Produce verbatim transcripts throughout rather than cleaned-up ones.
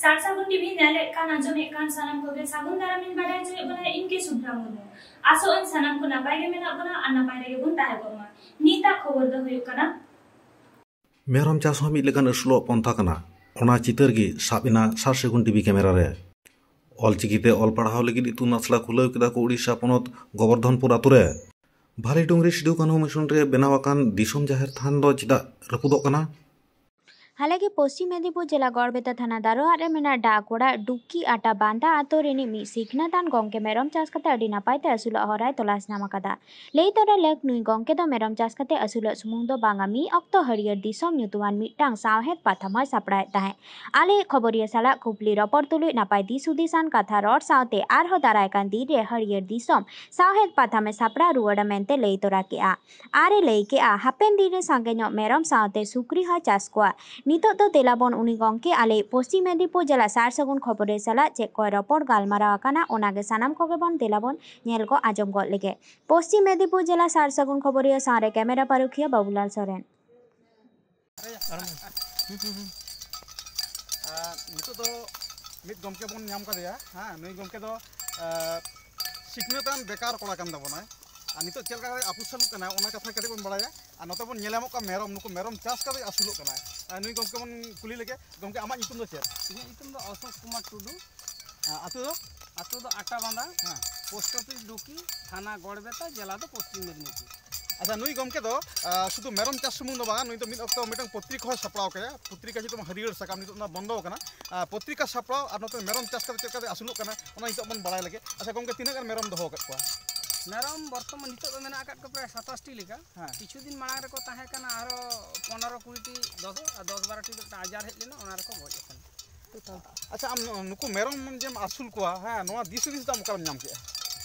ᱥᱟᱨ ᱥᱟᱹᱜᱩᱱ ᱴᱤᱵᱷᱤ ᱧᱮᱞᱮᱫ ᱠᱟᱱ, ᱟᱸᱡᱚᱢᱮᱫ ᱠᱟᱱ ᱥᱟᱱᱟᱢ ᱠᱚᱜᱮ ᱥᱟᱹᱜᱩᱱ ᱫᱟᱨᱟᱢᱤᱧ ᱵᱟᱰᱟᱭ ᱦᱚᱪᱚᱭᱮᱫ ᱵᱚᱱᱟ, ᱤᱧ ᱜᱮ ᱥᱩᱵᱷᱨᱟ ᱢᱩᱨᱢᱩ᱾ ᱟᱥᱚᱜ ᱟᱹᱧ ᱥᱟᱱᱟᱢ ᱠᱚ ᱱᱟᱯᱟᱭ ᱜᱮ ᱢᱮᱱᱟᱜ ᱵᱚᱱᱟ ᱟᱨ ᱱᱟᱯᱟᱭ ᱨᱮᱜᱮ ᱵᱚᱱ ᱛᱟᱦᱮᱸ ᱠᱚᱜ ᱢᱟ᱾ ᱱᱤᱛᱟᱜ ᱠᱷᱚᱵᱚᱨ ᱫᱚ ᱦᱩᱭᱩᱜ ᱠᱟᱱᱟ, ᱢᱮᱨᱚᱢ ᱪᱟᱥ ᱦᱚᱸ ᱢᱤᱫ ᱞᱮᱠᱟᱱ ᱟᱹᱥᱩᱞᱚᱜ ᱯᱚᱱᱛᱷᱟ ᱠᱟᱱᱟ᱾ ᱚᱱᱟ ᱪᱤᱛᱟᱹᱨ ᱜᱮ ᱥᱟᱵ ᱮᱱᱟ ᱥᱟᱨ ᱥᱟᱹᱜᱩᱱ ᱴᱤᱵᱷᱤ ᱠᱮᱢᱮᱨᱟ ᱨᱮ᱾ ᱚᱞᱪᱤᱠᱤ ᱛᱮ ᱚᱞ ᱯᱟᱲᱦᱟᱣ ᱞᱟᱹᱜᱤᱫ ᱤᱛᱩᱱ ᱟᱥᱲᱟ ᱠᱷᱩᱞᱟᱹᱣ ᱠᱮᱫᱟ ᱠᱚ ᱩᱲᱤᱥᱥᱟ ᱯᱚᱱᱚᱛ ᱜᱚᱵᱚᱨᱫᱷᱚᱱᱯᱩᱨ ᱟᱛᱳ ᱨᱮ᱾ ᱵᱷᱟᱞᱤ ᱰᱩᱝᱨᱤ ᱥᱤᱫᱩ ᱠᱟᱹᱱᱦᱩ ᱢᱤᱥᱚᱱ ᱨᱮ ᱵᱮᱱᱟᱣ ᱟᱠᱟᱱ ᱫᱤᱥᱚᱢ ᱡᱟᱦᱮᱨ ᱛᱷᱟᱱ ᱫᱚ ᱪᱮᱫᱟᱜ ᱨᱟᱹᱯᱩᱫᱚᱜ ᱠᱟᱱᱟ? ᱦᱟᱞᱮᱜᱮ ᱯᱚᱥᱪᱤᱢ ᱢᱮᱫᱤᱱᱯᱩᱨ ᱡᱮᱞᱟ ᱜᱚᱲᱵᱮᱛᱟ ᱛᱷᱟᱱᱟ ᱫᱟᱨᱚᱦᱟᱴ ᱨᱮ ᱢᱮᱱᱟᱜ ᱰᱟᱠ ᱚᱲᱟᱜ ᱰᱩᱠᱤ ᱟᱴᱟ ᱵᱟᱸᱫᱟ ᱟᱛᱳ ᱨᱤᱱᱤᱡ ᱢᱤᱫ ᱥᱤᱠᱷᱱᱟᱹᱛᱟᱱ ᱜᱚᱢᱠᱮ ᱢᱮᱨᱚᱢ ᱪᱟᱥ ᱠᱟᱛᱮ ᱟᱹᱰᱤ ᱱᱟᱯᱟᱭ ᱛᱮ ᱟᱹᱥᱩᱞᱚᱜ ᱦᱚᱨᱟᱭ ᱛᱚᱞᱟᱥ ᱧᱟᱢ ᱟᱠᱟᱫᱟ᱾ ᱞᱟᱹᱭ ᱛᱚᱨᱟ ᱞᱮᱠ, ᱱᱩᱭ ᱜᱚᱢᱠᱮ ᱫᱚ ᱢᱮᱨᱚᱢ ᱪᱟᱥ ᱠᱟᱛᱮ ᱟᱹᱥᱩᱞᱚᱜ ᱥᱩᱢᱩᱝ ᱫᱚ ᱵᱟᱝᱟ, ᱢᱤᱫ ᱚᱠᱛᱚ ᱦᱟᱹᱨᱭᱟᱹᱲ ᱫᱤᱥᱚᱢ ᱧᱩᱛᱩᱢᱟᱱ ᱢᱤᱫᱴᱟᱝ ᱥᱟᱶᱦᱮᱫ ᱯᱟᱛᱷᱟᱢ ᱦᱚᱸᱭ ᱥᱟᱯᱲᱟᱣᱮᱫ ᱛᱟᱦᱮᱸᱫ᱾ ᱟᱞᱮ ᱠᱷᱚᱵᱚᱨᱤᱭᱟᱹ ᱥᱟᱞᱟᱜ ᱠᱩᱯᱞᱤ ᱨᱚᱯᱚᱲ ᱛᱩᱞᱩᱡ ᱱᱟᱯᱟᱭ ᱫᱤᱥ ᱦᱩᱫᱤᱥᱟᱱ ᱠᱟᱛᱷᱟ ᱨᱚᱲ ᱥᱟᱶᱛᱮ ᱟᱨᱦᱚᱸ ᱫᱟᱨᱟᱭ ᱠᱟᱱ ᱫᱤᱱ ᱨᱮ ᱦᱟᱹᱨᱭᱟᱹᱲ ᱫᱤᱥᱚᱢ ᱥᱟᱶᱦᱮᱫ ᱯᱟᱛᱷᱟᱢᱮ ᱥᱟᱯᱲᱟᱣ ᱨᱩᱣᱟᱹᱲᱟ ᱢᱮᱱᱛᱮ ᱞᱟᱹᱭ ᱛᱚᱨᱟ ᱠᱮᱫᱼᱟ᱾ ᱟᱨᱮ ᱞᱟᱹᱭ ᱠᱮᱫᱼᱟ, ᱦᱟᱯᱮᱱ ᱫᱤᱱ ᱨᱮ ᱥᱟᱸᱜᱮ ᱧᱚᱜ ᱢᱮᱨᱚᱢ ᱥᱟᱶᱛᱮ ᱥᱩᱠᱨᱤ ᱦᱚᱸᱭ ᱪᱟᱥ ᱠᱚᱣᱟ᱾ ᱱᱤᱛᱚᱜ ᱫᱚ ᱫᱮᱞᱟ ᱵᱚᱱ ᱩᱱᱤ ᱜᱚᱢᱠᱮ ᱟᱞᱮ ᱯᱚᱥᱪᱤᱢ ᱢᱮᱫᱤᱱᱯᱩᱨ ᱡᱮᱞᱟ ᱥᱟᱨ ᱥᱟᱹᱜᱩᱱ ᱠᱷᱚᱵᱚᱨᱤᱭᱟᱹ ᱥᱟᱞᱟᱜ ᱪᱮᱫ ᱠᱚᱭ ᱨᱚᱯᱚᱲ ᱜᱟᱞᱢᱟᱨᱟᱣ ᱟᱠᱟᱱᱟ, ᱚᱱᱟᱜᱮ ᱥᱟᱱᱟᱢ ᱠᱚᱜᱮ ᱵᱚᱱ ᱫᱮᱞᱟ ᱵᱚᱱ ᱧᱮᱞ ᱜᱚᱫ ᱟᱸᱡᱚᱢ ᱜᱚᱫ ᱞᱮᱜᱮ᱾ ᱯᱚᱥᱪᱤᱢ ᱢᱮᱫᱤᱱᱯᱩᱨ ᱡᱮᱞᱟ ᱥᱟᱨ ᱥᱟᱹᱜᱩᱱ ᱠᱷᱚᱵᱚᱨᱤᱭᱟᱹ ᱥᱟᱶᱨᱮ ᱠᱮᱢᱮᱨᱟ ᱯᱟᱹᱨᱩᱠᱷᱤᱭᱟᱹ ᱵᱟᱵᱩᱞᱟᱞ ᱥᱚᱨᱮᱱ᱾ ᱟᱨ ᱱᱤᱛᱚᱜ ᱫᱚ ᱢᱤᱫ ᱜᱚᱢᱠᱮ ᱵᱚᱱ ᱧᱟᱢ ᱠᱟᱫᱮᱭᱟ᱾ ᱦᱮᱸ, ᱱᱩᱭ ᱜᱚᱢᱠᱮ ᱫᱚ, ᱟᱸ, ᱥᱤᱠᱷᱱᱟᱹᱛᱟᱱ ᱵᱮᱠᱟᱨ ᱠᱚᱲᱟ ᱠᱟᱱ ᱛᱟᱵᱚᱱᱟᱭ᱾ ᱟᱨ ᱱᱤᱛᱚᱜ ᱪᱮᱫ ᱞᱮᱠᱟ ᱠᱟᱛᱮ ᱟᱹᱯᱩᱥᱟᱹᱞᱩᱜ ᱠᱟᱱᱟᱭ, ᱚᱱᱟ ᱠᱟᱛᱷᱟ ᱠᱟᱹᱴᱤᱡ ᱵᱚᱱ ᱵᱟᱲᱟᱭᱟ᱾ ᱟᱨ ᱱᱚᱛᱮ ᱵᱚᱱ ᱧᱮᱞ ᱧᱟᱢᱚᱜ ᱠᱟᱱᱟ ᱢᱮᱨᱚᱢ, ᱱᱩᱠᱩ ᱢᱮᱨᱚᱢ ᱪᱟᱥ ᱠᱟᱛᱮ ᱟᱹᱥᱩᱞᱚᱜ ᱠᱟᱱᱟᱭ᱾ ᱟᱨ ᱱᱩᱭ ᱜᱚᱢᱠᱮ ᱵᱚᱱ ᱠᱩᱞᱤ ᱞᱮᱜᱮ᱾ ᱜᱚᱢᱠᱮ, ᱟᱢᱟᱜ ᱧᱩᱛᱩᱢ ᱫᱚ ᱪᱮᱫ? ᱤᱧᱟᱹᱜ ᱧᱩᱛᱩᱢ ᱫᱚ ᱚᱥᱳᱠ ᱠᱩᱢᱟᱨ ᱴᱩᱰᱩ᱾ ᱟᱸ, ᱟᱹᱛᱩ ᱫᱚ? ᱟᱹᱛᱩ ᱫᱚ ᱟᱴᱟᱵᱟᱸᱫᱟ, ᱦᱮᱸ᱾ ᱯᱳᱥᱴ ᱚᱯᱷᱤᱥ ᱰᱩᱠᱤ, ᱛᱷᱟᱱᱟ ᱜᱚᱲᱵᱮᱛᱟ, ᱡᱮᱞᱟ ᱫᱚ ᱯᱚᱥᱪᱤᱢ ᱢᱮᱫᱤᱱᱤᱯᱩᱨ᱾ ᱟᱪᱪᱷᱟ, ᱱᱩᱭ ᱜᱚᱢᱠᱮ ᱫᱚ, ᱟᱸ, ᱥᱩᱫᱷᱩ ᱢᱮᱨᱚᱢ ᱪᱟᱥ ᱥᱩᱢᱩᱝ ᱫᱚ ᱵᱟᱝᱟ, ᱱᱩᱭ ᱫᱚ ᱢᱤᱫ ᱚᱠᱛᱚ ᱢᱤᱫᱴᱟᱝ ᱯᱚᱛᱨᱤᱠᱟ ᱦᱚᱸᱭ ᱥᱟᱯᱲᱟᱣ ᱠᱟᱭᱟ᱾ ᱯᱚᱛᱨᱤᱠᱟ ᱧᱩᱛᱩᱢ ᱦᱟᱹᱨᱭᱟᱹᱲ ᱥᱟᱠᱟᱢ, ᱱᱤᱛᱚᱜ ᱚᱱᱟ ᱵᱚᱱᱫᱚ ᱟᱠᱟᱱᱟ᱾ ᱟᱸ, ᱯᱚᱛᱨᱤᱠᱟ ᱥᱟᱯᱲᱟᱣ ᱟᱨ ᱱᱚᱛᱮ ᱢᱮᱨᱚᱢ ᱪᱟᱥ ᱠᱟᱛᱮ ᱪᱮᱫ ᱞᱮᱠᱟᱛᱮ ᱟᱹᱥᱩᱞᱚᱜ ᱠᱟᱱᱟ, ᱚᱱᱟ ᱱᱤᱛᱚᱜ ᱵᱚᱱ ᱵᱟᱲᱟᱭ ᱞᱮᱜᱮ᱾ ᱟᱪᱪᱷᱟ ᱜᱚᱢᱠᱮ, ᱛᱤᱱᱟᱹᱜ ᱜᱟᱱ ᱢᱮᱨᱚᱢ ᱫᱚᱦᱚ ᱟᱠᱟᱫ ᱠᱚᱣᱟ? ᱢᱮᱨᱚᱢ ᱵᱚᱨᱛᱚᱢᱟᱱ ᱱᱤᱛᱚᱜ ᱫᱚ ᱢᱮᱱᱟᱜ ᱟᱠᱟᱫ ᱠᱚᱣᱟ ᱯᱨᱟᱭ ᱥᱟᱛᱟᱥ ᱴᱤ ᱞᱮᱠᱟ᱾ ᱦᱮᱸ᱾ ᱠᱤᱪᱷᱩ ᱫᱤᱱ ᱢᱟᱲᱟᱝ ᱨᱮᱠᱚ ᱛᱟᱦᱮᱸ ᱠᱟᱱᱟ ᱟᱨᱚ ᱯᱚᱱᱮᱨᱚ ᱠᱩᱲᱤ ᱴᱤ, ᱫᱚᱥ, ᱫᱚᱥ ᱵᱟᱨᱚ ᱴᱤ ᱫᱚ ᱢᱤᱫᱴᱟᱝ ᱟᱡᱟᱨ ᱦᱮᱡ ᱞᱮᱱᱟ, ᱚᱱᱟ ᱨᱮᱠᱚ ᱜᱚᱡ ᱟᱠᱟᱱᱟ᱾ ᱟᱪᱪᱷᱟ, ᱟᱢ ᱱᱩ-, ᱱᱩᱠᱩ ᱢᱮᱨᱚᱢ ᱡᱮᱢ ᱟᱹᱥᱩᱞ ᱠᱚᱣᱟ, ᱦᱮᱸ, ᱱᱚᱣᱟ ᱫᱤᱥ ᱦᱩᱫᱤᱥ ᱫᱚ ᱟᱢ ᱚᱠᱟᱨᱮᱢ ᱧᱟᱢ ᱠᱮᱜᱼᱟ?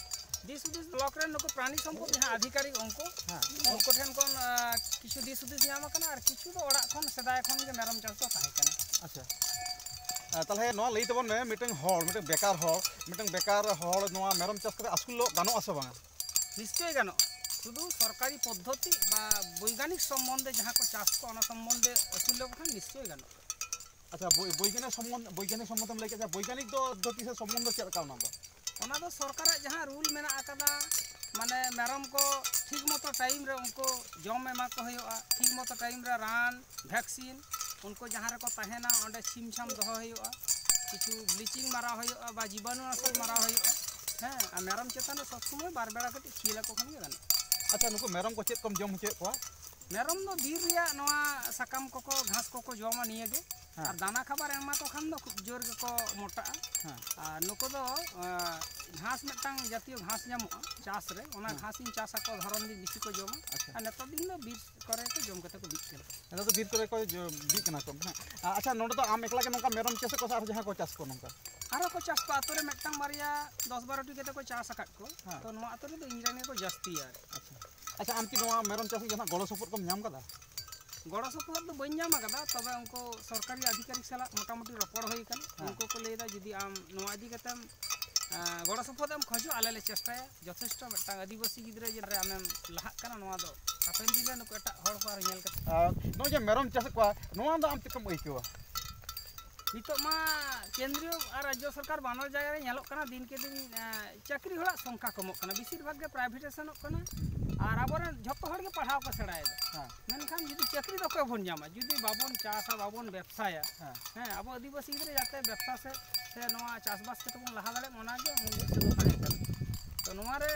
ᱫᱤᱥ ᱦᱩᱫᱤᱥ ᱵᱞᱚᱠ ᱨᱮᱱ ᱱᱩᱠᱩ ᱯᱨᱟᱱᱤ ᱥᱚᱢᱯᱚᱫ ᱡᱟᱦᱟᱸ ᱟᱫᱷᱤᱠᱟᱨᱤᱠ ᱩᱱᱠᱩ, ᱦᱮᱸ᱾ ᱩᱱᱠᱩ ᱴᱷᱮᱱ ᱠᱷᱚᱱ, ᱟᱸ, ᱠᱤᱪᱷᱩ ᱫᱤᱥ ᱦᱩᱫᱤᱥ ᱧᱟᱢ ᱟᱠᱟᱱᱟ ᱟᱨ ᱠᱤᱪᱷᱩ ᱫᱚ ᱚᱲᱟᱜ ᱠᱷᱚᱱ ᱥᱮᱫᱟᱭ ᱠᱷᱚᱱ ᱜᱮ ᱢᱮᱨᱚᱢ ᱪᱟᱥ ᱫᱚ ᱛᱟᱦᱮᱸ ᱠᱟᱱᱟ᱾ ᱟᱪᱪᱷᱟ᱾ ᱟᱸ, ᱛᱟᱦᱞᱮ ᱱᱚᱣᱟ ᱞᱟᱹᱭ ᱛᱟᱵᱚᱱ ᱢᱮ, ᱢᱤᱫᱴᱟᱝ ᱦᱚᱲ, ᱢᱤᱫᱴᱟᱝ ᱵᱮᱠᱟᱨ ᱦᱚᱲ, ᱢᱤᱫᱴᱟᱝ ᱵᱮᱠᱟᱨ ᱦᱚᱲ ᱱᱚᱣᱟ ᱢᱮᱨᱚᱢ ᱪᱟᱥ ᱠᱟᱛᱮ ᱟᱹᱥᱩᱞᱚᱜ ᱜᱟᱱᱚᱜᱼᱟ ᱥᱮ ᱵᱟᱝᱟ? ᱱᱤᱥᱪᱚᱭ ᱜᱟᱱᱚᱜᱼᱟ᱾ ᱥᱩᱫᱷᱩ ᱥᱚᱨᱠᱟᱨᱤ ᱯᱚᱫᱽᱫᱷᱚᱛᱤ ᱵᱟ ᱵᱳᱭᱜᱟᱱᱤᱠ ᱥᱚᱢᱵᱚᱱᱫᱷᱮ ᱡᱟᱦᱟᱸ ᱠᱚ ᱪᱟᱥ ᱠᱚ, ᱚᱱᱟ ᱥᱚᱢᱵᱚᱱᱫᱷᱮ ᱟᱹᱥᱩᱞ ᱞᱮᱠᱚ ᱠᱷᱟᱱ ᱱᱤᱥᱪᱚᱭ ᱜᱟᱱᱚᱜᱼᱟ᱾ ᱟᱪᱪᱷᱟ, ᱵᱳᱭ- ᱵᱳᱭᱜᱟᱱᱤᱠ ᱥᱚᱢᱵᱚᱱᱫᱷ- ᱵᱳᱭᱜᱟᱱᱤᱠ ᱥᱚᱢᱵᱚᱱᱫᱷᱮᱢ ᱞᱟᱹᱭ ᱠᱮᱫᱟ, ᱵᱳᱭᱜᱟᱱᱤᱠ ᱫᱚ ᱯᱚᱫᱽᱫᱷᱚᱛᱤ ᱥᱮ ᱥᱚᱢᱵᱚᱱᱫᱷᱚ ᱪᱮᱫ ᱞᱮᱠᱟ ᱚᱱᱟ ᱫᱚ? ᱚᱱᱟ ᱫᱚ ᱥᱚᱨᱠᱟᱨᱟᱜ ᱡᱟᱦᱟᱸ ᱨᱩᱞ ᱢᱮᱱᱟᱜ ᱟᱠᱟᱫᱟ, ᱢᱟᱱᱮ ᱢᱮᱨᱚᱢ ᱠᱚ ᱴᱷᱤᱠ ᱢᱚᱛᱚ ᱴᱟᱭᱤᱢ ᱨᱮ ᱩᱱᱠᱩ ᱡᱚᱢ ᱮᱢᱟ ᱠᱚ ᱦᱩᱭᱩᱜᱼᱟ, ᱴᱷᱤᱠ ᱢᱚᱛᱚ ᱴᱟᱭᱤᱢ ᱨᱮ ᱨᱟᱱ, ᱵᱷᱮᱠᱥᱤᱱ, ᱩᱱᱠᱩ ᱡᱟᱦᱟᱸ ᱨᱮᱠᱚ ᱛᱟᱦᱮᱱᱟ ᱚᱸᱰᱮ ᱪᱷᱤᱢ ᱪᱷᱟᱢ ᱫᱚᱦᱚ ᱦᱩᱭᱩᱜᱼᱟ, ᱠᱤᱪᱷᱩ ᱵᱞᱤᱪᱤᱝ ᱢᱟᱨᱟᱣ ᱦᱩᱭᱩᱜᱼᱟ ᱵᱟ ᱡᱤᱵᱟᱱᱩᱱᱟᱥᱚᱠ ᱢᱟᱨᱟᱣ ᱦᱩᱭᱩᱜᱼᱟ᱾ ᱦᱮᱸ, ᱟᱨ ᱢᱮᱨᱚᱢ ᱪᱮᱛᱟᱱ ᱨᱮ ᱥᱚᱵ ᱥᱚᱢᱚᱭ ᱵᱟᱨ ᱵᱮᱲᱟ ᱠᱟᱹᱴᱤᱡ ᱠᱷᱤᱭᱟᱹᱞ ᱟᱠᱚ ᱠᱷᱟᱱ ᱜᱮ ᱜᱟᱱᱚᱜᱼᱟ᱾ ᱟᱪᱪᱷᱟ, ᱱᱩᱠᱩ ᱢᱮᱨᱚᱢ ᱠᱚ ᱪᱮᱫ ᱠᱚᱢ ᱡᱚᱢ ᱦᱚᱪᱚᱭᱮᱫ ᱠᱚᱣᱟ? ᱢᱮᱨᱚᱢ ᱫᱚ ᱵᱤᱨ ᱨᱮᱭᱟᱜ ᱱᱚᱣᱟ ᱥᱟᱠᱟᱢ ᱠᱚᱠᱚ, ᱜᱷᱟᱥ ᱠᱚᱠᱚ ᱡᱚᱢᱟ ᱱᱤᱭᱟᱹ ᱜᱮ᱾ ᱦᱮᱸ᱾ ᱟᱨ ᱫᱟᱱᱟ ᱠᱷᱟᱵᱟᱨ ᱮᱢᱟ ᱠᱚ ᱠᱷᱟᱱ ᱫᱚ ᱠᱷᱩᱵ ᱡᱳᱨ ᱜᱮᱠᱚ ᱢᱚᱴᱟᱜᱼᱟ᱾ ᱦᱮᱸ᱾ ᱟᱨ ᱱᱩᱠᱩ ᱫᱚ, ᱟᱸ, ᱜᱷᱟᱥ, ᱢᱤᱫᱴᱟᱝ ᱡᱟᱛᱤᱭᱚ ᱜᱷᱟᱥ ᱧᱟᱢᱚᱜᱼᱟ ᱪᱟᱥ ᱨᱮ, ᱚᱱᱟ ᱦᱮᱸ᱾ ᱜᱷᱟᱥ ᱤᱧ ᱪᱟᱥ ᱟᱠᱚᱣᱟ, ᱫᱷᱚᱨᱚᱱ ᱫᱤᱱ ᱵᱮᱥᱤ ᱠᱚ ᱡᱚᱢᱟ᱾ ᱟᱪᱪᱷᱟ᱾ ᱟᱨ ᱱᱮᱛᱟᱨ ᱫᱤᱱ ᱫᱚ ᱵᱤᱨ ᱠᱚᱨᱮ ᱠᱚ ᱡᱚᱢ ᱠᱟᱛᱮ ᱠᱚ ᱵᱤᱫ ᱠᱟᱱᱟ᱾ ᱱᱮᱛᱟᱨ ᱫᱚ ᱵᱤᱨ ᱠᱚᱨᱮ ᱠᱚ ᱡᱚ-, ᱵᱤᱫ ᱠᱟᱱᱟ ᱠᱚ᱾ ᱦᱮᱸ᱾ ᱟ-, ᱟᱪᱪᱷᱟ, ᱱᱚᱰᱮ ᱫᱚ ᱟᱢ ᱮᱠᱞᱟ ᱜᱮ ᱱᱚᱝᱠᱟ ᱢᱮᱨᱚᱢ ᱪᱟᱥᱮᱫ ᱠᱚᱣᱟ ᱥᱮ ᱟᱨᱦᱚᱸ ᱡᱟᱦᱟᱸᱭ ᱠᱚ ᱪᱟᱥ ᱠᱚᱣᱟ ᱱᱚᱝᱠᱟ? ᱟᱨᱦᱚᱸ ᱠᱚ ᱪᱟᱥ ᱠᱚᱣᱟ, ᱟᱛᱳ ᱨᱮ ᱢᱤᱫᱴᱟᱝ ᱵᱟᱨᱭᱟ ᱫᱚᱥ ᱵᱟᱨᱚ ᱴᱤ ᱠᱟᱛᱮ ᱠᱚ ᱪᱟᱥ ᱟᱠᱟᱫ ᱠᱚᱣᱟ᱾ ᱦᱮᱸ᱾ ᱛᱚ ᱱᱚᱣᱟ ᱟᱛᱳ ᱨᱮᱫᱚ ᱤᱧ ᱨᱮᱱ ᱜᱮᱠᱚ ᱡᱟᱹᱥᱛᱤᱭᱟ ᱟᱨᱠᱤ᱾ ᱟᱪᱪᱷᱟ᱾ ᱟᱪᱪᱷᱟ, ᱟᱢ ᱠᱤ ᱱᱚᱣᱟ ᱢᱮᱨᱚᱢ ᱪᱟᱥ ᱨᱮ ᱡᱟᱦᱟᱱᱟᱜ ᱜᱚᱲᱚ ᱥᱚᱯᱚᱦᱚᱫ ᱠᱚᱢ ᱧᱟᱢ ᱠᱟᱫᱟ? ᱜᱚᱲᱚ ᱥᱚᱯᱚᱦᱚᱫ ᱫᱚ ᱵᱟᱹᱧ ᱧᱟᱢ ᱟᱠᱟᱫᱟ, ᱛᱚᱵᱮ ᱩᱱᱠᱩ ᱥᱚᱨᱠᱟᱨᱤ ᱟᱫᱷᱤᱠᱟᱨᱤᱠ ᱥᱟᱞᱟᱜ ᱢᱚᱴᱟᱢᱩᱴᱤ ᱨᱚᱯᱚᱲ ᱦᱩᱭ ᱟᱠᱟᱱᱟ᱾ ᱦᱮᱸ᱾ ᱩᱱᱠᱩ ᱠᱚ ᱞᱟᱹᱭᱫᱟ ᱡᱩᱫᱤ ᱟᱢ ᱱᱚᱣᱟ ᱤᱫᱤ ᱠᱟᱛᱮᱢ, ᱮᱸ, ᱜᱚᱲᱚ ᱥᱚᱯᱚᱦᱚᱫ ᱮᱢ ᱠᱷᱚᱡᱚᱜᱼᱟ, ᱟᱞᱮ ᱞᱮ ᱪᱮᱥᱴᱟᱭᱟ᱾ ᱡᱚᱛᱷᱮᱥᱴᱚ ᱢᱤᱫᱴᱟᱝ ᱟᱹᱫᱤᱵᱟᱹᱥᱤ ᱜᱤᱫᱽᱨᱟᱹ ᱡᱮ ᱨᱮ ᱟᱢᱮᱢ ᱞᱟᱦᱟᱜ ᱠᱟᱱᱟ, ᱱᱚᱣᱟ ᱫᱚ ᱦᱟᱯᱮᱱ ᱫᱤᱱ ᱨᱮ ᱱᱩᱠᱩ ᱮᱴᱟᱜ ᱦᱚᱲ ᱠᱚ ᱟᱨᱚ ᱧᱮᱞ ᱠᱟᱛᱮ᱾ ᱟᱨ ᱱᱚᱜᱼᱚᱭ ᱡᱮ ᱢᱮᱨᱚᱢ ᱪᱟᱥᱮᱫ ᱠᱚᱣᱟ, ᱱᱚᱣᱟ ᱫᱚ ᱟᱢ ᱪᱮᱫ ᱞᱮᱠᱟᱢ ᱟᱹᱭᱠᱟᱹᱣᱟ? ᱱᱤᱛᱚᱜ ᱢᱟ ᱠᱮᱱᱫᱨᱤᱭᱚ ᱟᱨ ᱨᱟᱡᱽᱡᱚ ᱥᱚᱨᱠᱟᱨ ᱵᱟᱱᱟᱨ ᱡᱟᱭᱜᱟ ᱨᱮ ᱧᱮᱞᱚᱜ ᱠᱟᱱᱟ, ᱫᱤᱱ ᱠᱮ ᱫᱤᱱ, ᱮᱸ, ᱪᱟᱹᱠᱨᱤ ᱦᱚᱲᱟᱜ ᱥᱚᱝᱠᱷᱟ ᱠᱚᱢᱚᱜ ᱠᱟᱱᱟ, ᱵᱮᱥᱤᱨ ᱵᱷᱟᱜᱽ ᱜᱮ ᱯᱨᱟᱭᱵᱷᱮᱴᱮᱥᱚᱱᱚᱜ ᱠᱟᱱᱟ᱾ ᱟᱨ ᱟᱵᱚᱨᱮᱱ ᱡᱷᱚᱛᱚ ᱦᱚᱲ ᱜᱮ ᱯᱟᱲᱦᱟᱣ ᱠᱚ ᱥᱮᱬᱟᱭᱮᱫᱟ᱾ ᱦᱮᱸ᱾ ᱢᱮᱱᱠᱷᱟᱱ ᱡᱩᱫᱤ ᱪᱟᱹᱠᱨᱤ ᱫᱚ ᱚᱠᱚᱭ ᱵᱚᱱ ᱧᱟᱢᱟ? ᱡᱩᱫᱤ ᱵᱟᱵᱚᱱ ᱪᱟᱥᱟ, ᱵᱟᱵᱚᱱ ᱵᱮᱵᱽᱥᱟᱭᱟ, ᱦᱮᱸ᱾ ᱦᱮᱸ, ᱟᱵᱚ ᱟᱹᱫᱤᱵᱟᱹᱥᱤ ᱜᱤᱫᱽᱨᱟᱹ ᱡᱟᱛᱮ ᱵᱮᱵᱽᱥᱟ ᱥᱮᱫ ᱥᱮ ᱱᱚᱣᱟ ᱪᱟᱥᱵᱟᱥ ᱠᱟᱛᱮ ᱵᱚᱱ ᱞᱟᱦᱟ ᱫᱟᱲᱮᱭᱟᱜ, ᱚᱱᱟᱜᱮ ᱢᱩᱞ ᱩᱫᱽᱫᱮᱥᱥᱚ ᱫᱚ ᱛᱟᱦᱮᱸ ᱠᱟᱱᱟ᱾ ᱛᱚ ᱱᱚᱣᱟᱨᱮ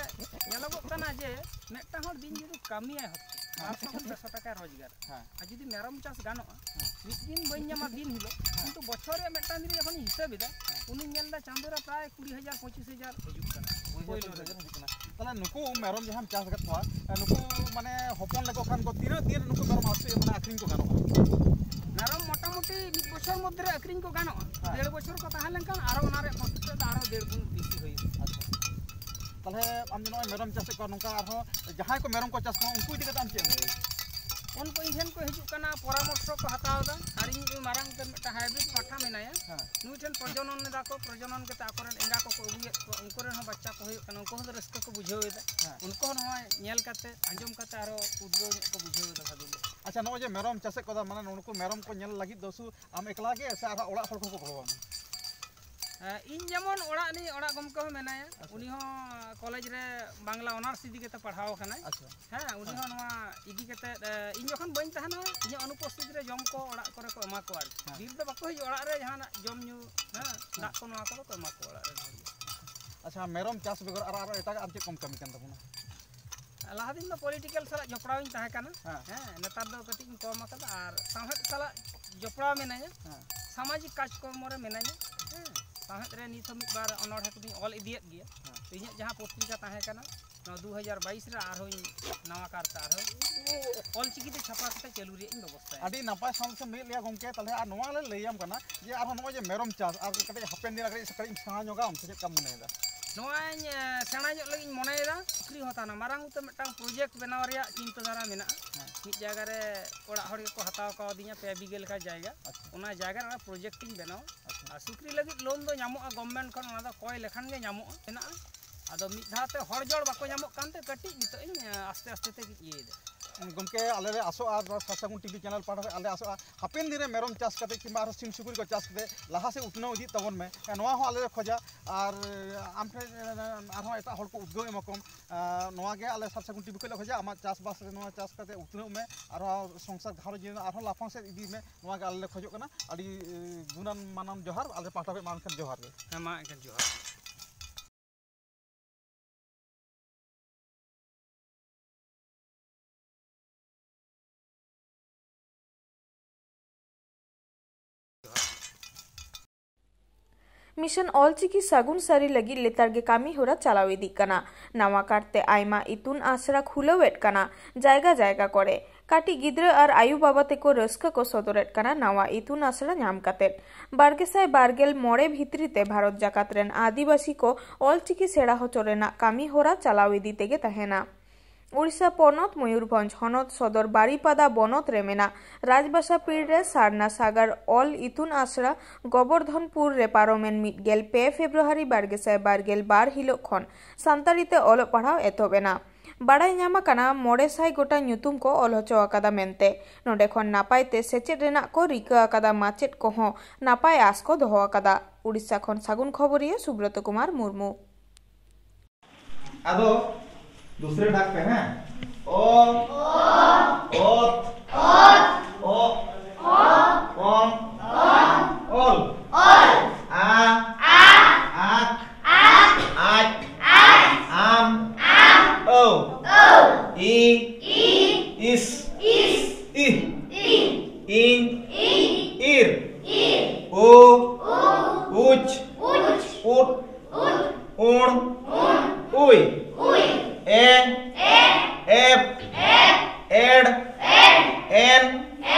ᱧᱮᱞᱚᱜᱚᱜ ᱠᱟᱱᱟ ᱡᱮ ᱢᱤᱫᱴᱟᱝ ᱦᱚᱲ ᱫᱤᱱ ᱡᱩᱫᱤ ᱠᱟᱹᱢᱤᱭᱟᱭ ᱦᱚᱲ, ᱦᱮᱸ᱾ ᱵᱟᱨᱥᱚ ᱠᱷᱚᱱ ᱯᱮᱥᱚ ᱴᱟᱠᱟᱭ ᱨᱳᱡᱽᱜᱟᱨᱟ, ᱦᱮᱸ᱾ ᱟᱨ ᱡᱩᱫᱤ ᱢᱮᱨᱚᱢ ᱪᱟᱥ ᱜᱟᱱᱚᱜᱼᱟ, ᱦᱮᱸ᱾ ᱢᱤᱫ ᱫᱤᱱ ᱵᱟᱹᱧ ᱧᱟᱢᱟ ᱫᱤᱱ ᱦᱤᱞᱳᱜ, ᱦᱮᱸ᱾ ᱠᱤᱱᱛᱩ ᱵᱚᱪᱷᱚᱨ ᱨᱮ ᱢᱤᱫᱴᱟᱝ ᱫᱤᱱ ᱡᱚᱠᱷᱚᱱᱤᱧ ᱦᱤᱥᱟᱹᱵ ᱮᱫᱟ, ᱦᱮᱸ᱾ ᱩᱱᱤᱧ ᱧᱮᱞ ᱮᱫᱟ ᱪᱟᱸᱫᱳ ᱨᱮ ᱯᱨᱟᱭ ᱠᱩᱲᱤ ᱦᱟᱡᱟᱨ ᱯᱚᱸᱪᱤᱥ ᱦᱟᱡᱟᱨ ᱦᱤᱡᱩᱜ ᱠᱟᱱᱟ᱾ ᱠᱩᱲᱤ ᱦᱟᱡᱟᱨ ᱯᱚᱸᱪᱤᱥ ᱦᱟᱡᱟᱨ ᱦᱤᱡᱩᱜ ᱠᱟᱱᱟ᱾ ᱛᱟᱦᱚᱞᱮ ᱱᱩᱠᱩ ᱢᱮᱨᱚᱢ ᱡᱟᱦᱟᱸᱢ ᱪᱟᱥ ᱟᱠᱟᱫ ᱠᱚᱣᱟ, ᱱᱩᱠᱩ ᱢᱟᱱᱮ ᱦᱚᱯᱚᱱ ᱞᱮᱠᱚ ᱠᱷᱟᱱ ᱠᱚ ᱛᱤᱱᱟᱹᱜ ᱫᱤᱱ ᱨᱮ ᱱᱩᱠᱩ ᱢᱮᱨᱚᱢ ᱟᱹᱥᱩᱞ ᱢᱟᱱᱮ ᱟᱹᱠᱷᱨᱤᱧ ᱠᱚ ᱜᱟᱱᱚᱜᱼᱟ? ᱢᱮᱨᱚᱢ ᱢᱚᱴᱟᱢᱩᱴᱤ ᱢᱤᱫ ᱵᱚᱪᱷᱚᱨ ᱢᱚᱫᱽᱫᱷᱮ ᱨᱮ ᱟᱹᱠᱷᱨᱤᱧ ᱠᱚ ᱜᱟᱱᱚᱜᱼᱟ᱾ ᱦᱮᱸ᱾ ᱰᱮᱲ ᱵᱚᱪᱷᱚᱨ ᱠᱚ ᱛᱟᱦᱮᱸ ᱞᱮᱱᱠᱷᱟᱱ ᱟᱨᱚ ᱚᱱᱟ ᱨᱮᱭᱟᱜ ᱯᱨᱚᱯᱷᱤᱴ ᱫᱚ ᱟᱨᱚ ᱰᱮᱲ ᱜᱩᱱ ᱵᱮᱥᱤ ᱦᱩᱭᱩᱜᱼᱟ᱾ ᱟᱪᱪᱷᱟ᱾ ᱛᱟᱦᱚᱞᱮ ᱟᱢ ᱡᱮ ᱱᱚᱜᱼᱚᱭ ᱢᱮᱨᱚᱢ ᱪᱟᱥᱮᱫ ᱠᱚᱣᱟ, ᱱᱚᱝᱠᱟ ᱟᱨᱦᱚᱸ ᱡᱟᱦᱟᱸᱭ ᱠᱚ ᱢᱮᱨᱚᱢ ᱠᱚ ᱪᱟᱥ ᱠᱚᱣᱟ, ᱩᱱᱠᱩ ᱤᱫᱤ ᱠᱟᱛᱮ ᱟᱢ ᱪᱮᱫ ᱮᱢ ᱞᱟᱹᱭᱟ? ᱩᱱᱠᱩ ᱤᱧ ᱴᱷᱮᱱ ᱠᱚ ᱦᱤᱡᱩᱜ ᱠᱟᱱᱟ, ᱯᱚᱨᱟᱢᱚᱨᱥᱚ ᱠᱚ ᱦᱟᱛᱟᱣ ᱮᱫᱟ᱾ ᱟᱨ ᱤᱧ ᱢᱟᱨᱟᱝ ᱩᱛᱟᱹᱨ ᱢᱤᱫᱴᱟᱝ ᱦᱟᱭᱵᱨᱤᱰ ᱯᱟᱴᱷᱟ ᱢᱮᱱᱟᱭᱟ, ᱦᱮᱸ᱾ ᱱᱩᱭ ᱴᱷᱮᱱ ᱯᱨᱚᱡᱚᱱᱚᱱ ᱮᱫᱟ ᱠᱚ, ᱯᱨᱚᱡᱚᱱᱚᱱ ᱠᱟᱛᱮ ᱟᱠᱚᱨᱮᱱ ᱮᱸᱜᱟ ᱠᱚᱠᱚ ᱟᱹᱜᱩᱭᱮᱫ ᱠᱚᱣᱟ, ᱩᱱᱠᱩ ᱨᱮᱱ ᱦᱚᱸ ᱵᱟᱪᱪᱟ ᱠᱚ ᱦᱩᱭᱩᱜ ᱠᱟᱱᱟ, ᱩᱱᱠᱩ ᱦᱚᱸ ᱨᱟᱹᱥᱠᱟᱹ ᱠᱚ ᱵᱩᱡᱷᱟᱹᱣ ᱮᱫᱟ᱾ ᱦᱮᱸ᱾ ᱩᱱᱠᱩ ᱦᱚᱸ ᱱᱚᱣᱟ ᱧᱮᱞ ᱠᱟᱛᱮ, ᱟᱸᱡᱚᱢ ᱠᱟᱛᱮ ᱟᱨᱚ ᱩᱫᱽᱜᱟᱹᱣ ᱧᱚᱜ ᱠᱚ ᱵᱩᱡᱷᱟᱹᱣ ᱮᱫᱟ ᱵᱷᱟᱜᱮ ᱧᱚᱜ᱾ ᱟᱪᱪᱷᱟ, ᱱᱚᱜᱼᱚᱭ ᱡᱮ ᱢᱮᱨᱚᱢ ᱪᱟᱥᱮᱫ ᱠᱚᱫᱚ, ᱢᱟᱱᱮ ᱱᱩᱠᱩ ᱢᱮᱨᱚᱢ ᱠᱚ ᱧᱮᱞ ᱞᱟᱹᱜᱤᱫ ᱫᱚ ᱥᱩᱫᱷᱩ ᱟᱢ ᱮᱠᱞᱟ ᱜᱮ ᱥᱮ ᱟᱨᱦᱚᱸ ᱚᱲᱟᱜ ᱦᱚᱲ ᱠᱚᱦᱚᱸ ᱠᱚ ᱜᱚᱲᱚᱣᱟᱢᱟ? ᱦᱮᱸ, ᱤᱧ ᱡᱮᱢᱚᱱ ᱚᱲᱟᱜ ᱨᱤᱱᱤᱡ ᱚᱲᱟᱜ ᱜᱚᱢᱠᱮ ᱦᱚᱸ ᱢᱮᱱᱟᱭᱟ, ᱟᱪᱪᱷᱟ᱾ ᱩᱱᱤ ᱦᱚᱸ ᱠᱚᱞᱮᱡᱽ ᱨᱮ ᱵᱟᱝᱞᱟ ᱚᱱᱟᱨᱥ ᱤᱫᱤ ᱠᱟᱛᱮ ᱯᱟᱲᱦᱟᱣ ᱟᱠᱟᱱᱟᱭ᱾ ᱟᱪᱪᱷᱟ᱾ ᱦᱮᱸ, ᱩᱱᱤ ᱦᱮᱸ᱾ ᱦᱚᱸ ᱱᱚᱣᱟ ᱤᱫᱤ ᱠᱟᱛᱮ, ᱮ, ᱤᱧ ᱡᱚᱠᱷᱚᱱ ᱵᱟᱹᱧ ᱛᱟᱦᱮᱱᱟ, ᱤᱧᱟᱹᱜ ᱚᱱᱩᱯᱚᱥᱛᱷᱤᱛ ᱨᱮ ᱡᱚᱢ ᱠᱚ ᱚᱲᱟᱜ ᱠᱚᱨᱮ ᱠᱚ ᱮᱢᱟ ᱠᱚᱣᱟ ᱟᱨᱠᱤ᱾ ᱦᱮᱸ᱾ ᱵᱤᱨ ᱫᱚ ᱵᱟᱠᱚ ᱦᱤᱡᱩᱜᱼᱟ, ᱚᱲᱟᱜ ᱨᱮ ᱡᱟᱦᱟᱱᱟᱜ ᱡᱚᱢ ᱧᱩ, ᱦᱮᱸ, ᱦᱮᱸ᱾ ᱫᱟᱜ ᱠᱚ ᱱᱚᱣᱟ ᱠᱚᱫᱚ ᱠᱚ ᱮᱢᱟ ᱠᱚᱣᱟ ᱚᱲᱟᱜ ᱨᱮᱱ ᱦᱚᱲ ᱜᱮ᱾ ᱟᱪᱪᱷᱟ, ᱢᱮᱨᱚᱢ ᱪᱟᱥ ᱵᱮᱜᱚᱨ ᱟᱨ, ᱟᱨ ᱮᱴᱟᱜᱟᱜ ᱟᱨ ᱪᱮᱫ ᱠᱚᱢ ᱠᱟᱹᱢᱤ ᱠᱟᱱ ᱛᱟᱵᱚᱱᱟ? ᱞᱟᱦᱟ ᱫᱤᱱ ᱫᱚ ᱯᱚᱞᱤᱴᱤᱠᱮᱞ ᱥᱟᱞᱟᱜ ᱡᱚᱯᱲᱟᱣ ᱤᱧ ᱛᱟᱦᱮᱸ ᱠᱟᱱᱟ᱾ ᱦᱮᱸ᱾ ᱦᱮᱸ, ᱱᱮᱛᱟᱨ ᱫᱚ ᱠᱟᱹᱴᱤᱡ ᱤᱧ ᱠᱚᱢ ᱟᱠᱟᱫᱟ ᱟᱨ ᱥᱟᱶᱦᱮᱫ ᱥᱟᱞᱟᱜ ᱡᱚᱯᱲᱟᱣ ᱢᱤᱱᱟᱹᱧᱟ᱾ ᱦᱮᱸ᱾ ᱥᱟᱢᱟᱡᱤᱠ ᱠᱟᱡᱽᱠᱚᱨᱢᱚ ᱨᱮ ᱢᱤᱱᱟᱹᱧᱟ᱾ ᱦᱮᱸ, ᱥᱟᱶᱦᱮᱫ ᱨᱮ ᱱᱤᱛ ᱦᱚᱸ ᱢᱤᱫ ᱵᱟᱨ ᱚᱱᱚᱬᱦᱮ ᱠᱚᱫᱚᱧ ᱚᱞ ᱤᱫᱤᱭᱮᱫ ᱜᱮᱭᱟ᱾ ᱦᱮᱸ᱾ ᱤᱧᱟᱹᱜ ᱡᱟᱦᱟᱸ ᱯᱚᱛᱨᱤᱠᱟ ᱛᱟᱦᱮᱸ ᱠᱟᱱᱟ, ᱱᱚᱣᱟ ᱫᱩ ᱦᱟᱡᱟᱨ ᱵᱟᱭᱤᱥ ᱨᱮ ᱟᱨᱦᱚᱸᱧ ᱱᱟᱣᱟ ᱠᱟᱨᱛᱮ ᱟᱨᱦᱚᱸ ᱚᱞᱪᱤᱠᱤ ᱛᱮ ᱪᱷᱟᱯᱟ ᱠᱟᱛᱮ ᱪᱟᱹᱞᱩ ᱨᱮᱭᱟᱜ ᱤᱧ ᱵᱮᱵᱚᱥᱛᱷᱟᱭᱟ᱾ ᱟᱹᱰᱤ ᱱᱟᱯᱟᱭ ᱥᱟᱶᱦᱮᱫ ᱮᱢ ᱞᱟᱹᱭᱮᱫ ᱞᱮᱭᱟ ᱜᱚᱢᱠᱮ᱾ ᱛᱟᱦᱚᱞᱮ ᱟᱨ ᱱᱚᱣᱟ ᱞᱮ ᱞᱟᱹᱭᱟᱢ ᱠᱟᱱᱟ ᱡᱮ ᱟᱨᱦᱚᱸ ᱱᱚᱜᱼᱚᱭ ᱡᱮ ᱢᱮᱨᱚᱢ ᱪᱟᱥ, ᱟᱨ ᱠᱟᱹᱴᱤᱡ ᱦᱟᱯᱮᱱ ᱫᱤᱱ ᱨᱮ ᱠᱟᱹᱴᱤᱡ ᱥᱮᱬᱟ ᱧᱚᱜᱟ ᱟᱢ ᱥᱮ ᱪᱮᱫ ᱞᱮᱠᱟᱢ ᱢᱚᱱᱮᱭᱮᱫᱟ? ᱱᱚᱣᱟᱧ, ᱮ, ᱥᱮᱬᱟ ᱧᱚᱜ ᱞᱟᱹᱜᱤᱫ ᱤᱧ ᱢᱚᱱᱮᱭᱮᱫᱟ᱾ ᱥᱩᱠᱨᱤ ᱦᱚᱸ ᱛᱟᱦᱮᱱᱟ, ᱢᱟᱨᱟᱝ ᱩᱛᱟᱹᱨ ᱢᱤᱫᱴᱟᱝ ᱯᱨᱚᱡᱮᱠᱴ ᱵᱮᱱᱟᱣ ᱨᱮᱭᱟᱜ ᱪᱤᱱᱛᱟᱹ ᱫᱷᱟᱨᱟ ᱢᱮᱱᱟᱜᱼᱟ᱾ ᱦᱮᱸ᱾ ᱢᱤᱫ ᱡᱟᱭᱜᱟ ᱨᱮ ᱚᱲᱟᱜ ᱦᱚᱲ ᱜᱮᱠᱚ ᱦᱟᱛᱟᱣ ᱠᱟᱣᱫᱤᱧᱟ ᱯᱮ ᱵᱤᱜᱷᱟᱹ ᱞᱮᱠᱟ ᱡᱟᱭᱜᱟ᱾ ᱟᱪᱪᱷᱟ᱾ ᱚᱱᱟ ᱡᱟᱭᱜᱟ ᱨᱮ ᱚᱱᱟ ᱯᱨᱚᱡᱮᱠᱴ ᱤᱧ ᱵᱮᱱᱟᱣᱟ᱾ ᱟᱪᱪᱷᱟ᱾ ᱟᱨ ᱥᱩᱠᱨᱤ ᱞᱟᱹᱜᱤᱫ ᱞᱳᱱ ᱫᱚ ᱧᱟᱢᱚᱜᱼᱟ ᱜᱚᱵᱷᱢᱮᱱᱴ ᱠᱷᱚᱱ, ᱚᱱᱟ ᱫᱚ ᱠᱚᱭ ᱞᱮᱠᱷᱟᱱ ᱜᱮ ᱧᱟᱢᱚᱜᱼᱟ, ᱢᱮᱱᱟᱜᱼᱟ᱾ ᱟᱫᱚ ᱢᱤᱫ ᱫᱷᱟᱣ ᱛᱮ ᱦᱚᱲ ᱡᱚᱲ ᱵᱟᱠᱚ ᱧᱟᱢᱚᱜ ᱠᱟᱱᱛᱮ ᱠᱟᱹᱴᱤᱡ ᱱᱤᱛᱚᱜ ᱤᱧ, ᱮ, ᱟᱥᱛᱮ ᱟᱥᱛᱮ ᱛᱮ ᱤᱭᱟᱹᱭᱮᱫᱟ᱾ ᱜᱚᱢᱠᱮ, ᱟᱞᱮ ᱞᱮ ᱟᱥᱚᱜᱼᱟ, ᱱᱚᱣᱟ ᱥᱟᱨ ᱥᱟᱹᱜᱩᱱ ᱴᱤᱵᱷᱤ ᱪᱮᱱᱮᱞ ᱯᱟᱦᱴᱟ ᱠᱷᱚᱱ ᱟᱞᱮ ᱟᱥᱚᱜᱼᱟ, ᱦᱟᱯᱮᱱ ᱫᱤᱱ ᱨᱮ ᱢᱮᱨᱚᱢ ᱪᱟᱥ ᱠᱟᱛᱮ ᱠᱤᱝᱵᱟ ᱟᱨᱦᱚᱸ ᱥᱤᱢ ᱥᱩᱠᱨᱤ ᱠᱚ ᱪᱟᱥ ᱠᱟᱛᱮ ᱞᱟᱦᱟ ᱥᱮᱫ ᱩᱛᱱᱟᱹᱣ ᱤᱫᱤᱜ ᱛᱟᱵᱚᱱ ᱢᱮ, ᱱᱚᱣᱟ ᱦᱚᱸ ᱟᱞᱮ ᱞᱮ ᱠᱷᱚᱡᱟ᱾ ᱟᱨ ᱟᱢ ᱴᱷᱮᱱ ᱟᱨᱦᱚᱸ ᱮᱴᱟᱜ ᱦᱚᱲ ᱠᱚ ᱩᱫᱽᱜᱟᱹᱣ ᱮᱢᱟ ᱠᱚᱢ, ᱱᱚᱣᱟ ᱜᱮ ᱟᱞᱮ ᱥᱟᱨ ᱥᱟᱹᱜᱩᱱ ᱴᱤᱵᱷᱤ ᱠᱷᱚᱱ ᱞᱮ ᱠᱷᱚᱡᱟ᱾ ᱟᱢᱟᱜ ᱪᱟᱥᱵᱟᱥ ᱨᱮ ᱱᱚᱣᱟ ᱪᱟᱥ ᱠᱟᱛᱮ ᱩᱛᱱᱟᱹᱣ ᱢᱮ, ᱟᱨᱦᱚᱸ ᱥᱚᱝᱥᱟᱨ ᱜᱷᱟᱨᱚᱸᱡᱽ ᱡᱤᱭᱚᱱ ᱟᱨᱦᱚᱸ ᱞᱟᱯᱷᱟᱝ ᱥᱮᱫ ᱤᱫᱤ ᱢᱮ, ᱱᱚᱣᱟ ᱜᱮ ᱟᱞᱮ ᱞᱮ ᱠᱷᱚᱡᱚᱜ ᱠᱟᱱᱟ᱾ ᱟᱹᱰᱤ, ᱮ, ᱜᱩᱱᱟᱱ ᱢᱟᱱᱟᱱ ᱡᱚᱦᱟᱨ, ᱟᱞᱮ ᱯᱟᱦᱴᱟ ᱠᱷᱚᱱ ᱢᱟ ᱮᱱᱠᱷᱟᱱ ᱡᱚᱦᱟᱨ ᱜᱮ᱾ ᱦᱮᱸ, ᱢᱟ ᱮᱱᱠᱷᱟᱱ ᱡᱚᱦᱟᱨ᱾ ᱢᱤᱥᱚᱱ ᱚᱞᱪᱤᱠᱤ ᱥᱟᱹᱜᱩᱱ ᱥᱟᱹᱨᱤ ᱞᱟᱹᱜᱤᱫ ᱞᱮᱛᱟᱲ ᱜᱮ ᱠᱟᱹᱢᱤ ᱦᱚᱨᱟ ᱪᱟᱞᱟᱣ ᱤᱫᱤᱜ ᱠᱟᱱᱟ᱾ ᱱᱟᱣᱟ ᱠᱟᱨᱛᱮ ᱟᱭᱢᱟ ᱤᱛᱩᱱ ᱟᱥᱲᱟ ᱠᱷᱩᱞᱟᱹᱣᱮᱫ ᱠᱟᱱᱟ ᱡᱟᱭᱜᱟ ᱡᱟᱭᱜᱟ ᱠᱚᱨᱮ᱾ ᱠᱟᱹᱴᱤᱡ ᱜᱤᱫᱽᱨᱟᱹ ᱟᱨ ᱟᱭᱳ ᱵᱟᱵᱟ ᱛᱮᱠᱚ ᱨᱟᱹᱥᱠᱟᱹ ᱠᱚ ᱥᱚᱫᱚᱨᱮᱫ ᱠᱟᱱᱟ ᱱᱟᱣᱟ ᱤᱛᱩᱱ ᱟᱥᱲᱟ ᱧᱟᱢ ᱠᱟᱛᱮᱫ᱾ ᱵᱟᱨ ᱜᱮᱥᱟᱭ ᱵᱟᱨ ᱜᱮᱞ ᱢᱚᱬᱮ ᱵᱷᱤᱛᱨᱤ ᱛᱮ ᱵᱷᱟᱨᱚᱛ ᱡᱟᱠᱟᱛ ᱨᱮᱱ ᱟᱹᱫᱤᱵᱟᱹᱥᱤ ᱠᱚ ᱚᱞᱪᱤᱠᱤ ᱥᱮᱬᱟ ᱦᱚᱪᱚ ᱨᱮᱱᱟᱜ ᱠᱟᱹᱢᱤ ᱦᱚᱨᱟ ᱪᱟᱞᱟᱣ ᱤᱫᱤ ᱛᱮᱜᱮ ᱛᱟᱦᱮᱱᱟ᱾ ᱩᱲᱤᱥᱥᱟ ᱯᱚᱱᱚᱛ ᱢᱚᱭᱩᱨᱵᱷᱚᱸᱡᱽ ᱦᱚᱱᱚᱛ ᱥᱚᱫᱚᱨ ᱵᱟᱨᱤᱯᱟᱫᱟ ᱵᱚᱱᱚᱛ ᱨᱮ ᱢᱮᱱᱟᱜ ᱨᱟᱡᱽᱵᱟᱥᱟ ᱯᱤᱲ ᱨᱮ ᱥᱟᱨᱱᱟ ᱥᱟᱜᱟᱨ ᱚᱞ ᱤᱛᱩᱱ ᱟᱥᱲᱟ ᱜᱚᱵᱚᱨᱫᱷᱚᱱᱯᱩᱨ ᱨᱮ ᱯᱟᱨᱚᱢᱮᱱ ᱢᱤᱫ ᱜᱮᱞ ᱯᱮ ᱯᱷᱮᱵᱽᱨᱩᱣᱟᱨᱤ ᱵᱟᱨ ᱜᱮᱥᱟᱭ ᱵᱟᱨ ᱜᱮᱞ ᱵᱟᱨ ᱦᱤᱞᱳᱜ ᱠᱷᱚᱱ ᱥᱟᱱᱛᱟᱲᱤ ᱛᱮ ᱚᱞᱚᱜ ᱯᱟᱲᱦᱟᱣ ᱮᱛᱚᱦᱚᱵ ᱮᱱᱟ᱾ ᱵᱟᱲᱟᱭ ᱧᱟᱢ ᱟᱠᱟᱱᱟ, ᱢᱚᱬᱮ ᱥᱟᱭ ᱜᱚᱴᱟᱝ ᱧᱩᱛᱩᱢ ᱠᱚ ᱚᱞ ᱦᱚᱪᱚ ᱟᱠᱟᱫᱟ ᱢᱮᱱᱛᱮ᱾ ᱱᱚᱰᱮ ᱠᱷᱚᱱ ᱱᱟᱯᱟᱭ ᱛᱮ ᱥᱮᱪᱮᱫ ᱨᱮᱱᱟᱜ ᱠᱚ ᱨᱤᱠᱟᱹ ᱟᱠᱟᱫᱟ᱾ ᱢᱟᱪᱮᱫ ᱠᱚᱦᱚᱸ ᱱᱟᱯᱟᱭ ᱟᱸᱥ ᱠᱚ ᱫᱚᱦᱚ ᱟᱠᱟᱫᱟ᱾ ᱩᱲᱤᱥᱥᱟ ᱠᱷᱚᱱ ᱥᱟᱹᱜᱩᱱ ᱠᱷᱚᱵᱚᱨᱤᱭᱟᱹ ᱥᱩᱵᱨᱚᱛ ᱠᱩᱢᱟᱨ ᱢᱩᱨᱢᱩ᱾ ᱟᱫᱚ ᱫᱩᱥᱨᱮ ᱰᱟᱠ ᱯᱮ, ᱦᱮᱸ? ᱚ, ᱚᱛ, ᱚ, ᱚᱢ, ᱚᱞ, ᱟ, ᱟᱠ, ᱟᱡ, ᱟᱢ, ᱟᱹᱣ, ᱤ, ᱤᱥ, ᱤᱦ, ᱤᱧ, ᱤᱨ, ᱳ, ᱩᱪ, ᱩᱴ, ᱩᱬ, ᱩᱭ, ᱮ, ᱮᱯ, ᱮᱲ, ᱮᱱ,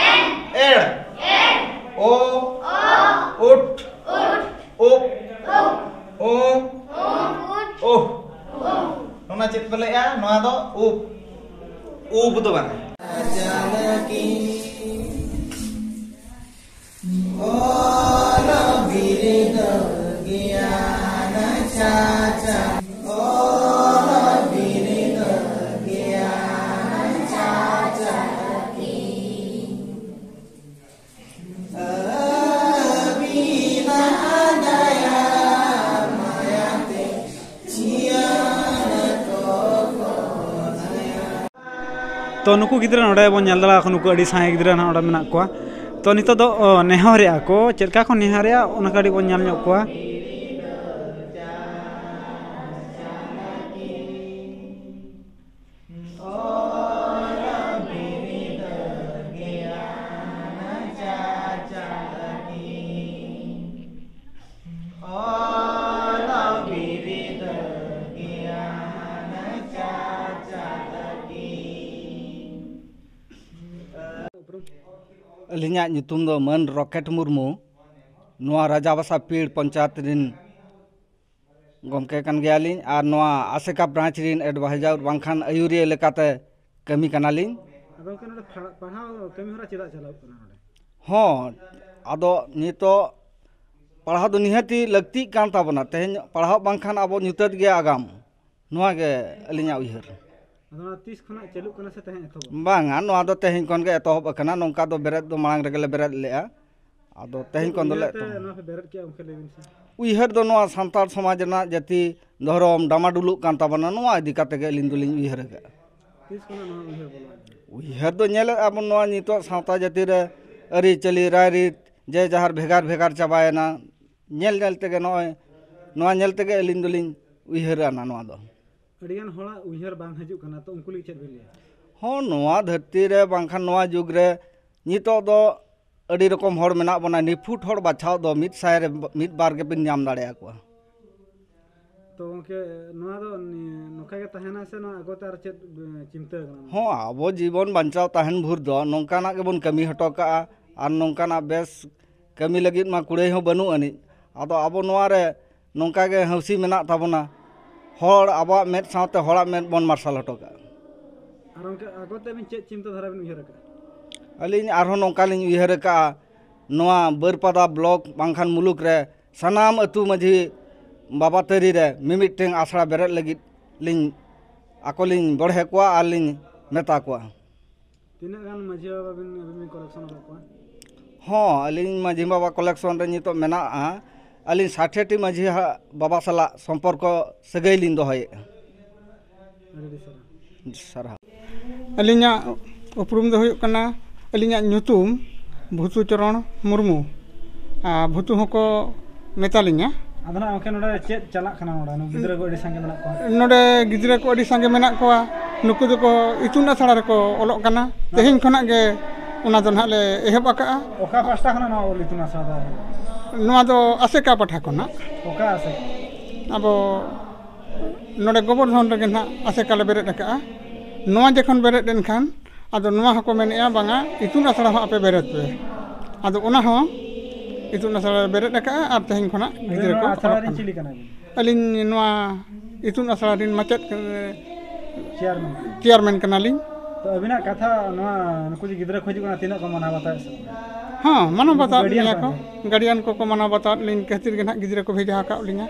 ᱮᱲ, ᱳ, ᱩᱴ, ᱩᱯ, ᱩ, ᱩᱦ᱾ ᱚᱱᱟ ᱪᱮᱫ ᱠᱚ ᱞᱟᱹᱭᱟ? ᱱᱚᱣᱟ ᱫᱚ ᱩᱵ, ᱩᱵ ᱫᱚ ᱵᱟᱝ᱾ ᱛᱚ ᱱᱩᱠᱩ ᱜᱤᱫᱽᱨᱟᱹ ᱱᱚᱰᱮ ᱵᱚᱱ ᱧᱮᱞ ᱫᱟᱲᱮᱭᱟᱠᱚ, ᱱᱩᱠᱩ ᱟᱹᱰᱤ ᱥᱟᱸᱜᱮ ᱜᱤᱫᱽᱨᱟᱹ ᱱᱟᱦᱟᱜ ᱱᱚᱰᱮ ᱢᱮᱱᱟᱜ ᱠᱚᱣᱟ᱾ ᱛᱚ ᱱᱤᱛᱚᱜ ᱫᱚ ᱚ, ᱱᱮᱦᱚᱨᱮᱜᱼᱟ ᱠᱚ, ᱪᱮᱫ ᱞᱮᱠᱟ ᱠᱚ ᱱᱮᱦᱚᱨᱮᱜᱼᱟ ᱚᱱᱟ ᱠᱟᱹᱴᱤᱡ ᱵᱚᱱ ᱧᱮᱞ ᱧᱚᱜ ᱠᱚᱣᱟ᱾ ᱟᱹᱞᱤᱧᱟᱜ ᱧᱩᱛᱩᱢ ᱫᱚ ᱢᱟᱹᱱ ᱨᱚᱠᱮᱴ ᱢᱩᱨᱢᱩ᱾ ᱱᱚᱣᱟ ᱨᱟᱡᱟᱵᱟᱥᱟ ᱯᱤᱲ ᱯᱚᱧᱪᱟᱭᱮᱛ ᱨᱤᱱ ᱜᱚᱢᱠᱮ ᱠᱟᱱ ᱜᱮᱭᱟᱞᱤᱧ ᱟᱨ ᱱᱚᱣᱟ ᱟᱥᱮᱠᱟ ᱵᱨᱟᱧᱪ ᱨᱤᱱ ᱮᱰᱵᱷᱟᱭᱡᱟᱨ ᱵᱟᱝᱠᱷᱟᱱ ᱟᱹᱭᱩᱨᱤᱭᱟᱹ ᱞᱮᱠᱟᱛᱮ ᱠᱟᱹᱢᱤ ᱠᱟᱱᱟᱞᱤᱧ᱾ ᱟᱫᱚ ᱜᱚᱢᱠᱮ, ᱱᱚᱰᱮ ᱯᱷᱟ- ᱯᱟᱲᱦᱟᱣ ᱠᱟᱹᱢᱤ ᱦᱚᱨᱟ ᱪᱮᱫᱟᱜ ᱪᱟᱞᱟᱣ ᱠᱟᱱᱟ ᱱᱚᱰᱮ? ᱦᱚᱸ, ᱟᱫᱚ ᱱᱤᱛᱚᱜ ᱯᱟᱲᱦᱟᱣ ᱫᱚ ᱱᱤᱦᱟᱹᱛᱤ ᱞᱟᱹᱠᱛᱤᱜ ᱠᱟᱱ ᱛᱟᱵᱚᱱᱟ᱾ ᱛᱮᱦᱮᱧ ᱯᱟᱲᱦᱟᱣ ᱵᱟᱝᱠᱷᱟᱱ ᱟᱵᱚ ᱧᱩᱛᱟᱹᱛ ᱜᱮᱭᱟ ᱟᱜᱟᱢ᱾ ᱱᱚᱣᱟ ᱜᱮ ᱟᱹᱞᱤᱧᱟᱜ ᱩᱭᱦᱟᱹᱨ᱾ ᱟᱫᱚ ᱚᱱᱟ ᱛᱤᱥ ᱠᱷᱚᱱᱟᱜ ᱪᱟᱹᱞᱩᱜ ᱠᱟᱱᱟ ᱥᱮ ᱛᱮᱦᱮᱧ ᱮᱛᱚᱦᱚᱵ? ᱵᱟᱝᱟ, ᱱᱚᱣᱟ ᱫᱚ ᱛᱮᱦᱮᱧ ᱠᱷᱚᱱ ᱜᱮ ᱮᱛᱚᱦᱚᱵ ᱟᱠᱟᱱᱟ᱾ ᱱᱚᱝᱠᱟ ᱫᱚ ᱵᱮᱨᱮᱫ ᱫᱚ ᱢᱟᱲᱟᱝ ᱨᱮᱜᱮ ᱞᱮ ᱵᱮᱨᱮᱫ ᱞᱮᱜᱼᱟ᱾ ᱟᱫᱚ ᱛᱮᱦᱮᱧ ᱠᱷᱚᱱ ᱫᱚᱞᱮ ᱩᱭᱦᱟᱹᱨ ᱛᱮ ᱮᱛᱚᱦᱚᱵ᱾ ᱱᱚᱣᱟ ᱯᱮ ᱵᱮᱨᱮᱫ ᱠᱮᱜᱼᱟ, ᱜᱚᱢᱠᱮ, ᱞᱟᱹᱭ ᱵᱤᱱ ᱥᱮ᱾ ᱩᱭᱦᱟᱹᱨ ᱫᱚ ᱱᱚᱣᱟ ᱥᱟᱱᱛᱟᱲ ᱥᱚᱢᱟᱡᱽ ᱨᱮᱱᱟᱜ ᱡᱟᱹᱛᱤ ᱫᱷᱚᱨᱚᱢ ᱰᱟᱢᱟᱰᱩᱞᱩᱜ ᱠᱟᱱ ᱛᱟᱵᱚᱱᱟ, ᱱᱚᱣᱟ ᱤᱫᱤ ᱠᱟᱛᱮ ᱜᱮ ᱟᱹᱞᱤᱧ ᱫᱚᱞᱤᱧ ᱩᱭᱦᱟᱹᱨ ᱟᱠᱟᱫᱼᱟ᱾ ᱛᱤᱥ ᱠᱷᱚᱱᱟᱜ ᱱᱚᱣᱟ ᱩᱭᱦᱟᱹᱨ ᱵᱚᱞᱚ ᱟᱵᱤᱱᱟ? ᱩᱭᱦᱟᱹᱨ ᱫᱚ ᱧᱮᱞᱮᱫᱼᱟ ᱵᱚᱱ, ᱱᱚᱣᱟ ᱱᱤᱛᱚᱜ ᱥᱟᱶᱛᱟ ᱡᱟᱹᱛᱤ ᱨᱮ ᱟᱹᱨᱤᱪᱟᱹᱞᱤ, ᱨᱟᱭᱨᱤᱛ, ᱡᱮ ᱡᱟᱦᱟᱨ ᱵᱷᱮᱜᱟᱨ ᱵᱷᱮᱜᱟᱨ ᱪᱟᱵᱟᱭᱮᱱᱟ᱾ ᱧᱮᱞ ᱧᱮᱞ ᱛᱮᱜᱮ ᱱᱚᱜᱼᱚᱭ, ᱱᱚᱣᱟ ᱧᱮᱞ ᱛᱮᱜᱮ ᱟᱹᱞᱤᱧ ᱫᱚᱞᱤᱧ ᱩᱭᱦᱟᱹᱨ ᱟᱱᱟ ᱱᱚᱣᱟ ᱫᱚ᱾ ᱟᱹᱰᱤᱜᱟᱱ ᱦᱚᱲᱟᱜ ᱩᱭᱦᱟᱹᱨ ᱵᱟᱝ ᱦᱤᱡᱩᱜ ᱠᱟᱱᱟ, ᱛᱚ ᱩᱱᱠᱩ ᱞᱟᱹᱜᱤᱫ ᱪᱮᱫ ᱵᱤᱱ ᱞᱟᱹᱭᱟ? ᱦᱚᱸ, ᱱᱚᱣᱟ ᱫᱷᱟᱹᱨᱛᱤ ᱨᱮ ᱵᱟᱝᱠᱷᱟᱱ ᱱᱚᱣᱟ ᱡᱩᱜᱽ ᱨᱮ ᱱᱤᱛᱚᱜ ᱫᱚ ᱟᱹᱰᱤ ᱨᱚᱠᱚᱢ ᱦᱚᱲ ᱢᱮᱱᱟᱜ ᱵᱚᱱᱟ᱾ ᱱᱤᱯᱷᱩᱴ ᱦᱚᱲ ᱵᱟᱪᱷᱟᱣ ᱫᱚ ᱢᱤᱫ ᱥᱟᱭ ᱨᱮ ᱢᱤᱫ ᱵᱟᱨ ᱜᱮᱵᱤᱱ ᱧᱟᱢ ᱫᱟᱲᱮᱭᱟᱠᱚᱣᱟ᱾ ᱛᱚ ᱜᱚᱢᱠᱮ, ᱱᱚᱣᱟ ᱫᱚ ᱱᱤ-, ᱱᱚᱝᱠᱟ ᱜᱮ ᱛᱟᱦᱮᱱᱟ ᱥᱮ ᱱᱚᱣᱟ ᱟᱜᱚᱛ ᱟᱨ ᱪᱮᱫ, ᱮ, ᱪᱤᱱᱛᱟᱹ ᱠᱟᱱᱟ? ᱦᱚᱸ, ᱟᱵᱚ ᱡᱤᱵᱚᱱ ᱵᱟᱧᱪᱟᱣ ᱛᱟᱦᱮᱱ ᱵᱷᱳᱨ ᱫᱚ ᱱᱚᱝᱠᱟᱱᱟᱜ ᱜᱮᱵᱚᱱ ᱠᱟᱹᱢᱤ ᱦᱚᱴᱚ ᱠᱟᱜᱼᱟ᱾ ᱟᱨ ᱱᱚᱝᱠᱟᱱᱟᱜ ᱵᱮᱥ ᱠᱟᱹᱢᱤ ᱞᱟᱹᱜᱤᱫ ᱢᱟ ᱠᱩᱲᱟᱹᱭ ᱦᱚᱸ ᱵᱟᱹᱱᱩᱜ ᱟᱹᱱᱤᱡ᱾ ᱟᱫᱚ ᱟᱵᱚ ᱱᱚᱣᱟ ᱨᱮ ᱱᱚᱝᱠᱟ ᱜᱮ ᱦᱟᱹᱣᱥᱤ ᱢᱮᱱᱟᱜ ᱛᱟᱵᱚᱱᱟ, ᱦᱚᱲ ᱟᱵᱚᱣᱟᱜ ᱢᱮᱫ ᱥᱟᱶᱛᱮ ᱦᱚᱲᱟᱜ ᱢᱮᱫ ᱵᱚᱱ ᱢᱟᱨᱥᱟᱞ ᱦᱚᱴᱚ ᱠᱟᱜᱼᱟ᱾ ᱟᱨ ᱚᱱᱠᱟ ᱟᱜᱚᱛ ᱟᱹᱵᱤᱱ ᱪᱮᱫ ᱪᱤᱱᱛᱟᱹ ᱫᱷᱟᱨᱟ ᱵᱤᱱ ᱩᱭᱦᱟᱹᱨ ᱟᱠᱟᱫᱼᱟ? ᱟᱹᱞᱤᱧ ᱟᱨᱦᱚᱸ ᱱᱚᱝᱠᱟ ᱞᱤᱧ ᱩᱭᱦᱟᱹᱨ ᱟᱠᱟᱫᱼᱟ, ᱱᱚᱣᱟ ᱵᱟᱹᱨᱯᱟᱫᱟ ᱵᱞᱚᱠ ᱵᱟᱝᱠᱷᱟᱱ ᱢᱩᱞᱩᱠ ᱨᱮ ᱥᱟᱱᱟᱢ ᱟᱹᱛᱩ ᱢᱟᱹᱡᱷᱤ ᱵᱟᱵᱟ ᱛᱟᱹᱨᱤ ᱨᱮ ᱢᱤᱢᱤᱫᱴᱟᱝ ᱟᱥᱲᱟ ᱵᱮᱨᱮᱫ ᱞᱟᱹᱜᱤᱫ ᱞᱤᱧ, ᱟᱠᱚ ᱞᱤᱧ ᱵᱚᱲᱦᱮ ᱠᱚᱣᱟ ᱟᱨ ᱞᱤᱧ ᱢᱮᱛᱟ ᱠᱚᱣᱟ᱾ ᱛᱤᱱᱟᱹᱜ ᱜᱟᱱ ᱢᱟᱹᱡᱷᱤ ᱵᱟᱵᱟ ᱵᱤᱱ, ᱟᱹᱵᱤᱱ ᱵᱤᱱ ᱠᱚᱞᱮᱠᱥᱚᱱ ᱟᱠᱟᱫ ᱠᱚᱣᱟ? ᱦᱚᱸ, ᱟᱹᱞᱤᱧ ᱢᱟᱹᱡᱷᱤ ᱵᱟᱵᱟ ᱠᱚᱞᱮᱠᱥᱚᱱ ᱨᱮ ᱱᱤᱛᱚᱜ ᱢᱮᱱᱟᱜᱼᱟ᱾ ᱟᱹᱞᱤᱧ ᱥᱟᱴᱷᱮᱴᱤ ᱢᱟᱹᱡᱷᱤ ᱦᱟ-, ᱵᱟᱵᱟ ᱥᱟᱞᱟᱜ ᱥᱚᱢᱯᱚᱨᱠᱚ ᱥᱟᱹᱜᱟᱹᱭ ᱞᱤᱧ ᱫᱚᱦᱚᱭᱮᱫᱼᱟ᱾ ᱟᱹᱰᱤ ᱟᱹᱰᱤ ᱥᱟᱨᱦᱟᱣ᱾ ᱥᱟᱨᱦᱟᱣ᱾ ᱟᱹᱞᱤᱧᱟᱜ ᱩᱯᱨᱩᱢ ᱫᱚ ᱦᱩᱭᱩᱜ ᱠᱟᱱᱟ, ᱟᱹᱞᱤᱧᱟᱜ ᱧᱩᱛᱩᱢ ᱵᱷᱩᱛᱩ ᱪᱚᱨᱚᱬ ᱢᱩᱨᱢᱩ᱾ ᱟᱨ ᱵᱷᱩᱛᱩ ᱦᱚᱸᱠᱚ ᱢᱮᱛᱟᱞᱤᱧᱟ᱾ ᱟᱫᱚ ᱱᱟᱜ ᱜᱚᱢᱠᱮ, ᱱᱚᱰᱮ ᱪᱮᱫ ᱪᱟᱞᱟᱜ ᱠᱟᱱᱟ? ᱱᱚᱰᱮ ᱱᱩᱠᱩ ᱜᱤᱫᱽᱨᱟᱹ ᱠᱚ ᱟᱹᱰᱤ ᱥᱟᱸᱜᱮ ᱢᱮᱱᱟᱜ ᱠᱚᱣᱟ᱾ ᱱᱚᱰᱮ ᱜᱤᱫᱽᱨᱟᱹ ᱠᱚ ᱟᱹᱰᱤ ᱥᱟᱸᱜᱮ ᱢᱮᱱᱟᱜ ᱠᱚᱣᱟ᱾ ᱱᱩᱠᱩ ᱫᱚᱠᱚ ᱤᱛᱩᱱ ᱟᱥᱲᱟ ᱨᱮᱠᱚ ᱚᱞᱚᱜ ᱠᱟᱱᱟ᱾ ᱛᱮᱦᱮᱧ ᱠᱷᱚᱱᱟᱜ ᱜᱮ ᱚᱱᱟ ᱫᱚ ᱱᱟᱦᱟᱜ ᱞᱮ ᱮᱦᱚᱵ ᱟᱠᱟᱜᱼᱟ᱾ ᱚᱠᱟ ᱯᱟᱦᱴᱟ ᱠᱷᱚᱱᱟᱜ ᱱᱚᱣᱟ ᱚᱞ ᱤᱛᱩᱱ ᱟᱥᱲᱟ ᱫᱚ? ᱱᱚᱣᱟ ᱫᱚ ᱟᱥᱮᱠᱟ ᱯᱟᱦᱴᱟ ᱠᱷᱚᱱᱟᱜ᱾ ᱚᱠᱟ ᱟᱥᱮᱠᱟ? ᱟᱵᱚ ᱱᱚᱰᱮ ᱜᱚᱵᱚᱨᱫᱷᱚᱱ ᱨᱮᱜᱮ ᱱᱟᱦᱟᱜ ᱟᱥᱮᱠᱟ ᱞᱮ ᱵᱮᱨᱮᱫ ᱟᱠᱟᱜᱼᱟ᱾ ᱱᱚᱣᱟ ᱡᱚᱠᱷᱚᱱ ᱵᱮᱨᱮᱫ ᱮᱱᱠᱷᱟᱱ, ᱟᱫᱚ ᱱᱚᱣᱟ ᱦᱚᱸᱠᱚ ᱢᱮᱱᱮᱜᱼᱟ, "ᱵᱟᱝᱟ, ᱤᱛᱩᱱ ᱟᱥᱲᱟ ᱦᱚᱸ ᱟᱯᱮ ᱵᱮᱨᱮᱫ ᱯᱮ᱾" ᱟᱫᱚ ᱚᱱᱟ ᱦᱚᱸ ᱤᱛᱩᱱ ᱟᱥᱲᱟ ᱞᱮ ᱵᱮᱨᱮᱫ ᱟᱠᱟᱜᱼᱟ ᱟᱨ ᱛᱮᱦᱮᱧ ᱠᱷᱚᱱᱟᱜ ᱟᱹᱵᱤᱱ ᱜᱤᱫᱽᱨᱟᱹ ᱠᱚ ᱱᱚᱣᱟ ᱟᱥᱲᱟ ᱚᱞᱚᱜ ᱨᱮᱱ ᱠᱟᱱᱟ᱾ ᱪᱤᱞᱤ ᱠᱟᱱᱟ ᱵᱤᱱ? ᱟᱹᱞᱤᱧ ᱱᱚᱣᱟ ᱤᱛᱩᱱ ᱟᱥᱲᱟ ᱨᱮᱱ ᱢᱟᱪᱮᱫ, ᱪᱮᱭᱟᱨᱢᱮᱱ ᱠᱟᱱᱟ᱾ ᱪᱮᱭᱟᱨᱢᱮᱱ ᱠᱟᱱᱟᱞᱤᱧ᱾ ᱛᱚ ᱟᱹᱵᱤᱱᱟᱜ ᱠᱟᱛᱷᱟ, ᱱᱚᱣᱟ ᱱᱩᱠᱩ ᱡᱮ ᱜᱤᱫᱽᱨᱟᱹ ᱠᱚ ᱦᱤᱡᱩᱜ ᱠᱟᱱᱟ, ᱛᱤᱱᱟᱹᱜ ᱠᱚ ᱢᱟᱱᱟᱣ ᱵᱟᱛᱟᱣᱮᱫ ᱥᱮ ᱵᱟᱝ? ᱦᱚᱸ, ᱢᱟᱱᱟᱣ ᱩᱱᱠᱩ ᱵᱟᱛᱟᱣᱮᱫ ᱜᱟᱨᱰᱤᱭᱟᱱ ᱞᱤᱧᱟ ᱠᱚ᱾ ᱠᱚ? ᱜᱟᱨᱰᱤᱭᱟᱱ ᱠᱚᱠᱚ ᱢᱟᱱᱟᱣ ᱵᱟᱛᱟᱣᱮᱫ ᱞᱤᱧ ᱠᱷᱟᱹᱛᱤᱨ ᱜᱮ ᱱᱟᱦᱟᱜ ᱜᱤᱫᱽᱨᱟᱹ ᱠᱚ ᱵᱷᱮᱡᱟ ᱟᱠᱟᱫ ᱞᱤᱧᱟ᱾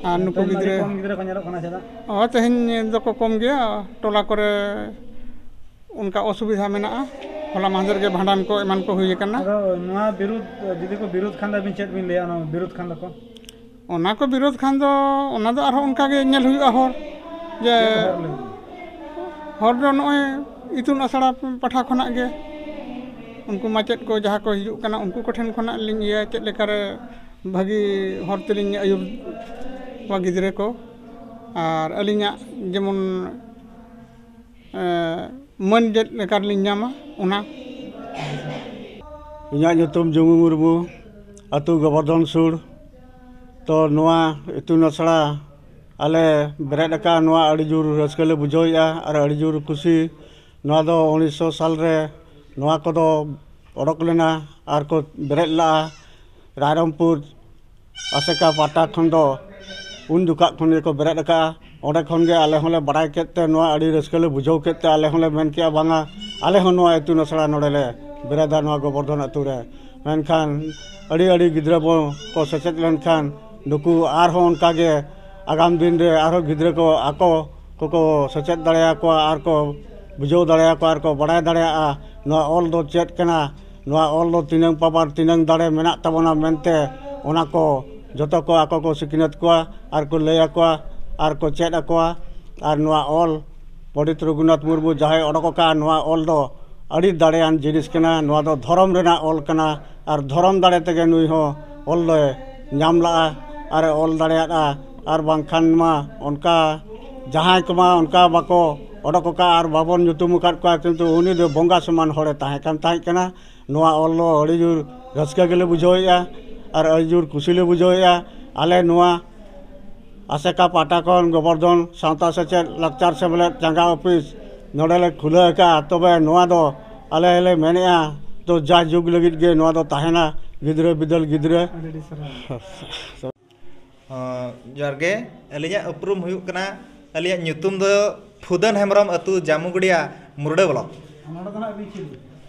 ᱟᱨ ᱱᱩᱠᱩ ᱛᱮᱦᱮᱧ ᱢᱟ ᱟᱹᱰᱤ ᱜᱤᱫᱽᱨᱟᱹ ᱠᱚᱢ ᱜᱤᱫᱽᱨᱟᱹ ᱠᱚ ᱧᱮᱞᱚᱜ ᱠᱟᱱᱟ, ᱪᱮᱫᱟᱜ? ᱚ, ᱛᱮᱦᱮᱧ ᱫᱚᱠᱚ ᱠᱚᱢ ᱜᱮᱭᱟ, ᱴᱚᱞᱟ ᱠᱚᱨᱮ ᱚᱱᱠᱟ ᱚᱥᱩᱵᱤᱫᱷᱟ ᱢᱮᱱᱟᱜᱼᱟ᱾ ᱦᱚᱞᱟ ᱢᱟᱦᱫᱮᱨ ᱜᱮ ᱵᱷᱟᱸᱰᱟᱱ ᱠᱚ ᱮᱢᱟᱱ ᱠᱚ ᱦᱩᱭ ᱟᱠᱟᱱᱟ᱾ ᱟᱫᱚ ᱱᱚᱣᱟ ᱵᱤᱨᱩᱫᱷ, ᱡᱩᱫᱤ ᱠᱚ ᱵᱤᱨᱩᱫᱷ ᱠᱷᱟᱱ ᱫᱚ ᱟᱹᱵᱤᱱ ᱪᱮᱫ ᱵᱤᱱ ᱞᱟᱹᱭᱟ, ᱚᱱᱟ ᱵᱤᱨᱩᱫᱷ ᱠᱷᱟᱱ ᱫᱚᱠᱚ? ᱚᱱᱟ ᱠᱚ ᱵᱤᱨᱳᱫᱷ ᱠᱷᱟᱱ ᱫᱚ, ᱚᱱᱟ ᱫᱚ ᱟᱨᱦᱚᱸ ᱚᱱᱠᱟ ᱜᱮ ᱧᱮᱞ ᱦᱩᱭᱩᱜᱼᱟ ᱦᱚᱨ, ᱡᱮ ᱪᱮᱫ ᱦᱚᱨ ᱞᱟᱹᱜᱤᱫ? ᱦᱚᱨ ᱫᱚ ᱱᱚᱜᱼᱚᱭ ᱤᱛᱩᱱ ᱟᱥᱲᱟ ᱯᱟᱦᱴᱟ ᱠᱷᱚᱱᱟᱜ ᱜᱮ, ᱩᱱᱠᱩ ᱢᱟᱪᱮᱫ ᱠᱚ ᱡᱟᱦᱟᱸ ᱠᱚ ᱦᱤᱡᱩᱜ ᱠᱟᱱᱟ, ᱩᱱᱠᱩ ᱠᱚᱴᱷᱮᱱ ᱠᱷᱚᱱᱟᱜ ᱞᱤᱧ ᱤᱭᱟᱹᱭᱟ, ᱪᱮᱫ ᱞᱮᱠᱟᱨᱮ ᱵᱷᱟᱹᱜᱤ ᱦᱚᱨ ᱛᱮᱞᱤᱧ ᱟᱹᱭᱩᱨ ᱠᱚᱣᱟ ᱜᱤᱫᱽᱨᱟᱹ ᱠᱚ, ᱟᱨ ᱟᱹᱞᱤᱧᱟᱜ ᱡᱮᱢᱚᱱ ᱮ, ᱢᱟᱹᱱ ᱪᱮᱫ ᱞᱮᱠᱟ ᱨᱮᱞᱤᱧ ᱧᱟᱢᱟ, ᱚᱱᱟ᱾ ᱤᱧᱟᱹᱜ ᱧᱩᱛᱩᱢ ᱡᱩᱢᱤ ᱢᱩᱨᱢᱩ, ᱟᱹᱛᱩ ᱜᱳᱵᱚᱨᱫᱷᱚᱱ ᱥᱩᱨ᱾ ᱛᱚ, ᱱᱚᱣᱟ ᱤᱛᱩᱱ ᱟᱥᱲᱟ ᱟᱞᱮ ᱵᱮᱨᱮᱫ ᱟᱠᱟᱫ, ᱱᱚᱣᱟ ᱟᱹᱰᱤ ᱡᱳᱨ ᱨᱟᱹᱥᱠᱟᱹ ᱞᱮ ᱵᱩᱡᱷᱟᱹᱣᱮᱫᱼᱟ ᱟᱨ ᱟᱹᱰᱤ ᱡᱳᱨ ᱠᱩᱥᱤ᱾ ᱱᱚᱣᱟ ᱫᱚ ᱩᱱᱤᱥᱥᱚ ᱥᱟᱞ ᱨᱮ ᱱᱚᱣᱟ ᱠᱚᱫᱚ ᱚᱰᱚᱠ ᱞᱮᱱᱟ ᱟᱨ ᱠᱚ ᱵᱮᱨᱮᱫ ᱞᱮᱫᱼᱟ᱾ ᱨᱟᱭᱨᱚᱝᱯᱩᱨ ᱟᱥᱮᱠᱟ ᱯᱟᱦᱴᱟ ᱠᱷᱚᱱ ᱫᱚ ᱩᱱ ᱡᱚᱠᱷᱟᱜ ᱠᱷᱚᱱ ᱜᱮᱠᱚ ᱵᱮᱨᱮᱫ ᱟᱠᱟᱫᱼᱟ᱾ ᱚᱸᱰᱮ ᱠᱷᱚᱱ ᱜᱮ ᱟᱞᱮ ᱦᱚᱸᱞᱮ ᱵᱟᱲᱟᱭ ᱠᱮᱫ ᱛᱮ, ᱱᱚᱣᱟ ᱟᱹᱰᱤ ᱨᱟᱹᱥᱠᱟᱹ ᱞᱮ ᱵᱩᱡᱷᱟᱹᱣ ᱠᱮᱫ ᱛᱮ, ᱟᱞᱮ ᱦᱚᱸᱞᱮ ᱢᱮᱱ ᱠᱮᱫᱼᱟ, ᱵᱟᱝᱟ, ᱟᱞᱮ ᱦᱚᱸ ᱱᱚᱣᱟ ᱤᱛᱩᱱ ᱟᱥᱲᱟ ᱱᱚᱰᱮ ᱞᱮ ᱵᱮᱨᱮᱫᱟ, ᱱᱚᱣᱟ ᱜᱳᱵᱚᱨᱫᱷᱚᱱ ᱟᱹᱛᱩ ᱨᱮ᱾ ᱢᱮᱱᱠᱷᱟᱱ ᱟᱹᱰᱤ ᱟᱹᱰᱤ ᱜᱤᱫᱽᱨᱟᱹ ᱵᱚ ᱠᱚ ᱥᱮᱪᱮᱫ ᱞᱮᱱᱠᱷᱟᱱ, ᱱᱩᱠᱩ ᱟᱨᱦᱚᱸ ᱚᱱᱠᱟ ᱜᱮ ᱟᱜᱟᱢ ᱫᱤᱱ ᱨᱮ ᱟᱨᱦᱚᱸ ᱜᱤᱫᱽᱨᱟᱹ ᱠᱚ ᱟᱠᱚ ᱠᱚᱠᱚ ᱥᱮᱪᱮᱫ ᱫᱟᱲᱮᱭᱟᱠᱚᱣᱟ ᱟᱨ ᱠᱚ ᱵᱩᱡᱷᱟᱹᱣ ᱫᱟᱲᱮᱭᱟᱠᱚᱣᱟ ᱟᱨ ᱠᱚ ᱵᱟᱲᱟᱭ ᱫᱟᱲᱮᱭᱟᱜᱼᱟ, ᱱᱚᱣᱟ ᱚᱞ ᱫᱚ ᱪᱮᱫ ᱠᱟᱱᱟ, ᱱᱚᱣᱟ ᱚᱞ ᱫᱚ ᱛᱤᱱᱟᱹᱝ power, ᱛᱤᱱᱟᱹᱝ ᱫᱟᱲᱮ ᱢᱮᱱᱟᱜ ᱛᱟᱵᱚᱱᱟ ᱢᱮᱱᱛᱮ, ᱚᱱᱟ ᱠᱚ ᱡᱚᱛᱚ ᱠᱚ ᱟᱠᱚ ᱠᱚ ᱥᱤᱠᱷᱱᱟᱹᱛ ᱠᱚᱣᱟ ᱟᱨ ᱠᱚ ᱞᱟᱹᱭ ᱟᱠᱚᱣᱟ ᱟᱨ ᱠᱚ ᱪᱮᱫ ᱟᱠᱚᱣᱟ᱾ ᱟᱨ ᱱᱚᱣᱟ ᱚᱞ ᱯᱚᱱᱰᱤᱛ ᱨᱚᱜᱷᱩᱱᱟᱛᱷ ᱢᱩᱨᱢᱩ ᱡᱟᱦᱟᱸᱭ ᱚᱰᱚᱠ ᱟᱠᱟᱫᱼᱟ, ᱱᱚᱣᱟ ᱚᱞ ᱫᱚ ᱟᱹᱰᱤ ᱫᱟᱲᱮᱭᱟᱱ ᱡᱤᱱᱤᱥ ᱠᱟᱱᱟ᱾ ᱱᱚᱣᱟ ᱫᱚ ᱫᱷᱚᱨᱚᱢ ᱨᱮᱱᱟᱜ ᱚᱞ ᱠᱟᱱᱟ ᱟᱨ ᱫᱷᱚᱨᱚᱢ ᱫᱟᱲᱮ ᱛᱮᱜᱮ ᱱᱩᱭ ᱦᱚᱸ ᱚᱞ ᱫᱚᱭ ᱧᱟᱢ ᱞᱟᱜᱼᱟ ᱟᱨ ᱮ ᱚᱞ ᱫᱟᱲᱮᱭᱟᱫᱼᱟ᱾ ᱟᱨ ᱵᱟᱝᱠᱷᱟᱱ ᱢᱟ ᱚᱱᱠᱟ ᱡᱟᱦᱟᱸᱭ ᱠᱚᱢᱟ ᱚᱱᱠᱟ ᱵᱟᱠᱚ ᱚᱰᱚᱠ ᱟᱠᱟᱫᱼᱟ ᱟᱨ ᱵᱟᱵᱚᱱ ᱧᱩᱛᱩᱢ ᱟᱠᱟᱫ ᱠᱚᱣᱟ, ᱠᱤᱱᱛᱩ ᱩᱱᱤ ᱫᱚ ᱵᱚᱸᱜᱟ ᱥᱚᱢᱟᱱ ᱦᱚᱲᱮ ᱛᱟᱦᱮᱸ ᱠᱟᱱ ᱛᱟᱦᱮᱸ ᱠᱟᱱᱟ᱾ ᱱᱚᱣᱟ ᱚᱞ ᱫᱚ ᱟᱹᱰᱤ ᱡᱳᱨ ᱨᱟᱹᱥᱠᱟᱹ ᱜᱮᱞᱮ ᱵᱩᱡᱷᱟᱹᱣᱮᱫᱼᱟ ᱟᱨ ᱟᱹᱰᱤ ᱡᱳᱨ ᱠᱩᱥᱤ ᱞᱮ ᱵᱩᱡᱷᱟᱹᱣᱮᱫᱼᱟ᱾ ᱟᱞᱮ ᱱᱚᱣᱟ ᱟᱥᱮᱠᱟ ᱯᱟᱦᱴᱟ ᱠᱷᱚᱱ ᱜᱳᱵᱚᱨᱫᱷᱚᱱ ᱥᱟᱶᱛᱟ ᱥᱮᱪᱮᱫ ᱞᱟᱠᱪᱟᱨ ᱥᱮᱢᱞᱮᱫ ᱪᱟᱸᱜᱟ ᱚᱯᱷᱤᱥ ᱱᱚᱰᱮ ᱞᱮ ᱠᱷᱩᱞᱟᱹᱣ ᱟᱠᱟᱫᱼᱟ᱾ ᱛᱚᱵᱮ ᱱᱚᱣᱟ ᱫᱚ ᱟᱞᱮ ᱞᱮ ᱢᱮᱱᱮᱫᱼᱟ, ᱛᱚ ᱡᱟ ᱡᱩᱜᱽ ᱞᱟᱹᱜᱤᱫ ᱜᱮ ᱱᱚᱣᱟ ᱫᱚ ᱛᱟᱦᱮᱱᱟ, ᱜᱤᱫᱽᱨᱟᱹ ᱵᱤᱫᱟᱹᱞ ᱜᱤᱫᱽᱨᱟᱹ᱾ ᱟᱹᱰᱤ ᱟᱹᱰᱤ ᱥᱟᱨᱦᱟᱣ᱾ ᱦᱚᱸ, ᱡᱚᱦᱟᱨ ᱜᱮ᱾ ᱟᱹᱞᱤᱧᱟᱜ ᱩᱯᱨᱩᱢ ᱦᱩᱭᱩᱜ ᱠᱟᱱᱟ, ᱟᱹᱞᱤᱧᱟᱜ ᱧᱩᱛᱩᱢ ᱫᱚ ᱯᱷᱩᱫᱟᱹᱱ ᱦᱮᱢᱵᱨᱚᱢ, ᱟᱹᱛᱩ ᱡᱟᱢᱩᱜᱩᱲᱤᱭᱟ, ᱢᱩᱨᱰᱟᱹ ᱵᱞᱚᱠ᱾ ᱱᱚᱰᱮ ᱫᱚ ᱦᱟᱸᱜ ᱟᱹᱵᱤᱱ ᱪᱮᱫ?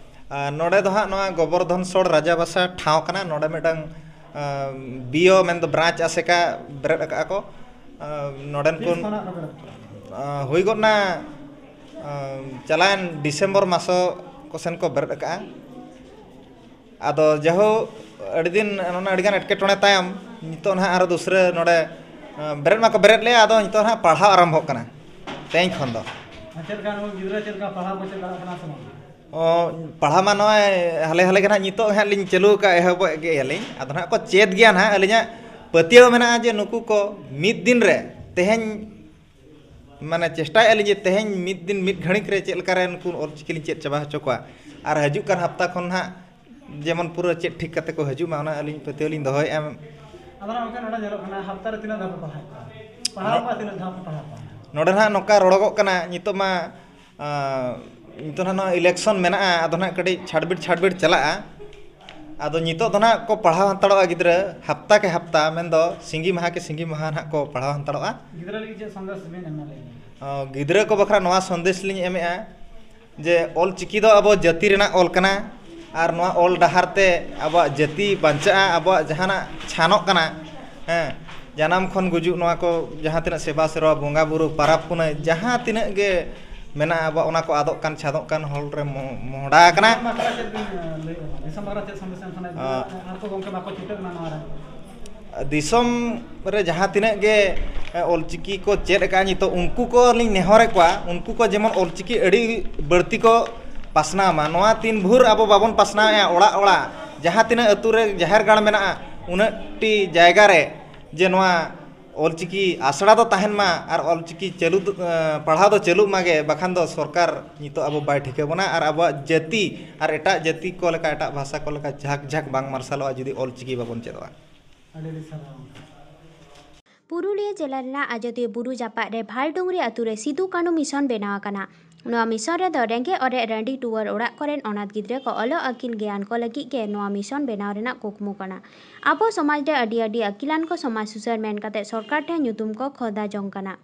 ᱟᱨ ᱱᱚᱰᱮ ᱫᱚ ᱦᱟᱸᱜ ᱱᱚᱣᱟ ᱜᱳᱵᱚᱨᱫᱷᱚᱱ ᱥᱳᱲ ᱨᱟᱡᱟᱵᱟᱥᱟ ᱴᱷᱟᱶ ᱠᱟᱱᱟ᱾ ᱱᱚᱰᱮ ᱢᱤᱫᱴᱟᱝ ᱵᱤᱭᱳ ᱢᱮᱱᱫᱚ ᱵᱨᱟᱧᱪ ᱟᱥᱮᱠᱟ ᱵᱮᱨᱮᱫ ᱟᱠᱟᱫᱼᱟ ᱠᱚ᱾ ᱱᱚᱰᱮᱱ ᱠᱚ ᱦᱩᱭ ᱜᱚᱫ ᱱᱟ᱾ ᱪᱟᱞᱟᱣᱮᱱ ᱰᱤᱥᱮᱢᱵᱚᱨ ᱢᱟᱥᱚ ᱠᱚ ᱥᱮᱱ ᱠᱚ ᱵᱮᱨᱮᱫ ᱟᱠᱟᱫᱼᱟ᱾ ᱟᱫᱚ ᱡᱟᱦᱳ, ᱟᱹᱰᱤ ᱫᱤᱱ ᱚᱱᱟ ᱟᱹᱰᱤᱜᱟᱱ ᱮᱴᱠᱮᱴᱚᱬᱮ ᱛᱟᱭᱚᱢ ᱱᱤᱛᱚᱜ ᱱᱟᱦᱟᱜ ᱟᱨᱚ ᱫᱩᱥᱨᱟᱹ ᱱᱚᱰᱮ ᱵᱮᱨᱮᱫ ᱢᱟᱠᱚ ᱵᱮᱨᱮᱫ ᱞᱮᱫᱼᱟ᱾ ᱟᱫᱚ ᱱᱤᱛᱚᱜ ᱱᱟᱦᱟᱜ ᱯᱟᱲᱦᱟᱣ ᱟᱨᱟᱢᱵᱷᱚᱜ ᱠᱟᱱᱟ ᱛᱮᱦᱮᱧ ᱠᱷᱚᱱ ᱫᱚ᱾ ᱟᱨ ᱪᱮᱫ ᱞᱮᱠᱟ ᱱᱩᱠᱩ ᱜᱤᱫᱽᱨᱟᱹ ᱪᱮᱫ ᱞᱮᱠᱟ ᱯᱟᱲᱦᱟᱣ ᱠᱚ ᱪᱮᱫ ᱫᱟᱲᱮᱭᱟᱜ ᱠᱟᱱᱟ ᱥᱮ ᱵᱟᱝ? ᱚ, ᱯᱟᱲᱦᱟᱣ ᱢᱟ ᱱᱚᱜᱼᱚᱭ ᱦᱟᱞᱮ ᱦᱟᱞᱮ ᱜᱮ ᱱᱟᱦᱟᱜ ᱱᱤᱛᱚᱜ ᱦᱟᱸᱜ ᱞᱤᱧ ᱪᱟᱹᱞᱩ ᱟᱠᱟᱫ, ᱮᱦᱚᱵᱚᱜ ᱜᱮᱭᱟᱞᱤᱧ᱾ ᱟᱫᱚ ᱱᱟᱦᱟᱜ ᱠᱚ ᱪᱮᱫ ᱜᱮᱭᱟ ᱱᱟᱦᱟᱜ᱾ ᱟᱹᱞᱤᱧᱟᱜ ᱯᱟᱹᱛᱭᱟᱹᱣ ᱢᱮᱱᱟᱜᱼᱟ ᱡᱮ ᱱᱩᱠᱩ ᱠᱚ ᱢᱤᱫ ᱫᱤᱱ ᱨᱮ ᱛᱮᱦᱮᱧ, ᱢᱟᱱᱮ, ᱪᱮᱥᱴᱟᱭᱮᱫᱼᱟ ᱞᱤᱧ ᱡᱮ ᱛᱮᱦᱮᱧ ᱢᱤᱫ ᱫᱤᱱ ᱢᱤᱫ ᱜᱷᱟᱹᱲᱤᱠ ᱨᱮ ᱪᱮᱫ ᱞᱮᱠᱟᱨᱮ ᱱᱩᱠᱩ ᱚᱞᱪᱤᱠᱤ ᱞᱤᱧ ᱪᱮᱫ ᱪᱟᱵᱟ ᱦᱚᱪᱚ ᱠᱚᱣᱟ᱾ ᱟᱨ ᱦᱤᱡᱩᱜ ᱠᱟᱱ ᱦᱟᱯᱛᱟ ᱠᱷᱚᱱ ᱱᱟᱦᱟᱜ ᱡᱮᱢᱚᱱ ᱯᱩᱨᱟᱹ ᱪᱮᱫ ᱴᱷᱤᱠ ᱠᱟᱛᱮ ᱠᱚ ᱦᱤᱡᱩᱜ ᱢᱟ, ᱚᱱᱟ ᱟᱹᱞᱤᱧ ᱯᱟᱹᱛᱭᱟᱹᱣ ᱞᱤᱧ ᱫᱚᱦᱚᱭᱮᱫᱼᱟ᱾ ᱟᱫᱚ ᱱᱟᱦᱟᱜ ᱜᱚᱢᱠᱮ, ᱱᱚᱰᱮ ᱧᱮᱞᱚᱜ ᱠᱟᱱᱟ, ᱦᱟᱯᱛᱟ ᱨᱮ ᱛᱤᱱᱟᱹᱜ ᱫᱷᱟᱣ ᱯᱮ ᱯᱟᱲᱦᱟᱣᱮᱫ ᱠᱚᱣᱟ? ᱯᱟᱲᱦᱟᱣ ᱠᱚᱣᱟ ᱛᱤᱱᱟᱹᱜ ᱫᱷᱟᱣ ᱯᱮ ᱯᱟᱲᱦᱟᱣ ᱠᱚᱣᱟ? ᱱᱚᱰᱮ ᱱᱟᱦᱟᱜ ᱱᱚᱝᱠᱟ ᱨᱚᱲᱚᱜᱚᱜ ᱠᱟᱱᱟ, ᱱᱤᱛᱚᱜ ᱢᱟ, ᱟᱸ, ᱱᱤᱛᱚᱜ ᱱᱟᱦᱟᱜ ᱱᱚᱣᱟ ᱤᱞᱮᱠᱥᱚᱱ ᱢᱮᱱᱟᱜᱼᱟ, ᱟᱫᱚ ᱱᱟᱦᱟᱜ ᱠᱟᱹᱴᱤᱡ ᱪᱷᱟᱲᱵᱤᱲ ᱪᱷᱟᱲᱵᱤᱲ ᱪᱟᱞᱟᱜᱼᱟ᱾ ᱟᱫᱚ ᱱᱤᱛᱚᱜ ᱫᱚ ᱱᱟᱦᱟᱜ ᱠᱚ ᱯᱟᱲᱦᱟᱣ ᱦᱟᱛᱟᱲᱚᱜᱼᱟ ᱜᱤᱫᱽᱨᱟᱹ, ᱦᱟᱯᱛᱟ ᱠᱮ ᱦᱟᱯᱛᱟ, ᱢᱮᱱᱫᱚ ᱥᱤᱸᱜᱤ ᱢᱟᱦᱟ ᱠᱮ ᱥᱤᱸᱜᱤ ᱢᱟᱦᱟ ᱱᱟᱦᱟᱜ ᱠᱚ ᱯᱟᱲᱦᱟᱣ ᱦᱟᱛᱟᱲᱚᱜᱼᱟ᱾ ᱜᱤᱫᱽᱨᱟᱹ ᱞᱟᱹᱜᱤᱫ ᱪᱮᱫ ᱥᱚᱱᱫᱮᱥ ᱵᱤᱱ ᱮᱢᱟ ᱞᱟᱹᱭ ᱵᱤᱱ? ᱚ, ᱜᱤᱫᱽᱨᱟᱹ ᱠᱚ ᱵᱟᱠᱷᱨᱟ ᱱᱚᱣᱟ ᱥᱚᱱᱫᱮᱥ ᱞᱤᱧ ᱮᱢᱮᱜᱼᱟ ᱡᱮ ᱚᱞ ᱪᱤᱠᱤ ᱫᱚ ᱟᱵᱚ ᱡᱟᱹᱛᱤ ᱨᱮᱱᱟᱜ ᱚᱞ ᱠᱟᱱᱟ, ᱟᱨ ᱱᱚᱣᱟ ᱚᱞ ᱰᱟᱦᱟᱨ ᱛᱮ ᱟᱵᱚᱣᱟᱜ ᱡᱟᱹᱛᱤ ᱵᱟᱧᱪᱟᱜᱼᱟ, ᱟᱵᱚᱣᱟᱜ ᱡᱟᱦᱟᱱᱟᱜ ᱪᱷᱟᱱᱚᱜ ᱠᱟᱱᱟ, ᱦᱮᱸ, ᱡᱟᱱᱟᱢ ᱠᱷᱚᱱ ᱜᱩᱡᱩᱜ, ᱱᱚᱣᱟ ᱠᱚ ᱡᱟᱦᱟᱸ ᱛᱤᱱᱟᱹᱜ ᱥᱮᱵᱟ ᱥᱮᱨᱣᱟ, ᱵᱚᱸᱜᱟ ᱵᱩᱨᱩ, ᱯᱟᱨᱟᱵᱽ ᱯᱩᱱᱟᱹᱭ, ᱡᱟᱦᱟᱸ ᱛᱤᱱᱟᱹᱜ ᱜᱮ ᱢᱮᱱᱟᱜᱼᱟ ᱟᱵᱚᱣᱟᱜ, ᱚᱱᱟ ᱠᱚ ᱟᱫᱚᱜ ᱠᱟᱱ ᱪᱷᱟᱫᱚᱜ ᱠᱟᱱ ᱦᱚᱲ ᱨᱮ ᱢᱚ-, ᱢᱚᱦᱰᱟ ᱟᱠᱟᱱᱟ᱾ ᱫᱤᱥᱚᱢ ᱵᱟᱠᱷᱨᱟ ᱪᱮᱫ ᱵᱤᱱ, ᱮ, ᱞᱟᱹᱭ ᱮᱫᱟ? ᱫᱤᱥᱚᱢ ᱵᱟᱠᱷᱨᱟ ᱪᱮᱫ ᱥᱟᱸᱫᱮᱥ ᱮᱢ ᱥᱟᱱᱟᱭᱮᱫ ᱵᱤᱱᱟ? ᱟᱸ, ᱟᱨ ᱠᱚ ᱜᱚᱢᱠᱮ ᱵᱟᱠᱚ ᱪᱷᱩᱴᱟᱹᱜ ᱠᱟᱱᱟ ᱱᱚᱣᱟ ᱨᱮ᱾ ᱫᱤᱥᱚᱢ ᱨᱮ ᱡᱟᱦᱟᱸ ᱛᱤᱱᱟᱹᱜ ᱜᱮ, ᱮ, ᱚᱞᱪᱤᱠᱤ ᱠᱚ ᱪᱮᱫ ᱟᱠᱟᱫᱼᱟ, ᱱᱤᱛᱚᱜ ᱩᱱᱠᱩ ᱠᱚ ᱞᱤᱧ ᱱᱮᱦᱚᱨᱮᱫ ᱠᱚᱣᱟ, ᱩᱱᱠᱩ ᱠᱚ ᱡᱮᱢᱚᱱ ᱚᱞᱪᱤᱠᱤ ᱟᱹᱰᱤ ᱵᱟᱹᱲᱛᱤ ᱠᱚ ᱯᱟᱥᱱᱟᱣ ᱢᱟ᱾ ᱱᱚᱣᱟ ᱛᱤᱱ ᱵᱷᱳᱨ ᱟᱵᱚ ᱵᱟᱵᱚᱱ ᱯᱟᱥᱱᱟᱣᱮᱫᱼᱟ, ᱚᱲᱟᱜ ᱚᱲᱟᱜ ᱡᱟᱦᱟᱸ ᱛᱤᱱᱟᱹᱜ ᱟᱹᱛᱩ ᱨᱮ ᱡᱟᱦᱮᱨ ᱜᱟᱲ ᱢᱮᱱᱟᱜᱼᱟ, ᱩᱱᱟᱹᱜ ᱴᱤ ᱡᱟᱭᱜᱟ ᱨᱮ ᱡᱮ ᱱᱚᱣᱟ ᱚᱞᱪᱤᱠᱤ ᱟᱥᱲᱟ ᱫᱚ ᱛᱟᱦᱮᱱ ᱢᱟ, ᱟᱨ ᱚᱞᱪᱤᱠᱤ ᱪᱟᱹᱞᱩ ᱫᱚ, ᱮ, ᱯᱟᱲᱦᱟᱣ ᱫᱚ ᱪᱟᱹᱞᱩᱜ ᱢᱟᱜᱮ, ᱵᱟᱠᱷᱟᱱ ᱫᱚ ᱥᱚᱨᱠᱟᱨ ᱱᱤᱛᱚᱜ ᱟᱵᱚ ᱵᱟᱭ ᱴᱷᱤᱠᱟᱹ ᱵᱚᱱᱟ, ᱟᱨ ᱟᱵᱚᱣᱟᱜ ᱡᱟᱹᱛᱤ ᱟᱨ ᱮᱴᱟᱜ ᱡᱟᱹᱛᱤ ᱠᱚ ᱞᱮᱠᱟ, ᱮᱴᱟᱜ ᱵᱷᱟᱥᱟ ᱠᱚ ᱞᱮᱠᱟ ᱡᱷᱟᱠ ᱡᱷᱟᱠ ᱵᱟᱝ ᱢᱟᱨᱥᱟᱞᱚᱜᱼᱟ, ᱡᱩᱫᱤ ᱚᱞᱪᱤᱠᱤ ᱵᱟᱵᱚᱱ ᱪᱮᱫᱚᱜᱼᱟ᱾ ᱟᱹᱰᱤ ᱟᱹᱰᱤ ᱥᱟᱨᱦᱟᱣ᱾ ᱯᱩᱨᱩᱞᱤᱭᱟᱹ ᱡᱮᱞᱟ ᱨᱮᱱᱟᱜ ᱟᱡᱚᱫᱤᱭᱟᱹ ᱵᱩᱨᱩ ᱡᱟᱯᱟᱜ ᱨᱮ ᱵᱷᱟᱞᱰᱩᱝᱨᱤ ᱟᱛᱳ ᱨᱮ ᱥᱤᱫᱩ ᱠᱟᱹᱱᱩ ᱢᱤᱥᱚᱱ ᱵᱮᱱᱟᱣ ᱟᱠᱟᱱᱟ᱾ ᱱᱚᱣᱟ ᱢᱤᱥᱚᱱ ᱨᱮᱫᱚ ᱨᱮᱸᱜᱮᱡ ᱚᱨᱮᱡ ᱨᱟᱺᱰᱤ ᱴᱩᱣᱟᱹᱨ ᱚᱲᱟᱜ ᱠᱚᱨᱮᱱ ᱚᱱᱟᱛᱷ ᱜᱤᱫᱽᱨᱟᱹ ᱠᱚ ᱚᱞᱚᱜ ᱟᱹᱠᱤᱞ ᱜᱮᱭᱟᱱ ᱠᱚ ᱞᱟᱹᱜᱤᱫ ᱜᱮ ᱱᱚᱣᱟ ᱢᱤᱥᱚᱱ ᱵᱮᱱᱟᱣ ᱨᱮᱱᱟᱜ ᱠᱩᱠᱢᱩ ᱠᱟᱱᱟ᱾ ᱟᱵᱚ ᱥᱚᱢᱟᱡᱽ ᱨᱮ ᱟᱹᱰᱤ ᱟᱹᱰᱤ ᱟᱹᱠᱤᱞᱟᱱ ᱠᱚ ᱥᱚᱢᱟᱡᱽ ᱥᱩᱥᱟᱹᱨ ᱢᱮᱱ ᱠᱟᱛᱮ ᱥᱚᱨᱠᱟᱨ ᱴᱷᱮᱱ ᱧᱩᱛᱩᱢ ᱠᱚ ᱠᱷᱚᱫᱟ ᱡᱚᱝ ᱠᱟᱱᱟ᱾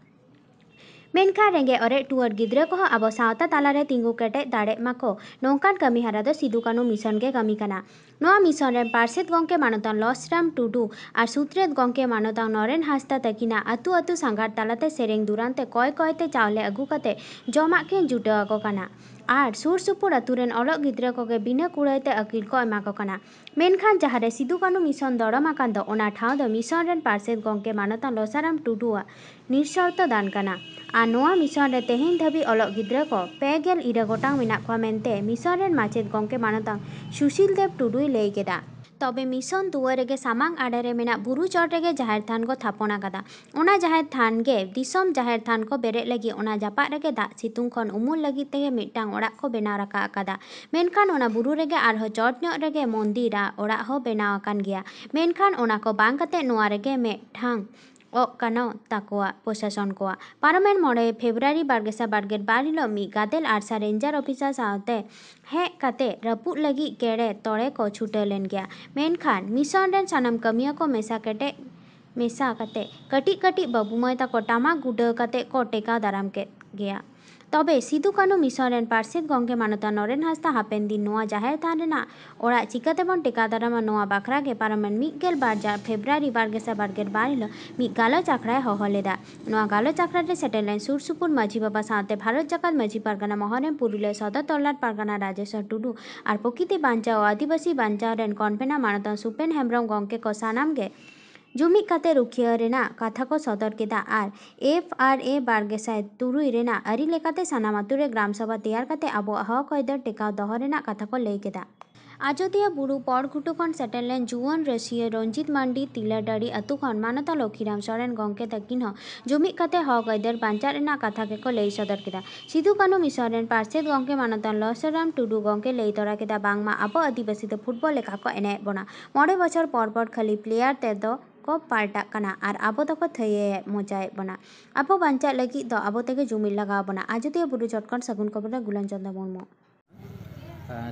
ᱢᱮᱱᱠᱷᱟᱱ ᱨᱮᱸᱜᱮᱡ ᱚᱨᱮᱡ ᱴᱩᱣᱟᱹᱨ ᱜᱤᱫᱽᱨᱟᱹ ᱠᱚᱦᱚᱸ ᱟᱵᱚ ᱥᱟᱶᱛᱟ ᱛᱟᱞᱟᱨᱮ ᱛᱤᱸᱜᱩ ᱠᱮᱴᱮᱡ ᱫᱟᱲᱮᱜ ᱢᱟᱠᱚ, ᱱᱚᱝᱠᱟᱱ ᱠᱟᱹᱢᱤ ᱦᱟᱨᱟ ᱫᱚ ᱥᱤᱫᱩ ᱠᱟᱹᱱᱩ ᱢᱤᱥᱚᱱ ᱜᱮ ᱠᱟᱹᱢᱤ ᱠᱟᱱᱟ᱾ ᱱᱚᱣᱟ ᱢᱤᱥᱚᱱ ᱨᱮᱱ ᱯᱟᱨᱥᱮᱛ ᱜᱚᱢᱠᱮ ᱢᱟᱱᱚᱛᱟᱱ ᱞᱚᱥᱨᱟᱢ ᱴᱩᱰᱩ ᱟᱨ ᱥᱩᱛᱨᱮᱛ ᱜᱚᱢᱠᱮ ᱢᱟᱱᱚᱛᱟᱱ ᱱᱚᱨᱮᱱ ᱦᱟᱸᱥᱫᱟ ᱛᱟᱹᱠᱤᱱᱟᱜ ᱟᱹᱛᱩ ᱟᱹᱛᱩ ᱥᱟᱸᱜᱷᱟᱨ ᱛᱟᱞᱟᱛᱮ ᱥᱮᱨᱮᱧ ᱫᱩᱨᱟᱱ ᱛᱮ ᱠᱚᱭ ᱠᱚᱭ ᱛᱮ ᱪᱟᱣᱞᱮ ᱟᱹᱜᱩ ᱠᱟᱛᱮ ᱡᱚᱢᱟᱜ ᱠᱤᱱ ᱡᱩᱴᱟᱹᱣ ᱟᱠᱚ ᱠᱟᱱᱟ᱾ ᱟᱨ ᱥᱩᱨ ᱥᱩᱯᱩᱨ ᱟᱹᱛᱩ ᱨᱮᱱ ᱚᱞᱚᱜ ᱜᱤᱫᱽᱨᱟᱹ ᱠᱚᱜᱮ ᱵᱤᱱᱟᱹ ᱠᱩᱲᱟᱹᱭ ᱛᱮ ᱟᱹᱠᱤᱞ ᱠᱚ ᱮᱢᱟ ᱠᱚ ᱠᱟᱱᱟ᱾ ᱢᱮᱱᱠᱷᱟᱱ ᱡᱟᱦᱟᱸ ᱨᱮ ᱥᱤᱫᱩ ᱠᱟᱹᱱᱩ ᱢᱤᱥᱚᱱ ᱫᱚᱲᱚᱢ ᱟᱠᱟᱱ ᱫᱚ, ᱚᱱᱟ ᱴᱷᱟᱶ ᱫᱚ ᱢᱤᱥᱚᱱ ᱨᱮᱱ ᱯᱟᱨᱥᱮᱛ ᱜᱚᱢᱠᱮ ᱢᱟᱱᱚᱛᱟᱱ ᱞᱚᱥᱟᱨᱟᱢ ᱴᱩᱰᱩᱣᱟᱜ ᱱᱤᱨᱥᱚᱨᱛᱚ ᱫᱟᱱ ᱠᱟᱱᱟ᱾ ᱟᱨ ᱱᱚᱣᱟ ᱢᱤᱥᱚᱱ ᱨᱮ ᱛᱮᱦᱮᱧ ᱫᱷᱟᱹᱵᱤᱡ ᱚᱞᱚᱜ ᱜᱤᱫᱽᱨᱟᱹ ᱠᱚ ᱯᱮ ᱜᱮᱞ ᱤᱨᱟᱹ ᱜᱚᱴᱟᱝ ᱢᱮᱱᱟᱜ ᱠᱚᱣᱟ ᱢᱮᱱᱛᱮ ᱢᱤᱥᱚᱱ ᱨᱮᱱ ᱢᱟᱪᱮᱫ ᱜᱚᱢᱠᱮ ᱢᱟᱱᱚᱛᱟᱱ ᱥᱩᱥᱤᱞ ᱫᱮᱵᱽ ᱴᱩᱰᱩᱭ ᱞᱟᱹᱭ ᱠᱮᱫᱟ᱾ ᱛᱚᱵᱮ ᱢᱤᱥᱚᱱ ᱫᱩᱣᱟᱹᱨ ᱨᱮᱜᱮ ᱥᱟᱢᱟᱝ ᱟᱲᱮ ᱨᱮ ᱢᱮᱱᱟᱜ ᱵᱩᱨᱩ ᱪᱚᱴ ᱨᱮᱜᱮ ᱡᱟᱦᱮᱨ ᱛᱷᱟᱱ ᱠᱚ ᱛᱷᱟᱯᱚᱱ ᱟᱠᱟᱫᱟ᱾ ᱚᱱᱟ ᱡᱟᱦᱮᱨ ᱛᱷᱟᱱ ᱜᱮ ᱫᱤᱥᱚᱢ ᱡᱟᱦᱮᱨ ᱛᱷᱟᱱ ᱠᱚ ᱵᱮᱨᱮᱫ ᱞᱟᱹᱜᱤᱫ ᱚᱱᱟ ᱡᱟᱯᱟᱜ ᱨᱮᱜᱮ ᱫᱟᱜ ᱥᱤᱛᱩᱝ ᱠᱷᱚᱱ ᱩᱢᱩᱞ ᱞᱟᱹᱜᱤᱫ ᱛᱮᱜᱮ ᱢᱤᱫᱴᱟᱝ ᱚᱲᱟᱜ ᱠᱚ ᱵᱮᱱᱟᱣ ᱨᱟᱠᱟᱵ ᱟᱠᱟᱫᱟ᱾ ᱢᱮᱱᱠᱷᱟᱱ ᱚᱱᱟ ᱵᱩᱨᱩ ᱨᱮᱜᱮ ᱟᱨᱦᱚᱸ ᱪᱚᱴ ᱧᱚᱜ ᱨᱮᱜᱮ ᱢᱚᱱᱫᱤᱨ ᱟᱨ ᱚᱲᱟᱜ ᱦᱚᱸ ᱵᱮᱱᱟᱣ ᱟᱠᱟᱱ ᱜᱮᱭᱟ᱾ ᱢᱮᱱᱠᱷᱟᱱ ᱚᱱᱟ ᱠᱚ ᱵᱟᱝ ᱠᱟᱛᱮ ᱱᱚᱣᱟ ᱨᱮᱜᱮ ᱢᱤᱫᱴᱟᱝ ᱚᱜ ᱠᱟᱱᱟ ᱛᱟᱠᱚᱣᱟ ᱯᱨᱚᱥᱟᱥᱚᱱ ᱠᱚᱣᱟᱜ᱾ ᱯᱟᱨᱚᱢᱮᱱ ᱢᱚᱬᱮ ᱯᱷᱮᱵᱽᱨᱩᱣᱟᱨᱤ ᱵᱟᱨ ᱜᱮᱥᱟᱭ ᱵᱟᱨ ᱜᱮᱞ ᱵᱟᱨ ᱦᱤᱞᱳᱜ ᱢᱤᱫ ᱜᱟᱫᱮᱞ ᱟᱨᱥᱟ ᱨᱮᱧᱡᱟᱨ ᱚᱯᱷᱤᱥᱟᱨ ᱥᱟᱶᱛᱮ ᱦᱮᱡ ᱠᱟᱛᱮ ᱨᱟᱹᱯᱩᱫ ᱞᱟᱹᱜᱤᱫ ᱠᱮᱲᱮ ᱛᱚᱲᱮ ᱠᱚ ᱪᱷᱩᱴᱟᱹᱣ ᱞᱮᱱ ᱜᱮᱭᱟ᱾ ᱢᱮᱱᱠᱷᱟᱱ ᱢᱤᱥᱚᱱ ᱨᱮᱱ ᱥᱟᱱᱟᱢ ᱠᱟᱹᱢᱤᱭᱟᱹ ᱠᱚ ᱢᱮᱥᱟ ᱠᱮᱴᱮᱡ ᱢᱮᱥᱟ ᱠᱟᱛᱮ ᱠᱟᱹᱴᱤᱡ ᱠᱟᱹᱴᱤᱡ ᱵᱟᱹᱵᱩ ᱢᱟᱹᱭ ᱛᱟᱠᱚ ᱴᱟᱢᱟᱠ ᱜᱩᱰᱟᱹᱣ ᱠᱟᱛᱮ ᱠᱚ ᱴᱮᱠᱟᱣ ᱫᱟᱨᱟᱢ ᱠᱮᱫ ᱜᱮᱭᱟ᱾ ᱛᱚᱵᱮ ᱥᱤᱫᱩ ᱠᱟᱹᱱᱩ ᱢᱤᱥᱚᱱ ᱨᱮᱱ ᱯᱟᱨᱥᱮᱛ ᱜᱚᱢᱠᱮ ᱢᱟᱱᱚᱛᱟᱱ ᱱᱚᱨᱮᱱ ᱦᱟᱸᱥᱫᱟ ᱦᱟᱯᱮᱱ ᱫᱤᱱ ᱱᱚᱣᱟ ᱡᱟᱦᱮᱨ ᱛᱷᱟᱱ ᱨᱮᱱᱟᱜ ᱚᱲᱟᱜ ᱪᱤᱠᱟᱹ ᱛᱮᱵᱚᱱ ᱴᱮᱠᱟᱣ ᱫᱟᱨᱟᱢᱟ, ᱱᱚᱣᱟ ᱵᱟᱠᱷᱨᱟ ᱜᱮ ᱯᱟᱨᱚᱢᱮᱱ ᱢᱤᱫ ᱜᱮᱞ ᱵᱟᱨ ᱡᱟ-, ᱯᱷᱮᱵᱽᱨᱩᱣᱟᱨᱤ ᱵᱟᱨ ᱜᱮᱥᱟᱭ ᱵᱟᱨ ᱜᱮᱞ ᱵᱟᱨ ᱦᱤᱞᱳᱜ ᱢᱤᱫ ᱜᱟᱞᱚᱪ ᱟᱠᱷᱲᱟᱭ ᱦᱚᱦᱚ ᱞᱮᱫᱟ᱾ ᱱᱚᱣᱟ ᱜᱟᱞᱚᱪ ᱟᱠᱷᱲᱟ ᱨᱮ ᱥᱮᱴᱮᱨ ᱞᱮᱱ ᱥᱩᱨ ᱥᱩᱯᱩᱨ ᱢᱟᱹᱡᱷᱤ ᱵᱟᱵᱟ ᱥᱟᱶᱛᱮ ᱵᱷᱟᱨᱚᱛ ᱡᱟᱠᱟᱛ ᱢᱟᱹᱡᱷᱤ ᱯᱟᱨᱜᱟᱱᱟ ᱢᱚᱦᱚᱞ ᱨᱮᱱ ᱯᱩᱨᱩᱞᱤᱭᱟᱹ ᱥᱚᱫᱚᱨ ᱛᱚᱞᱟᱴ ᱯᱟᱨᱜᱟᱱᱟ ᱨᱟᱡᱮᱥᱣᱚᱨ ᱴᱩᱰᱩ ᱟᱨ ᱯᱨᱚᱠᱤᱛᱤ ᱵᱟᱧᱪᱟᱣ ᱟᱹᱫᱤᱵᱟᱹᱥᱤ ᱵᱟᱧᱪᱟᱣ ᱨᱮᱱ ᱠᱚᱱᱵᱷᱮᱱᱟᱨ ᱢᱟᱱᱚᱛᱟᱱ ᱥᱩᱯᱮᱱ ᱦᱮᱢᱵᱽᱨᱚᱢ ᱜᱚᱢᱠᱮ ᱠᱚ ᱥᱟᱱᱟᱢ ᱜᱮ ᱡᱩᱢᱤᱫ ᱠᱟᱛᱮ ᱨᱩᱠᱷᱤᱭᱟᱹ ᱨᱮᱱᱟᱜ ᱠᱟᱛᱷᱟ ᱠᱚ ᱥᱚᱫᱚᱨ ᱠᱮᱫᱟ ᱟᱨ ᱮᱯᱷ ᱟᱨ ᱮ ᱵᱟᱨ ᱜᱮᱥᱟᱭ ᱛᱩᱨᱩᱭ ᱨᱮᱱᱟᱜ ᱟᱹᱨᱤ ᱞᱮᱠᱟᱛᱮ ᱥᱟᱱᱟᱢ ᱟᱛᱳ ᱨᱮ ᱜᱨᱟᱢ ᱥᱚᱵᱷᱟ ᱛᱮᱭᱟᱨ ᱠᱟᱛᱮ ᱟᱵᱚᱣᱟᱜ ᱦᱚᱠ ᱟᱹᱭᱫᱟᱹᱨ ᱴᱮᱠᱟᱣ ᱫᱚᱦᱚ ᱨᱮᱱᱟᱜ ᱠᱟᱛᱷᱟ ᱠᱚ ᱞᱟᱹᱭ ᱠᱮᱫᱟ᱾ ᱟᱡᱚᱫᱤᱭᱟᱹ ᱵᱩᱨᱩ ᱯᱚᱨ ᱜᱷᱩᱴᱩ ᱠᱷᱚᱱ ᱥᱮᱴᱮᱨ ᱞᱮᱱ ᱡᱩᱣᱟᱹᱱ ᱨᱟᱹᱥᱤᱭᱟᱹ ᱨᱚᱧᱡᱤᱛ ᱢᱟᱱᱰᱤ ᱛᱤᱞᱟᱹᱰᱟᱹᱲᱤ ᱟᱹᱛᱩ ᱠᱷᱚᱱ ᱢᱟᱱᱚᱛᱟ ᱞᱚᱠᱷᱤᱨᱟᱢ ᱥᱚᱨᱮᱱ ᱜᱚᱢᱠᱮ ᱛᱟᱹᱠᱤᱱ ᱦᱚᱸ ᱡᱩᱢᱤᱫ ᱠᱟᱛᱮ ᱦᱚᱠ ᱟᱹᱭᱫᱟᱹᱨ ᱵᱟᱧᱪᱟᱜ ᱨᱮᱱᱟᱜ ᱠᱟᱛᱷᱟ ᱜᱮᱠᱚ ᱞᱟᱹᱭ ᱥᱚᱫᱚᱨ ᱠᱮᱫᱟ᱾ ᱥᱤᱫᱩ ᱠᱟᱹᱱᱩ ᱢᱤᱥᱚᱱ ᱨᱮᱱ ᱯᱟᱨᱥᱮᱛ ᱜᱚᱢᱠᱮ ᱢᱟᱱᱚᱛᱟᱱ ᱞᱚᱥᱚᱨᱟᱢ ᱴᱩᱰᱩ ᱜᱚᱢᱠᱮ ᱞᱟᱹᱭ ᱛᱚᱨᱟ ᱠᱮᱫᱟ, ᱵᱟᱝᱢᱟ ᱟᱵᱚ ᱟᱹᱫᱤᱵᱟᱹᱥᱤ ᱫᱚ ᱯᱷᱩᱴᱵᱚᱞ ᱞᱮᱠᱟ ᱠᱚ ᱮᱱᱮᱡ ᱵᱚᱱᱟ᱾ ᱢᱚᱬᱮ ᱵᱚᱪᱷᱚᱨ ᱯᱚᱨ ᱯᱚᱨ ᱠᱷᱟᱹᱞᱤ ᱯᱞᱮᱭᱟᱨ ᱛᱮᱫᱚ ᱠᱚ ᱯᱟᱞᱴᱟᱜ ᱠᱟᱱᱟ ᱟᱨ ᱟᱵᱚ ᱫᱚᱠᱚ ᱛᱷᱟᱹᱭᱟᱹᱭᱮᱫ ᱢᱚᱪᱟᱭᱮᱫ ᱵᱚᱱᱟ᱾ ᱟᱵᱚ ᱵᱟᱧᱪᱟᱜ ᱞᱟᱹᱜᱤᱫ ᱫᱚ ᱟᱵᱚ ᱛᱮᱜᱮ ᱡᱩᱢᱤᱫ ᱞᱟᱜᱟᱣ ᱵᱚᱱᱟ᱾ ᱟᱡᱚᱫᱤᱭᱟᱹ ᱵᱩᱨᱩ ᱪᱚᱴ ᱠᱷᱚᱱ ᱥᱟᱹᱜᱩᱱ ᱠᱷᱚᱵᱚᱨ ᱫᱚ ᱜᱩᱞᱟᱱ ᱪᱚᱸᱫᱟ ᱢᱩᱨᱢᱩ᱾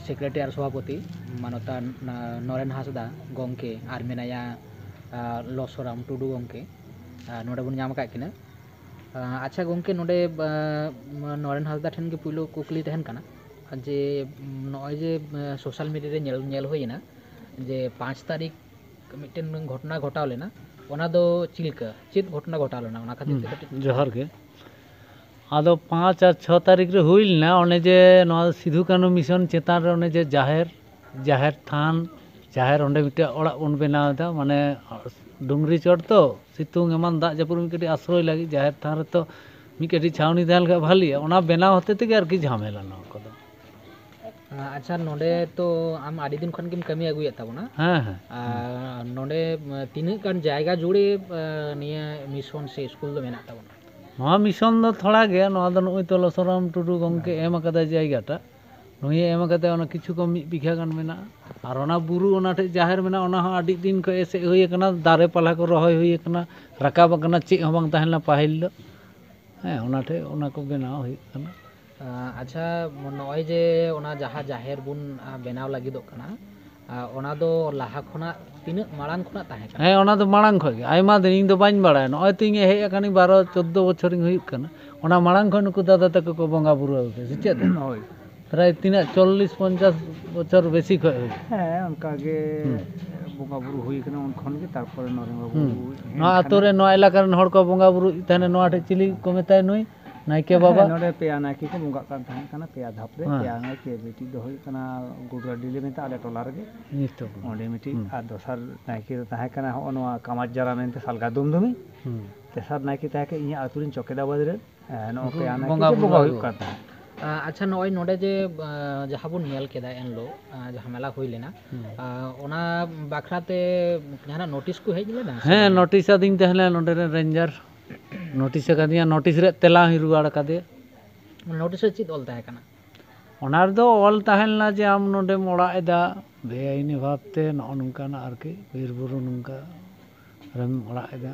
ᱥᱮᱠᱨᱮᱴᱟᱨᱤ ᱟᱨ ᱥᱚᱵᱷᱟᱯᱚᱛᱤ ᱢᱟᱱᱚᱛᱟᱱ, ᱟ, ᱱᱚᱨᱮᱱ ᱦᱟᱸᱥᱫᱟ ᱜᱚᱢᱠᱮ ᱟᱨ ᱢᱮᱱᱟᱭᱟ, ᱟ, ᱞᱚᱥᱚᱨᱟᱢ ᱴᱩᱰᱩ ᱜᱚᱢᱠᱮ᱾ ᱟ, ᱱᱚᱰᱮ ᱵᱚᱱ ᱧᱟᱢ ᱟᱠᱟᱫ ᱠᱤᱱᱟ᱾ ᱟᱪᱪᱷᱟ ᱜᱚᱢᱠᱮ, ᱱᱚᱰᱮ ᱱᱚᱨᱮᱱ ᱦᱟᱸᱥᱫᱟ ᱴᱷᱮᱱ ᱜᱮ ᱯᱩᱭᱞᱩ ᱠᱩᱠᱞᱤ ᱛᱟᱦᱮᱱ ᱠᱟᱱᱟ ᱡᱮ ᱱᱚᱜᱼᱚᱭ ᱡᱮ ᱥᱳᱥᱟᱞ ᱢᱤᱰᱤᱭᱟ ᱨᱮ ᱧᱮᱞ ᱧᱮᱞ ᱦᱩᱭᱮᱱᱟ ᱡᱮ ᱯᱟᱸᱪ ᱛᱟᱹᱨᱤᱠᱷ ᱢᱤᱫᱴᱮᱱ ᱜᱷᱚᱴᱚᱱᱟ ᱜᱷᱚᱴᱟᱣ ᱞᱮᱱᱟ, ᱚᱱᱟ ᱫᱚ ᱪᱮᱫ ᱞᱮᱠᱟ, ᱪᱮᱫ ᱜᱷᱚᱴᱚᱱᱟ ᱜᱷᱚᱴᱟᱣ ᱞᱮᱱᱟ, ᱚᱱᱟ ᱠᱷᱟᱹᱛᱤᱨ ᱛᱮ ᱠᱟᱹᱴᱤᱡ ᱡᱚᱦᱟᱨ ᱜᱮ᱾ ᱟᱫᱚ ᱯᱟᱸᱪ ᱟᱨ ᱪᱷᱚ ᱛᱟᱹᱨᱤᱠᱷ ᱨᱮ ᱦᱩᱭ ᱞᱮᱱᱟ ᱚᱱᱮ ᱡᱮ ᱱᱚᱣᱟ ᱥᱤᱫᱷᱩ ᱠᱟᱹᱱᱦᱩ ᱢᱤᱥᱚᱱ ᱪᱮᱛᱟᱱ ᱨᱮ ᱚᱱᱮ ᱡᱮ ᱡᱟᱦᱮᱨ ᱡᱟᱦᱮᱨ ᱛᱷᱟᱱ, ᱡᱟᱦᱮᱨ ᱚᱸᱰᱮ ᱢᱤᱫᱴᱮᱡ ᱚᱲᱟᱜ ᱵᱚᱱ ᱵᱮᱱᱟᱣ ᱮᱫᱟ, ᱢᱟᱱᱮ ᱰᱩᱝᱨᱤ ᱪᱚᱴ ᱛᱚ, ᱥᱤᱛᱩᱝ ᱮᱢᱟᱱ ᱫᱟᱜ ᱡᱟᱹᱯᱩᱫ ᱢᱤᱫ ᱠᱟᱹᱴᱤᱡ ᱟᱥᱨᱚᱭ ᱞᱟᱹᱜᱤᱫ ᱡᱟᱦᱮᱨ ᱛᱷᱟᱱ ᱨᱮᱛᱚ ᱢᱤᱫ ᱠᱟᱹᱴᱤᱡ ᱪᱷᱟᱣᱱᱤ ᱛᱟᱦᱮᱸ ᱞᱮᱠᱷᱟᱱ ᱵᱷᱟᱹᱞᱤᱜᱼᱟ᱾ ᱚᱱᱟ ᱵᱮᱱᱟᱣ ᱦᱚᱛᱮ ᱛᱮᱜᱮ ᱟᱨᱠᱤ ᱡᱷᱟᱢᱮᱞᱟ ᱱᱚᱣᱟ ᱠᱚᱫᱚ᱾ ᱟᱪᱪᱷᱟ, ᱱᱚᱰᱮ ᱛᱚ ᱟᱢ ᱟᱹᱰᱤ ᱫᱤᱱ ᱠᱷᱚᱱ ᱜᱮᱢ ᱠᱟᱹᱢᱤ ᱟᱹᱜᱩᱭᱮᱫ ᱛᱟᱵᱚᱱᱟ᱾ ᱦᱮᱸ, ᱦᱮᱸ᱾ ᱟᱨ ᱱᱚᱰᱮ ᱛᱤᱱᱟᱹᱜ ᱜᱟᱱ ᱡᱟᱭᱜᱟ ᱡᱩᱲᱮ ᱱᱤᱭᱟᱹ ᱢᱤᱥᱚᱱ ᱥᱮ ᱥᱠᱩᱞ ᱫᱚ ᱢᱮᱱᱟᱜ ᱛᱟᱵᱚᱱᱟ? ᱱᱚᱣᱟ ᱢᱤᱥᱚᱱ ᱫᱚ ᱛᱷᱚᱲᱟ ᱜᱮ, ᱱᱚᱣᱟ ᱫᱚ ᱱᱩᱜᱼᱩᱭ ᱛᱚ ᱞᱚᱥᱚᱨᱟᱢ ᱴᱩᱰᱩ ᱜᱚᱢᱠᱮ ᱮᱢ ᱟᱠᱟᱫᱟᱭ ᱡᱟᱭᱜᱟᱴᱟ᱾ ᱱᱩᱭᱮ ᱮᱢ ᱟᱠᱟᱫᱟ, ᱚᱱᱟ ᱠᱤᱪᱷᱩ ᱠᱚᱢ ᱢᱤᱫ ᱵᱤᱜᱷᱟ ᱜᱟᱱ ᱢᱮᱱᱟᱜᱼᱟ᱾ ᱟᱨ ᱚᱱᱟ ᱵᱩᱨᱩ ᱚᱱᱟ ᱴᱷᱮᱡ ᱡᱟᱦᱮᱨ ᱢᱮᱱᱟᱜᱼᱟ, ᱚᱱᱟ ᱦᱚᱸ ᱟᱹᱰᱤ ᱫᱤᱱ ᱠᱷᱚᱡ ᱮᱥᱮᱫ ᱦᱩᱭ ᱟᱠᱟᱱᱟ, ᱫᱟᱨᱮ ᱯᱟᱞᱦᱟ ᱠᱚ ᱨᱚᱦᱚᱭ ᱦᱩᱭ ᱟᱠᱟᱱᱟ, ᱨᱟᱠᱟᱵ ᱟᱠᱟᱱᱟ, ᱪᱮᱫ ᱦᱚᱸ ᱵᱟᱝ ᱛᱟᱦᱮᱸ ᱞᱮᱱᱟ ᱯᱟᱹᱦᱤᱞ ᱫᱚ᱾ ᱦᱮᱸ, ᱚᱱᱟ ᱴᱷᱮᱡ ᱚᱱᱟ ᱠᱚ ᱵᱮᱱᱟᱣ ᱦᱩᱭᱩᱜ ᱠᱟᱱᱟ᱾ ᱟᱪᱪᱷᱟ, ᱱᱚᱜᱼᱚᱭ ᱡᱮ ᱚᱱᱟ ᱡᱟᱦᱟᱸ ᱡᱟᱦᱮᱨ ᱵᱚᱱ ᱵᱮᱱᱟᱣ ᱞᱟᱹᱜᱤᱫᱚᱜ ᱠᱟᱱᱟ, ᱚᱱᱟ ᱫᱚ ᱞᱟᱦᱟ ᱠᱷᱚᱱᱟᱜ ᱛᱤᱱᱟᱹᱜ ᱢᱟᱲᱟᱝ ᱠᱷᱚᱱᱟᱜ ᱛᱟᱦᱮᱸ ᱠᱟᱱᱟ? ᱦᱮᱸ, ᱚᱱᱟ ᱫᱚ ᱢᱟᱲᱟᱝ ᱠᱷᱚᱡ ᱜᱮ, ᱟᱭᱢᱟ ᱫᱤᱱ, ᱤᱧ ᱫᱚ ᱵᱟᱹᱧ ᱵᱟᱲᱟᱭᱟ, ᱱᱚᱜᱼᱚᱭ ᱛᱚ ᱤᱧ ᱦᱮᱡ ᱟᱠᱟᱱᱟᱹᱧ, ᱵᱟᱨᱚ ᱪᱳᱫᱽᱫᱳ ᱵᱚᱪᱷᱚᱨᱤᱧ ᱦᱩᱭᱩᱜ ᱠᱟᱱᱟ, ᱚᱱᱟ ᱢᱟᱲᱟᱝ ᱠᱷᱚᱡ ᱱᱩᱠᱩ ᱫᱟᱫᱟ ᱛᱟᱠᱚ ᱠᱚ ᱵᱚᱸᱜᱟ ᱵᱩᱨᱩ ᱟᱹᱜᱩ ᱠᱮᱫᱟ, ᱥᱮ ᱪᱮᱫ? ᱦᱳᱭ᱾ ᱯᱨᱟᱭ ᱛᱤᱱᱟᱹᱜ, ᱪᱚᱞᱞᱤᱥ ᱯᱚᱧᱪᱟᱥ ᱵᱚᱪᱷᱚᱨ ᱵᱮᱥᱤ ᱠᱷᱚᱡ ᱦᱩᱭᱩᱜᱼᱟ᱾ ᱦᱮᱸ, ᱚᱱᱠᱟ ᱜᱮ ᱦᱩᱸ᱾ ᱵᱚᱸᱜᱟ ᱵᱩᱨᱩ ᱦᱩᱭ ᱠᱟᱱᱟ ᱩᱱ ᱠᱷᱚᱱ ᱜᱮ, ᱛᱟᱨᱯᱚᱨᱮ ᱱᱚᱨᱮᱱ ᱵᱟᱵᱩ ᱦᱩᱸ᱾ ᱦᱮᱡ ᱱᱚᱣᱟ ᱟᱛᱳ ᱠᱟᱱᱟ᱾ ᱨᱮ, ᱱᱚᱣᱟ ᱮᱞᱟᱠᱟ ᱨᱮᱱ ᱦᱚᱲ ᱠᱚ ᱵᱚᱸᱜᱟ ᱵᱩᱨᱩᱭᱮᱫ ᱛᱟᱦᱮᱱᱟ, ᱱᱚᱣᱟ ᱴᱷᱮᱡ ᱪᱤᱞᱤ ᱠᱚ ᱢᱮᱛᱟᱭ ᱱᱩᱭ? ᱱᱟᱭᱠᱮ ᱵᱟᱵᱟ? ᱦᱮᱸ, ᱱᱚᱰᱮ ᱯᱮᱭᱟ ᱱᱟᱭᱠᱮ ᱠᱚ ᱵᱚᱸᱜᱟᱜ ᱠᱟᱱ ᱛᱟᱦᱮᱸ ᱠᱟᱱᱟ, ᱯᱮᱭᱟ ᱫᱷᱟᱯ ᱨᱮ, ᱦᱮᱸ᱾ ᱯᱮᱭᱟ ᱱᱟᱭᱠᱮ, ᱢᱤᱫᱴᱤᱡ ᱫᱚ ᱦᱩᱭᱩᱜ ᱠᱟᱱᱟ ᱜᱩᱰᱨᱟᱰᱤ ᱞᱮ ᱢᱮᱛᱟᱜᱼᱟ ᱟᱞᱮ ᱴᱚᱞᱟ ᱨᱮᱜᱮ, ᱱᱤᱥᱴᱚ ᱠᱚ᱾ ᱚᱸᱰᱮ ᱢᱤᱫᱴᱤᱡ, ᱦᱩᱸ᱾ ᱟᱨ ᱫᱚᱥᱟᱨ ᱱᱟᱭᱠᱮ ᱫᱚ ᱛᱟᱦᱮᱸ ᱠᱟᱱᱟ ᱦᱚᱸᱜᱼᱚ ᱱᱚᱣᱟ ᱠᱟᱢᱟᱨ ᱡᱟᱨᱟ ᱢᱮᱱᱛᱮ ᱥᱟᱞᱜᱟ ᱫᱩᱢᱫᱩᱢᱤ᱾ ᱦᱩᱸ᱾ ᱛᱮᱥᱟᱨ ᱱᱟᱭᱠᱮ ᱛᱟᱦᱮᱸ ᱠᱟᱱᱟ ᱤᱧᱟᱹᱜ ᱟᱹᱛᱩ ᱨᱮᱱ ᱪᱚᱠᱮᱫᱟᱵᱟᱫᱽ ᱨᱮᱱ, ᱮᱸ, ᱱᱚᱜᱼᱚ ᱩᱱᱠᱩ ᱯᱮᱭᱟ ᱱᱟᱭᱠᱮ ᱵᱚᱸᱜᱟ ᱜᱮ ᱵᱩᱨᱩ ᱵᱚᱸᱜᱟ ᱟᱹᱜᱩ᱾ ᱦᱩᱭᱩᱜ ᱠᱟᱱ ᱛᱟᱦᱮᱸᱫ᱾ ᱟ, ᱟᱪᱪᱷᱟ, ᱱᱚᱜᱼᱚᱭ ᱱᱚᱰᱮ ᱡᱮ, ᱟ, ᱡᱟᱦᱟᱸ ᱵᱚᱱ ᱧᱮᱞ ᱠᱮᱫᱟ ᱮᱱᱦᱤᱞᱳᱜ, ᱟ, ᱡᱟᱦᱟᱸ ᱢᱮᱞᱟ ᱦᱩᱭ ᱞᱮᱱᱟ, ᱦᱩᱸ᱾ ᱟ, ᱚᱱᱟ ᱵᱟᱠᱷᱨᱟ ᱛᱮ ᱡᱟᱦᱟᱱᱟᱜ ᱱᱳᱴᱤᱥ ᱠᱚ ᱦᱮᱡ ᱞᱮᱱᱟ ᱥᱮ ᱦᱮᱸ, ᱵᱟᱝ? ᱱᱳᱴᱤᱥ ᱟᱹᱫᱤᱧ ᱛᱟᱦᱮᱱᱟ ᱱᱚᱰᱮ ᱨᱮᱱ ᱨᱮᱧᱡᱟᱨ᱾ ᱱᱳᱴᱤᱥ ᱟᱠᱟᱫᱤᱧᱟ, ᱱᱳᱴᱤᱥ ᱨᱮᱭᱟᱜ ᱛᱮᱞᱟ ᱦᱚᱸᱧ ᱨᱩᱣᱟᱹᱲ ᱟᱠᱟᱫᱮᱭᱟ᱾ ᱱᱳᱴᱤᱥ ᱨᱮ ᱪᱮᱫ ᱚᱞ ᱛᱟᱦᱮᱸ ᱠᱟᱱᱟ? ᱚᱱᱟ ᱨᱮᱫᱚ ᱚᱞ ᱛᱟᱦᱮᱸ ᱞᱮᱱᱟ ᱡᱮ ᱟᱢ ᱱᱚᱰᱮᱢ ᱚᱲᱟᱜ ᱮᱫᱟ ᱵᱮᱟᱭᱤᱱᱤ ᱵᱷᱟᱵᱽᱛᱮ, ᱱᱚᱜᱼᱚ ᱱᱚᱝᱠᱟᱱᱟᱜ ᱟᱨᱠᱤ ᱵᱤᱨ ᱵᱩᱨᱩ ᱱᱚᱝᱠᱟ ᱨᱮᱢ ᱚᱲᱟᱜ ᱮᱫᱟ᱾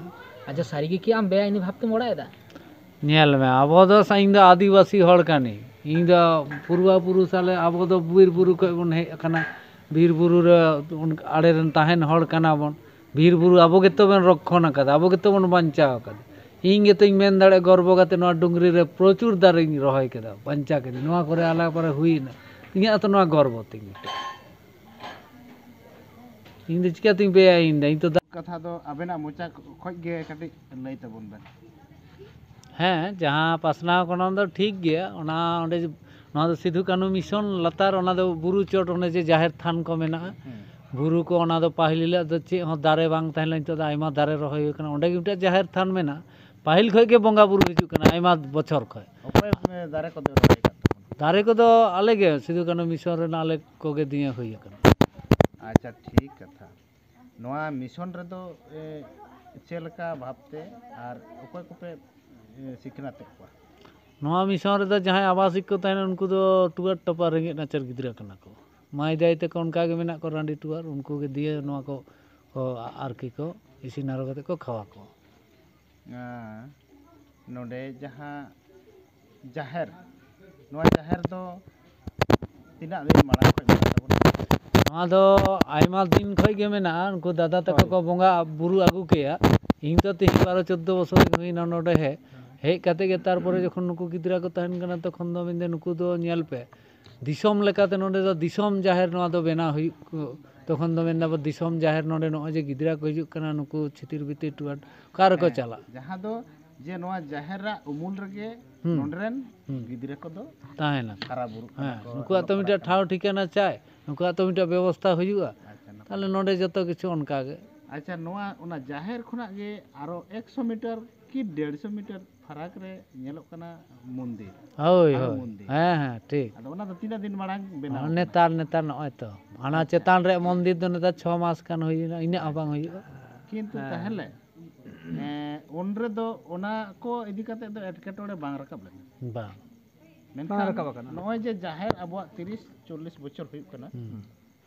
ᱟᱪᱪᱷᱟ, ᱥᱟᱹᱨᱤ ᱜᱮ ᱠᱤ ᱟᱢ ᱵᱮᱟᱭᱤᱱᱤ ᱵᱷᱟᱵᱽ ᱛᱮᱢ ᱚᱲᱟᱜ ᱮᱫᱟ? ᱧᱮᱞ ᱢᱮ, ᱟᱵᱚ ᱫᱚ ᱥᱟ-, ᱤᱧ ᱫᱚ ᱟᱹᱫᱤᱵᱟᱹᱥᱤ ᱦᱚᱲ ᱠᱟᱹᱱᱟᱹᱧ, ᱤᱧ ᱫᱚ ᱯᱩᱨᱵᱟ ᱯᱩᱨᱩᱥ ᱟᱞᱮ, ᱟᱵᱚ ᱫᱚ ᱵᱤᱨ ᱵᱩᱨᱩ ᱠᱷᱚᱡ ᱵᱚᱱ ᱦᱮᱡ ᱟᱠᱟᱱᱟ, ᱵᱤᱨ ᱵᱩᱨᱩ ᱨᱮ ᱩᱱ-, ᱟᱲᱮ ᱨᱮᱱ ᱛᱟᱦᱮᱱ ᱦᱚᱲ ᱠᱟᱱᱟ ᱵᱚᱱ, ᱵᱤᱨ ᱵᱩᱨᱩ ᱟᱵᱚ ᱜᱮᱛᱚ ᱵᱚᱱ ᱨᱚᱠᱠᱷᱚᱱ ᱟᱠᱟᱫᱟ, ᱟᱵᱚ ᱜᱮᱛᱚ ᱵᱚᱱ ᱵᱟᱧᱪᱟᱣ ᱟᱠᱟᱫᱟ᱾ ᱤᱧ ᱜᱮᱛᱚᱧ ᱢᱮᱱ ᱫᱟᱲᱮᱭᱟᱜᱼᱟ ᱜᱚᱨᱵᱚ ᱠᱟᱛᱮ, ᱱᱚᱣᱟ ᱰᱩᱝᱨᱤ ᱨᱮ ᱯᱨᱚᱪᱩᱨ ᱫᱟᱨᱮᱧ ᱨᱚᱦᱚᱭ ᱠᱮᱫᱟ, ᱵᱟᱧᱪᱟᱣ ᱠᱮᱫᱟ, ᱱᱚᱣᱟ ᱠᱚᱨᱮ ᱟᱞᱮ ᱯᱚᱨᱮ ᱦᱩᱭᱱᱟ᱾ ᱤᱧᱟᱹᱜ ᱦᱚᱸᱛᱚ ᱱᱚᱣᱟ ᱜᱚᱨᱵᱚ ᱛᱤᱧ ᱢᱤᱫᱴᱮᱱ᱾ ᱤᱧ ᱫᱚ ᱪᱤᱠᱟᱹᱛᱤᱧ ᱵᱮᱭᱟᱭᱤᱧ ᱫᱟ? ᱤᱧ ᱛᱚ ᱫᱟ- ᱠᱟᱛᱷᱟ ᱫᱚ ᱟᱵᱮᱱᱟᱜ ᱢᱚᱪᱟ ᱠᱷᱚᱡ ᱜᱮ ᱠᱟᱹᱴᱤᱡ ᱞᱟᱹᱭ ᱛᱟᱵᱚᱱ ᱵᱮᱱ᱾ ᱦᱮᱸ, ᱡᱟᱦᱟᱸ ᱯᱟᱥᱱᱟᱣ ᱠᱟᱱᱟ ᱚᱱᱟ ᱫᱚ ᱴᱷᱤᱠ ᱜᱮᱭᱟ᱾ ᱚᱱᱟ ᱚᱸᱰᱮ, ᱱᱚᱣᱟ ᱫᱚ ᱥᱤᱫᱷᱩ ᱠᱟᱹᱱᱦᱩ ᱢᱤᱥᱚᱱ ᱞᱟᱛᱟᱨ, ᱚᱱᱟ ᱫᱚ ᱵᱩᱨᱩ ᱪᱚᱴ, ᱚᱱᱮ ᱡᱮ ᱡᱟᱦᱮᱨ ᱛᱷᱟᱱ ᱠᱚ ᱢᱮᱱᱟᱜᱼᱟ᱾ ᱦᱮᱸ᱾ ᱵᱩᱨᱩ ᱠᱚ, ᱚᱱᱟ ᱫᱚ ᱯᱟᱹᱦᱤᱞ ᱦᱤᱞᱳᱜ ᱫᱚ ᱪᱮᱫ ᱦᱚᱸ ᱫᱟᱨᱮ ᱵᱟᱝ ᱛᱟᱦᱮᱸ ᱞᱮᱱᱟ, ᱱᱤᱛᱚᱜ ᱫᱚ ᱟᱭᱢᱟ ᱫᱟᱨᱮ ᱨᱚᱦᱚᱭ ᱦᱩᱭ ᱠᱟᱱᱟ᱾ ᱚᱸᱰᱮ ᱜᱮ ᱢᱤᱫᱴᱮᱱ ᱡᱟᱦᱮᱨ ᱛᱷᱟᱱ ᱢᱮᱱᱟᱜᱼᱟ᱾ ᱯᱟᱹᱦᱤᱞ ᱠᱷᱚᱡ ᱜᱮ ᱵᱚᱸᱜᱟ ᱵᱩᱨᱩ ᱦᱤᱡᱩᱜ ᱠᱟᱱᱟ, ᱟᱭᱢᱟ ᱵᱚᱪᱷᱚᱨ ᱠᱷᱚᱡ᱾ ᱚᱠᱚᱭ, ᱮ, ᱫᱟᱨᱮ ᱠᱚᱫᱚ ᱨᱚᱦᱚᱭ ᱟᱠᱟᱫ ᱛᱟᱵᱚᱱᱟ? ᱫᱟᱨᱮ ᱠᱚᱫᱚ ᱟᱞᱮ ᱜᱮ, ᱥᱤᱫᱷᱩ ᱠᱟᱹᱱᱦᱩ ᱢᱤᱥᱚᱱ ᱨᱮᱱ ᱟᱞᱮ ᱠᱚᱜᱮ ᱫᱤᱭᱮ ᱦᱩᱭ ᱟᱠᱟᱱᱟ᱾ ᱟᱪᱪᱷᱟ, ᱴᱷᱤᱠ ᱠᱟᱛᱷᱟ᱾ ᱱᱚᱣᱟ ᱢᱤᱥᱚᱱ ᱨᱮᱫᱚ, ᱮ, ᱪᱮᱫ ᱞᱮᱠᱟ ᱵᱷᱟᱵᱽᱛᱮ ᱟᱨ ᱚᱠᱚᱭ ᱠᱚᱯᱮ, ᱮ, ᱥᱤᱠᱷᱱᱟᱹᱛᱮᱫ ᱠᱚᱣᱟ? ᱱᱚᱣᱟ ᱢᱤᱥᱚᱱ ᱨᱮᱫᱚ ᱡᱟᱦᱟᱸᱭ ᱟᱵᱟᱥᱤᱠ ᱠᱚ ᱛᱟᱦᱮᱱᱟ, ᱩᱱᱠᱩ ᱫᱚ ᱴᱩᱣᱟᱹᱨ ᱴᱚᱯᱟᱨ ᱨᱮᱸᱜᱮᱡ ᱱᱟᱪᱟᱨ ᱜᱤᱫᱽᱨᱟᱹ ᱠᱟᱱᱟ ᱠᱚ᱾ ᱢᱟᱹᱭ ᱫᱟᱹᱭ ᱛᱟᱠᱚ ᱚᱱᱠᱟ ᱜᱮ ᱢᱮᱱᱟᱜ ᱠᱚᱣᱟ, ᱨᱟᱺᱰᱤ ᱴᱩᱣᱟᱹᱨ, ᱩᱱᱠᱩ ᱜᱮ ᱫᱤᱭᱮ ᱱᱚᱣᱟ ᱠᱚ, ᱠᱚ ᱟᱨᱠᱤ ᱠᱚ ᱤᱥᱤᱱ ᱟᱨᱚ ᱠᱟᱛᱮ ᱠᱚ ᱠᱷᱟᱣᱟ ᱠᱚᱣᱟ᱾ ᱟᱨ ᱱᱚᱰᱮ ᱡᱟᱦᱟᱸ ᱡᱟᱦᱮᱨ, ᱱᱚᱣᱟ ᱡᱟᱦᱮᱨ ᱫᱚ ᱛᱤᱱᱟᱹᱜ ᱫᱤᱱ ᱢᱟᱲᱟᱝ ᱠᱷᱚᱱ ᱢᱮᱱᱟᱜ ᱛᱟᱵᱚᱱᱟ? ᱱᱚᱣᱟ ᱫᱚ ᱟᱭᱢᱟ ᱫᱤᱱ ᱠᱷᱚᱱ ᱜᱮ ᱢᱮᱱᱟᱜᱼᱟ᱾ ᱩᱱᱠᱩ ᱫᱟᱫᱟ ᱛᱟᱠᱚ ᱦᱳᱭ᱾ ᱠᱚ ᱵᱚᱸᱜᱟ ᱵᱩᱨᱩ ᱟᱹᱜᱩ ᱠᱮᱭᱟ᱾ ᱤᱧ ᱫᱚ ᱛᱮᱦᱮᱧ ᱵᱟᱨᱚ ᱪᱳᱫᱽᱫᱳ ᱵᱚᱪᱷᱚᱨ ᱤᱧ ᱦᱩᱭᱱᱟ ᱱᱚᱰᱮ ᱦᱮᱡ᱾ ᱦᱮᱡ ᱠᱟᱛᱮ ᱜᱮ ᱛᱟᱨᱯᱚᱨᱮ ᱡᱚᱠᱷᱚᱱ ᱱᱩᱠᱩ ᱜᱤᱫᱽᱨᱟᱹ ᱠᱚ ᱛᱟᱦᱮᱱ ᱠᱟᱱᱟ, ᱛᱚᱠᱷᱚᱱ ᱫᱚ ᱢᱮᱱᱫᱟ, "ᱱᱩᱠᱩ ᱫᱚ ᱧᱮᱞ ᱯᱮ, ᱫᱤᱥᱚᱢ ᱞᱮᱠᱟᱛᱮ ᱱᱚᱰᱮ ᱫᱚ ᱫᱤᱥᱚᱢ ᱡᱟᱦᱮᱨ ᱱᱚᱣᱟ ᱫᱚ ᱵᱮᱱᱟᱣ ᱦᱩᱭᱩᱜ ᱠᱚ-," ᱛᱚᱠᱷᱚᱱ ᱫᱚ ᱢᱮᱱᱫᱟ, "ᱟᱵᱚ ᱫᱤᱥᱚᱢ ᱡᱟᱦᱮᱨ ᱱᱚᱰᱮ ᱱᱚᱜᱼᱚᱭ ᱡᱮ ᱜᱤᱫᱽᱨᱟᱹ ᱠᱚ ᱦᱤᱡᱩᱜ ᱠᱟᱱᱟ, ᱱᱩᱠᱩ ᱪᱷᱤᱛᱤᱨ ᱵᱤᱛᱤᱨ ᱴᱩᱣᱟᱨ ᱚᱠᱟ ᱨᱮᱠᱚ ᱦᱮᱸ, ᱪᱟᱞᱟᱜ?" ᱡᱟᱦᱟᱸ ᱫᱚ ᱡᱮ ᱱᱚᱣᱟ ᱡᱟᱦᱮᱨᱟᱜ ᱩᱢᱩᱞ ᱨᱮᱜᱮ ᱦᱩᱸ᱾ ᱱᱚᱰᱮ ᱨᱮᱱ ᱦᱩᱸ᱾ ᱜᱤᱫᱽᱨᱟᱹ ᱠᱚᱫᱚ ᱛᱟᱦᱮᱱᱟ᱾ ᱦᱟᱨᱟ ᱵᱩᱨᱩᱜ ᱠᱟᱱᱟ ᱦᱮᱸ, ᱠᱚ, ᱱᱩᱠᱩᱣᱟᱜ ᱚᱞᱚᱜ ᱛᱚ ᱯᱟᱲᱦᱟᱜ ᱢᱤᱫᱴᱮᱱ ᱠᱟᱱᱟ ᱴᱷᱟᱶ ᱠᱚ᱾ ᱴᱷᱤᱠᱟᱹᱱᱟ ᱪᱟᱭ, ᱱᱩᱠᱩᱣᱟᱜ ᱛᱚ ᱢᱤᱫᱴᱮᱱ ᱵᱮᱵᱚᱥᱛᱷᱟ ᱦᱩᱭᱩᱜᱼᱟ᱾ ᱟᱪᱪᱷᱟ, ᱱᱟᱯᱟᱭ᱾ ᱛᱟᱦᱞᱮ ᱱᱚᱰᱮ ᱡᱚᱛᱚ ᱠᱤᱪᱷᱩ ᱚᱱᱠᱟ ᱜᱮ᱾ ᱟᱪᱪᱷᱟ, ᱱᱚᱣᱟ, ᱚᱱᱟ ᱡᱟᱦᱮᱨ ᱠᱷᱚᱱᱟᱜ ᱜᱮ ᱟᱨᱚ ᱮᱠᱥᱚ ᱢᱤᱴᱟᱨ ᱠᱤ ᱰᱮᱲᱥᱚ ᱢᱤᱴᱟᱨ ᱯᱷᱟᱨᱟᱠ ᱨᱮ ᱧᱮᱞᱚᱜ ᱠᱟᱱᱟ ᱢᱚᱱᱫᱤᱨ᱾ ᱦᱳᱭ, ᱟᱨᱚ ᱦᱳᱭ᱾ ᱢᱚᱱᱫᱤᱨ᱾ ᱦᱮᱸ, ᱦᱮᱸ, ᱴᱷᱤᱠ᱾ ᱟᱫᱚ ᱚᱱᱟ ᱫᱚ ᱛᱤᱱᱟᱹᱜ ᱫᱤᱱ ᱢᱟᱲᱟᱝ ᱵᱮᱱᱟᱣ ᱠᱟᱱᱟ? ᱱᱮᱛᱟᱨ, ᱱᱮᱛᱟᱨ ᱱᱚᱜᱼᱚᱭ ᱛᱚ᱾ ᱦᱟᱱᱟ ᱟᱪᱪᱷᱟ᱾ ᱪᱮᱛᱟᱱ ᱨᱮᱭᱟᱜ ᱢᱚᱱᱫᱤᱨ ᱫᱚ ᱱᱮᱛᱟᱨ ᱪᱷᱚ ᱢᱟᱥ ᱜᱟᱱ ᱦᱩᱭᱱᱟ, ᱤᱱᱟᱹᱜ ᱦᱚᱸ ᱵᱟᱝ ᱦᱩᱭᱩᱜᱼᱟ᱾ ᱠᱤᱱᱛᱩ ᱦᱮᱸ᱾ ᱛᱟᱦᱞᱮ, ᱮᱸ, ᱩᱱ ᱨᱮᱫᱚ ᱚᱱᱟ ᱠᱚ ᱤᱫᱤ ᱠᱟᱛᱮ ᱫᱚ ᱮᱴᱠᱮᱴᱚᱬᱮ ᱵᱟᱝ ᱨᱟᱠᱟᱵ ᱞᱮᱱᱟ? ᱵᱟᱝ᱾ ᱢᱮᱱᱠᱷᱟᱱ ᱵᱟᱝ ᱨᱟᱠᱟᱵ ᱟᱠᱟᱱᱟ᱾ ᱱᱚᱜᱼᱚᱭ ᱡᱮ ᱡᱟᱦᱮᱨ ᱟᱵᱚᱣᱟᱜ ᱛᱤᱨᱤᱥ ᱪᱚᱞᱞᱤᱥ ᱵᱚᱪᱷᱚᱨ ᱦᱩᱭᱩᱜ ᱠᱟᱱᱟ, ᱦᱩᱸ᱾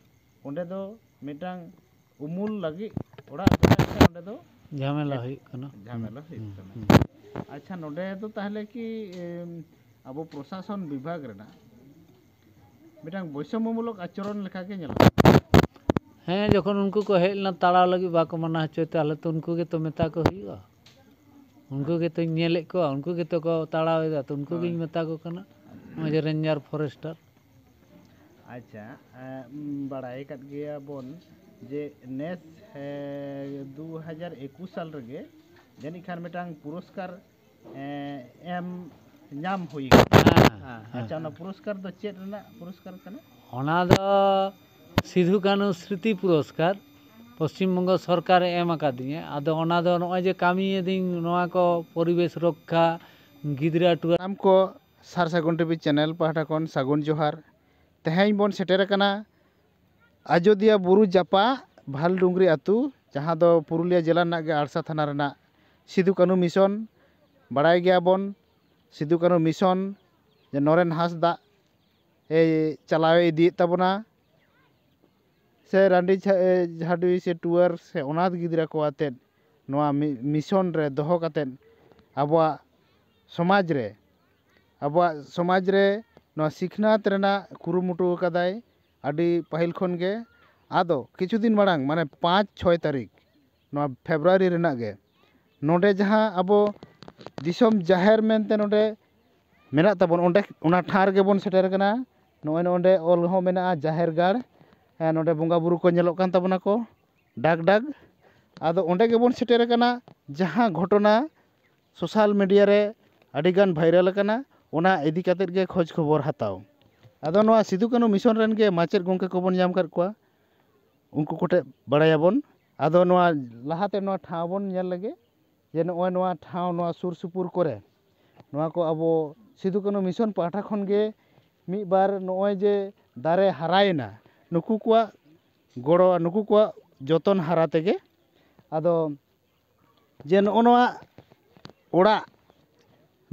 ᱚᱸᱰᱮ ᱫᱚ ᱢᱤᱫᱴᱟᱝ ᱩᱢᱩᱞ ᱞᱟᱹᱜᱤᱫ ᱚᱲᱟᱜ ᱵᱮᱱᱟᱣ ᱛᱮ ᱚᱸᱰᱮ ᱫᱚ ᱡᱷᱟᱢᱮᱞᱟ ᱮᱴ-, ᱦᱩᱭᱩᱜ ᱠᱟᱱᱟ᱾ ᱡᱷᱟᱢᱮᱞᱟ ᱦᱩᱭᱩᱜ ᱦᱩᱸ, ᱠᱟᱱᱟ᱾ ᱦᱩᱸ᱾ ᱟᱪᱪᱷᱟ, ᱱᱚᱰᱮ ᱫᱚ ᱛᱟᱦᱞᱮ ᱠᱤ, ᱮᱢ, ᱟᱵᱚ ᱯᱨᱚᱥᱟᱥᱚᱱ ᱵᱤᱵᱷᱟᱜᱽ ᱨᱮᱱᱟᱜ ᱢᱤᱫᱴᱟᱝ ᱵᱳᱭᱥᱚᱢᱢᱚᱢᱩᱞᱚᱠ ᱟᱪᱚᱨᱚᱱ ᱞᱮᱠᱟ ᱜᱮ ᱧᱮᱞᱚᱜ ᱠᱟᱱᱟ? ᱦᱮᱸ, ᱡᱚᱠᱷᱚᱱ ᱩᱱᱠᱩ ᱠᱚ ᱦᱮᱡ ᱞᱮᱱᱟ ᱛᱟᱲᱟᱣ ᱞᱟᱹᱜᱤᱫ, ᱵᱟᱠᱚ ᱢᱟᱱᱟ ᱦᱚᱪᱚᱭ ᱛᱮ, ᱟᱞᱮ ᱛᱚ ᱩᱱᱠᱩ ᱜᱮᱛᱚ ᱢᱮᱛᱟ ᱠᱚ ᱦᱩᱭᱩᱜᱼᱟ᱾ ᱩᱱᱠᱩ ᱜᱮᱛᱚᱧ ᱧᱮᱞᱮᱫ ᱠᱚᱣᱟ, ᱩᱱᱠᱩ ᱜᱮᱛᱚ ᱠᱚ ᱛᱟᱲᱟᱣ ᱮᱫᱟ, ᱛᱚ ᱩᱱᱠᱩ ᱜᱤᱧ ᱢᱮᱛᱟ ᱠᱚ ᱠᱟᱱᱟ, ᱱᱚᱜᱼᱚᱭ ᱡᱮ ᱨᱮᱧᱡᱟᱨ ᱯᱷᱚᱨᱮᱥᱴᱟᱨ᱾ ᱟᱪᱪᱷᱟ, ᱮᱸ, ᱩᱢ, ᱵᱟᱲᱟᱭ ᱟᱠᱟᱫ ᱜᱮᱭᱟ ᱵᱚᱱ ᱡᱮ ᱱᱮᱥ, ᱮᱸ, ᱫᱩ ᱦᱟᱡᱟᱨ ᱮᱠᱩᱥ ᱥᱟᱞ ᱨᱮᱜᱮ ᱡᱟᱹᱱᱤᱡ ᱠᱷᱟᱱ ᱢᱤᱫᱴᱟᱝ ᱯᱩᱨᱚᱥᱠᱟᱨ, ᱮᱸ, ᱮᱢ ᱧᱟᱢ ᱦᱩᱭ ᱠᱟᱱᱟ᱾ ᱦᱮᱸ, ᱦᱮᱸ, ᱟᱪᱪᱷᱟ, ᱚᱱᱟ ᱯᱩᱨᱚᱥᱠᱟᱨ ᱫᱚ ᱪᱮᱫ ᱨᱮᱱᱟᱜ ᱯᱩᱨᱚᱥᱠᱟᱨ ᱠᱟᱱᱟ? ᱚᱱᱟ ᱫᱚ ᱥᱤᱫᱷᱩ ᱠᱟᱹᱱᱦᱩ ᱥᱨᱤᱛᱤ ᱯᱩᱨᱚᱥᱠᱟᱨ ᱯᱚᱥᱪᱤᱢ ᱵᱚᱝᱜᱚ ᱥᱚᱨᱠᱟᱨᱮ ᱮᱢ ᱟᱠᱟᱫᱤᱧᱟᱹ᱾ ᱟᱫᱚ ᱚᱱᱟ ᱫᱚ ᱱᱚᱜᱼᱚᱭ ᱡᱮ ᱠᱟᱹᱢᱤᱭᱮᱫᱤᱧ ᱱᱚᱣᱟ ᱠᱚ ᱯᱚᱨᱤᱵᱮᱥ ᱨᱚᱠᱠᱷᱟ, ᱜᱤᱫᱽᱨᱟᱹ ᱟᱹᱴᱩᱣᱟᱹ ᱥᱟᱱᱟᱢ ᱠᱚ ᱥᱟᱨ ᱥᱟᱹᱜᱩᱱ ᱴᱤᱵᱷᱤ ᱪᱮᱱᱮᱞ ᱯᱟᱦᱴᱟ ᱠᱷᱚᱱ ᱥᱟᱹᱜᱩᱱ ᱡᱚᱦᱟᱨ᱾ ᱛᱮᱦᱮᱧ ᱵᱚᱱ ᱥᱮᱴᱮᱨ ᱟᱠᱟᱱᱟ ᱟᱡᱳᱫᱤᱭᱟ ᱵᱩᱨᱩ ᱡᱟᱯᱟᱜ ᱵᱷᱟᱞᱰᱩᱝᱨᱤ ᱟᱹᱛᱩ, ᱡᱟᱦᱟᱸ ᱫᱚ ᱯᱩᱨᱩᱞᱤᱭᱟᱹ ᱡᱮᱞᱟ ᱨᱮᱱᱟᱜ ᱜᱮ ᱟᱲᱥᱟ ᱛᱷᱟᱱᱟ ᱨᱮᱱᱟᱜ ᱥᱤᱫᱩ ᱠᱟᱹᱱᱦᱩ ᱢᱤᱥᱚᱱ᱾ ᱵᱟᱲᱟᱭ ᱜᱮᱭᱟᱵᱚᱱ ᱥᱤᱫᱩ ᱠᱟᱹᱱᱦᱩ ᱢᱤᱥᱚᱱ ᱡᱮ ᱱᱚᱨᱮᱱ ᱦᱟᱸᱥᱫᱟᱜ ᱮ ᱪᱟᱞᱟᱣ ᱤᱫᱤᱭᱮᱫ ᱛᱟᱵᱚᱱᱟ, ᱥᱮ ᱨᱟᱺᱰᱤ ᱡᱷᱟ-, ᱮ, ᱡᱷᱟᱰᱩᱭ ᱥᱮ ᱴᱩᱣᱟᱹᱨ ᱥᱮ ᱚᱱᱟᱛᱷ ᱜᱤᱫᱽᱨᱟᱹ ᱠᱚ ᱟᱛᱮᱫ ᱱᱚᱣᱟ ᱢᱤ-, ᱢᱤᱥᱚᱱ ᱨᱮ ᱫᱚᱦᱚ ᱠᱟᱛᱮᱫ ᱟᱵᱚᱣᱟᱜ ᱥᱚᱢᱟᱡᱽ ᱨᱮ, ᱟᱵᱚᱣᱟᱜ ᱥᱚᱢᱟᱡᱽ ᱨᱮ ᱱᱚᱣᱟ ᱥᱤᱠᱷᱱᱟᱹᱛ ᱨᱮᱱᱟᱜ ᱠᱩᱨᱩᱢᱩᱴᱩ ᱟᱠᱟᱫᱟᱭ ᱟᱹᱰᱤ ᱯᱟᱹᱦᱤᱞ ᱠᱷᱚᱱ ᱜᱮ᱾ ᱟᱫᱚ ᱠᱤᱪᱷᱩ ᱫᱤᱱ ᱢᱟᱲᱟᱝ, ᱢᱟᱱᱮ ᱯᱟᱸᱪ ᱪᱷᱚᱭ ᱛᱟᱹᱨᱤᱠᱷ, ᱱᱚᱣᱟ ᱯᱷᱮᱵᱽᱨᱩᱣᱟᱨᱤ ᱨᱮᱱᱟᱜ ᱜᱮ, ᱱᱚᱰᱮ ᱡᱟᱦᱟᱸ ᱟᱵᱚ ᱫᱤᱥᱚᱢ ᱡᱟᱦᱮᱨ ᱢᱮᱱᱛᱮ ᱱᱚᱰᱮ ᱢᱮᱱᱟᱜ ᱛᱟᱵᱚᱱ, ᱚᱸᱰᱮ, ᱚᱱᱟ ᱴᱷᱟᱶ ᱨᱮᱜᱮ ᱵᱚᱱ ᱥᱮᱴᱮᱨ ᱟᱠᱟᱱᱟ᱾ ᱱᱚᱜᱼᱚᱭ ᱱᱚᱰᱮ ᱚᱞ ᱦᱚᱸ ᱢᱮᱱᱟᱜᱼᱟ, ᱡᱟᱦᱮᱨ ᱜᱟᱲ᱾ ᱦᱮᱸ, ᱱᱚᱰᱮ ᱵᱚᱸᱜᱟ ᱵᱩᱨᱩ ᱠᱚ ᱧᱮᱞᱚᱜ ᱠᱟᱱ ᱛᱟᱵᱚᱱᱟ ᱠᱚ ᱰᱟᱜᱽ ᱰᱟᱜᱽ᱾ ᱟᱫᱚ ᱚᱸᱰᱮ ᱜᱮᱵᱚᱱ ᱥᱮᱴᱮᱨ ᱟᱠᱟᱱᱟ, ᱡᱟᱦᱟᱸ ᱜᱷᱚᱴᱚᱱᱟ ᱥᱳᱥᱟᱞ ᱢᱤᱰᱤᱭᱟ ᱨᱮ ᱟᱹᱰᱤᱜᱟᱱ ᱵᱷᱟᱭᱨᱟᱞ ᱟᱠᱟᱱᱟ, ᱚᱱᱟ ᱤᱫᱤ ᱠᱟᱛᱮᱫ ᱜᱮ ᱠᱷᱚᱡᱽ ᱠᱷᱚᱵᱚᱨ ᱦᱟᱛᱟᱣ᱾ ᱟᱫᱚ ᱱᱚᱣᱟ ᱥᱤᱫᱩ ᱠᱟᱹᱱᱦᱩ ᱢᱤᱥᱚᱱ ᱨᱮᱱ ᱜᱮ ᱢᱟᱪᱮᱫ ᱜᱚᱢᱠᱮ ᱠᱚᱵᱚᱱ ᱧᱟᱢ ᱟᱠᱟᱫ ᱠᱚᱣᱟ, ᱩᱱᱠᱩ ᱠᱚᱴᱷᱮᱱ ᱵᱟᱲᱟᱭᱟᱵᱚᱱ᱾ ᱟᱫᱚ ᱱᱚᱣᱟ ᱞᱟᱦᱟᱛᱮ ᱱᱚᱣᱟ ᱴᱷᱟᱶ ᱵᱚᱱ ᱧᱮᱞ ᱞᱮᱜᱮ, ᱡᱮ ᱱᱚᱜᱼᱚᱭ ᱱᱚᱣᱟ ᱴᱷᱟᱶ, ᱱᱚᱣᱟ ᱥᱩᱨ ᱥᱩᱯᱩᱨ ᱠᱚᱨᱮ ᱱᱚᱣᱟ ᱠᱚ ᱟᱵᱚ ᱥᱤᱫᱩ ᱠᱟᱹᱱᱦᱩ ᱢᱤᱥᱚᱱ ᱯᱟᱦᱴᱟ ᱠᱷᱚᱱ ᱜᱮ ᱢᱤᱫ ᱵᱟᱨ ᱱᱚᱜᱼᱚᱭ ᱡᱮ ᱫᱟᱨᱮ ᱦᱟᱨᱟᱭᱮᱱᱟ, ᱱᱩᱠᱩ ᱠᱚᱣᱟᱜ ᱜᱚᱲᱚ, ᱱᱩᱠᱩ ᱠᱚᱣᱟᱜ ᱡᱚᱛᱚᱱ ᱦᱟᱨᱟ ᱛᱮᱜᱮ᱾ ᱟᱫᱚ ᱡᱮ ᱱᱚᱜᱼᱚ ᱱᱚᱣᱟ ᱚᱲᱟᱜ,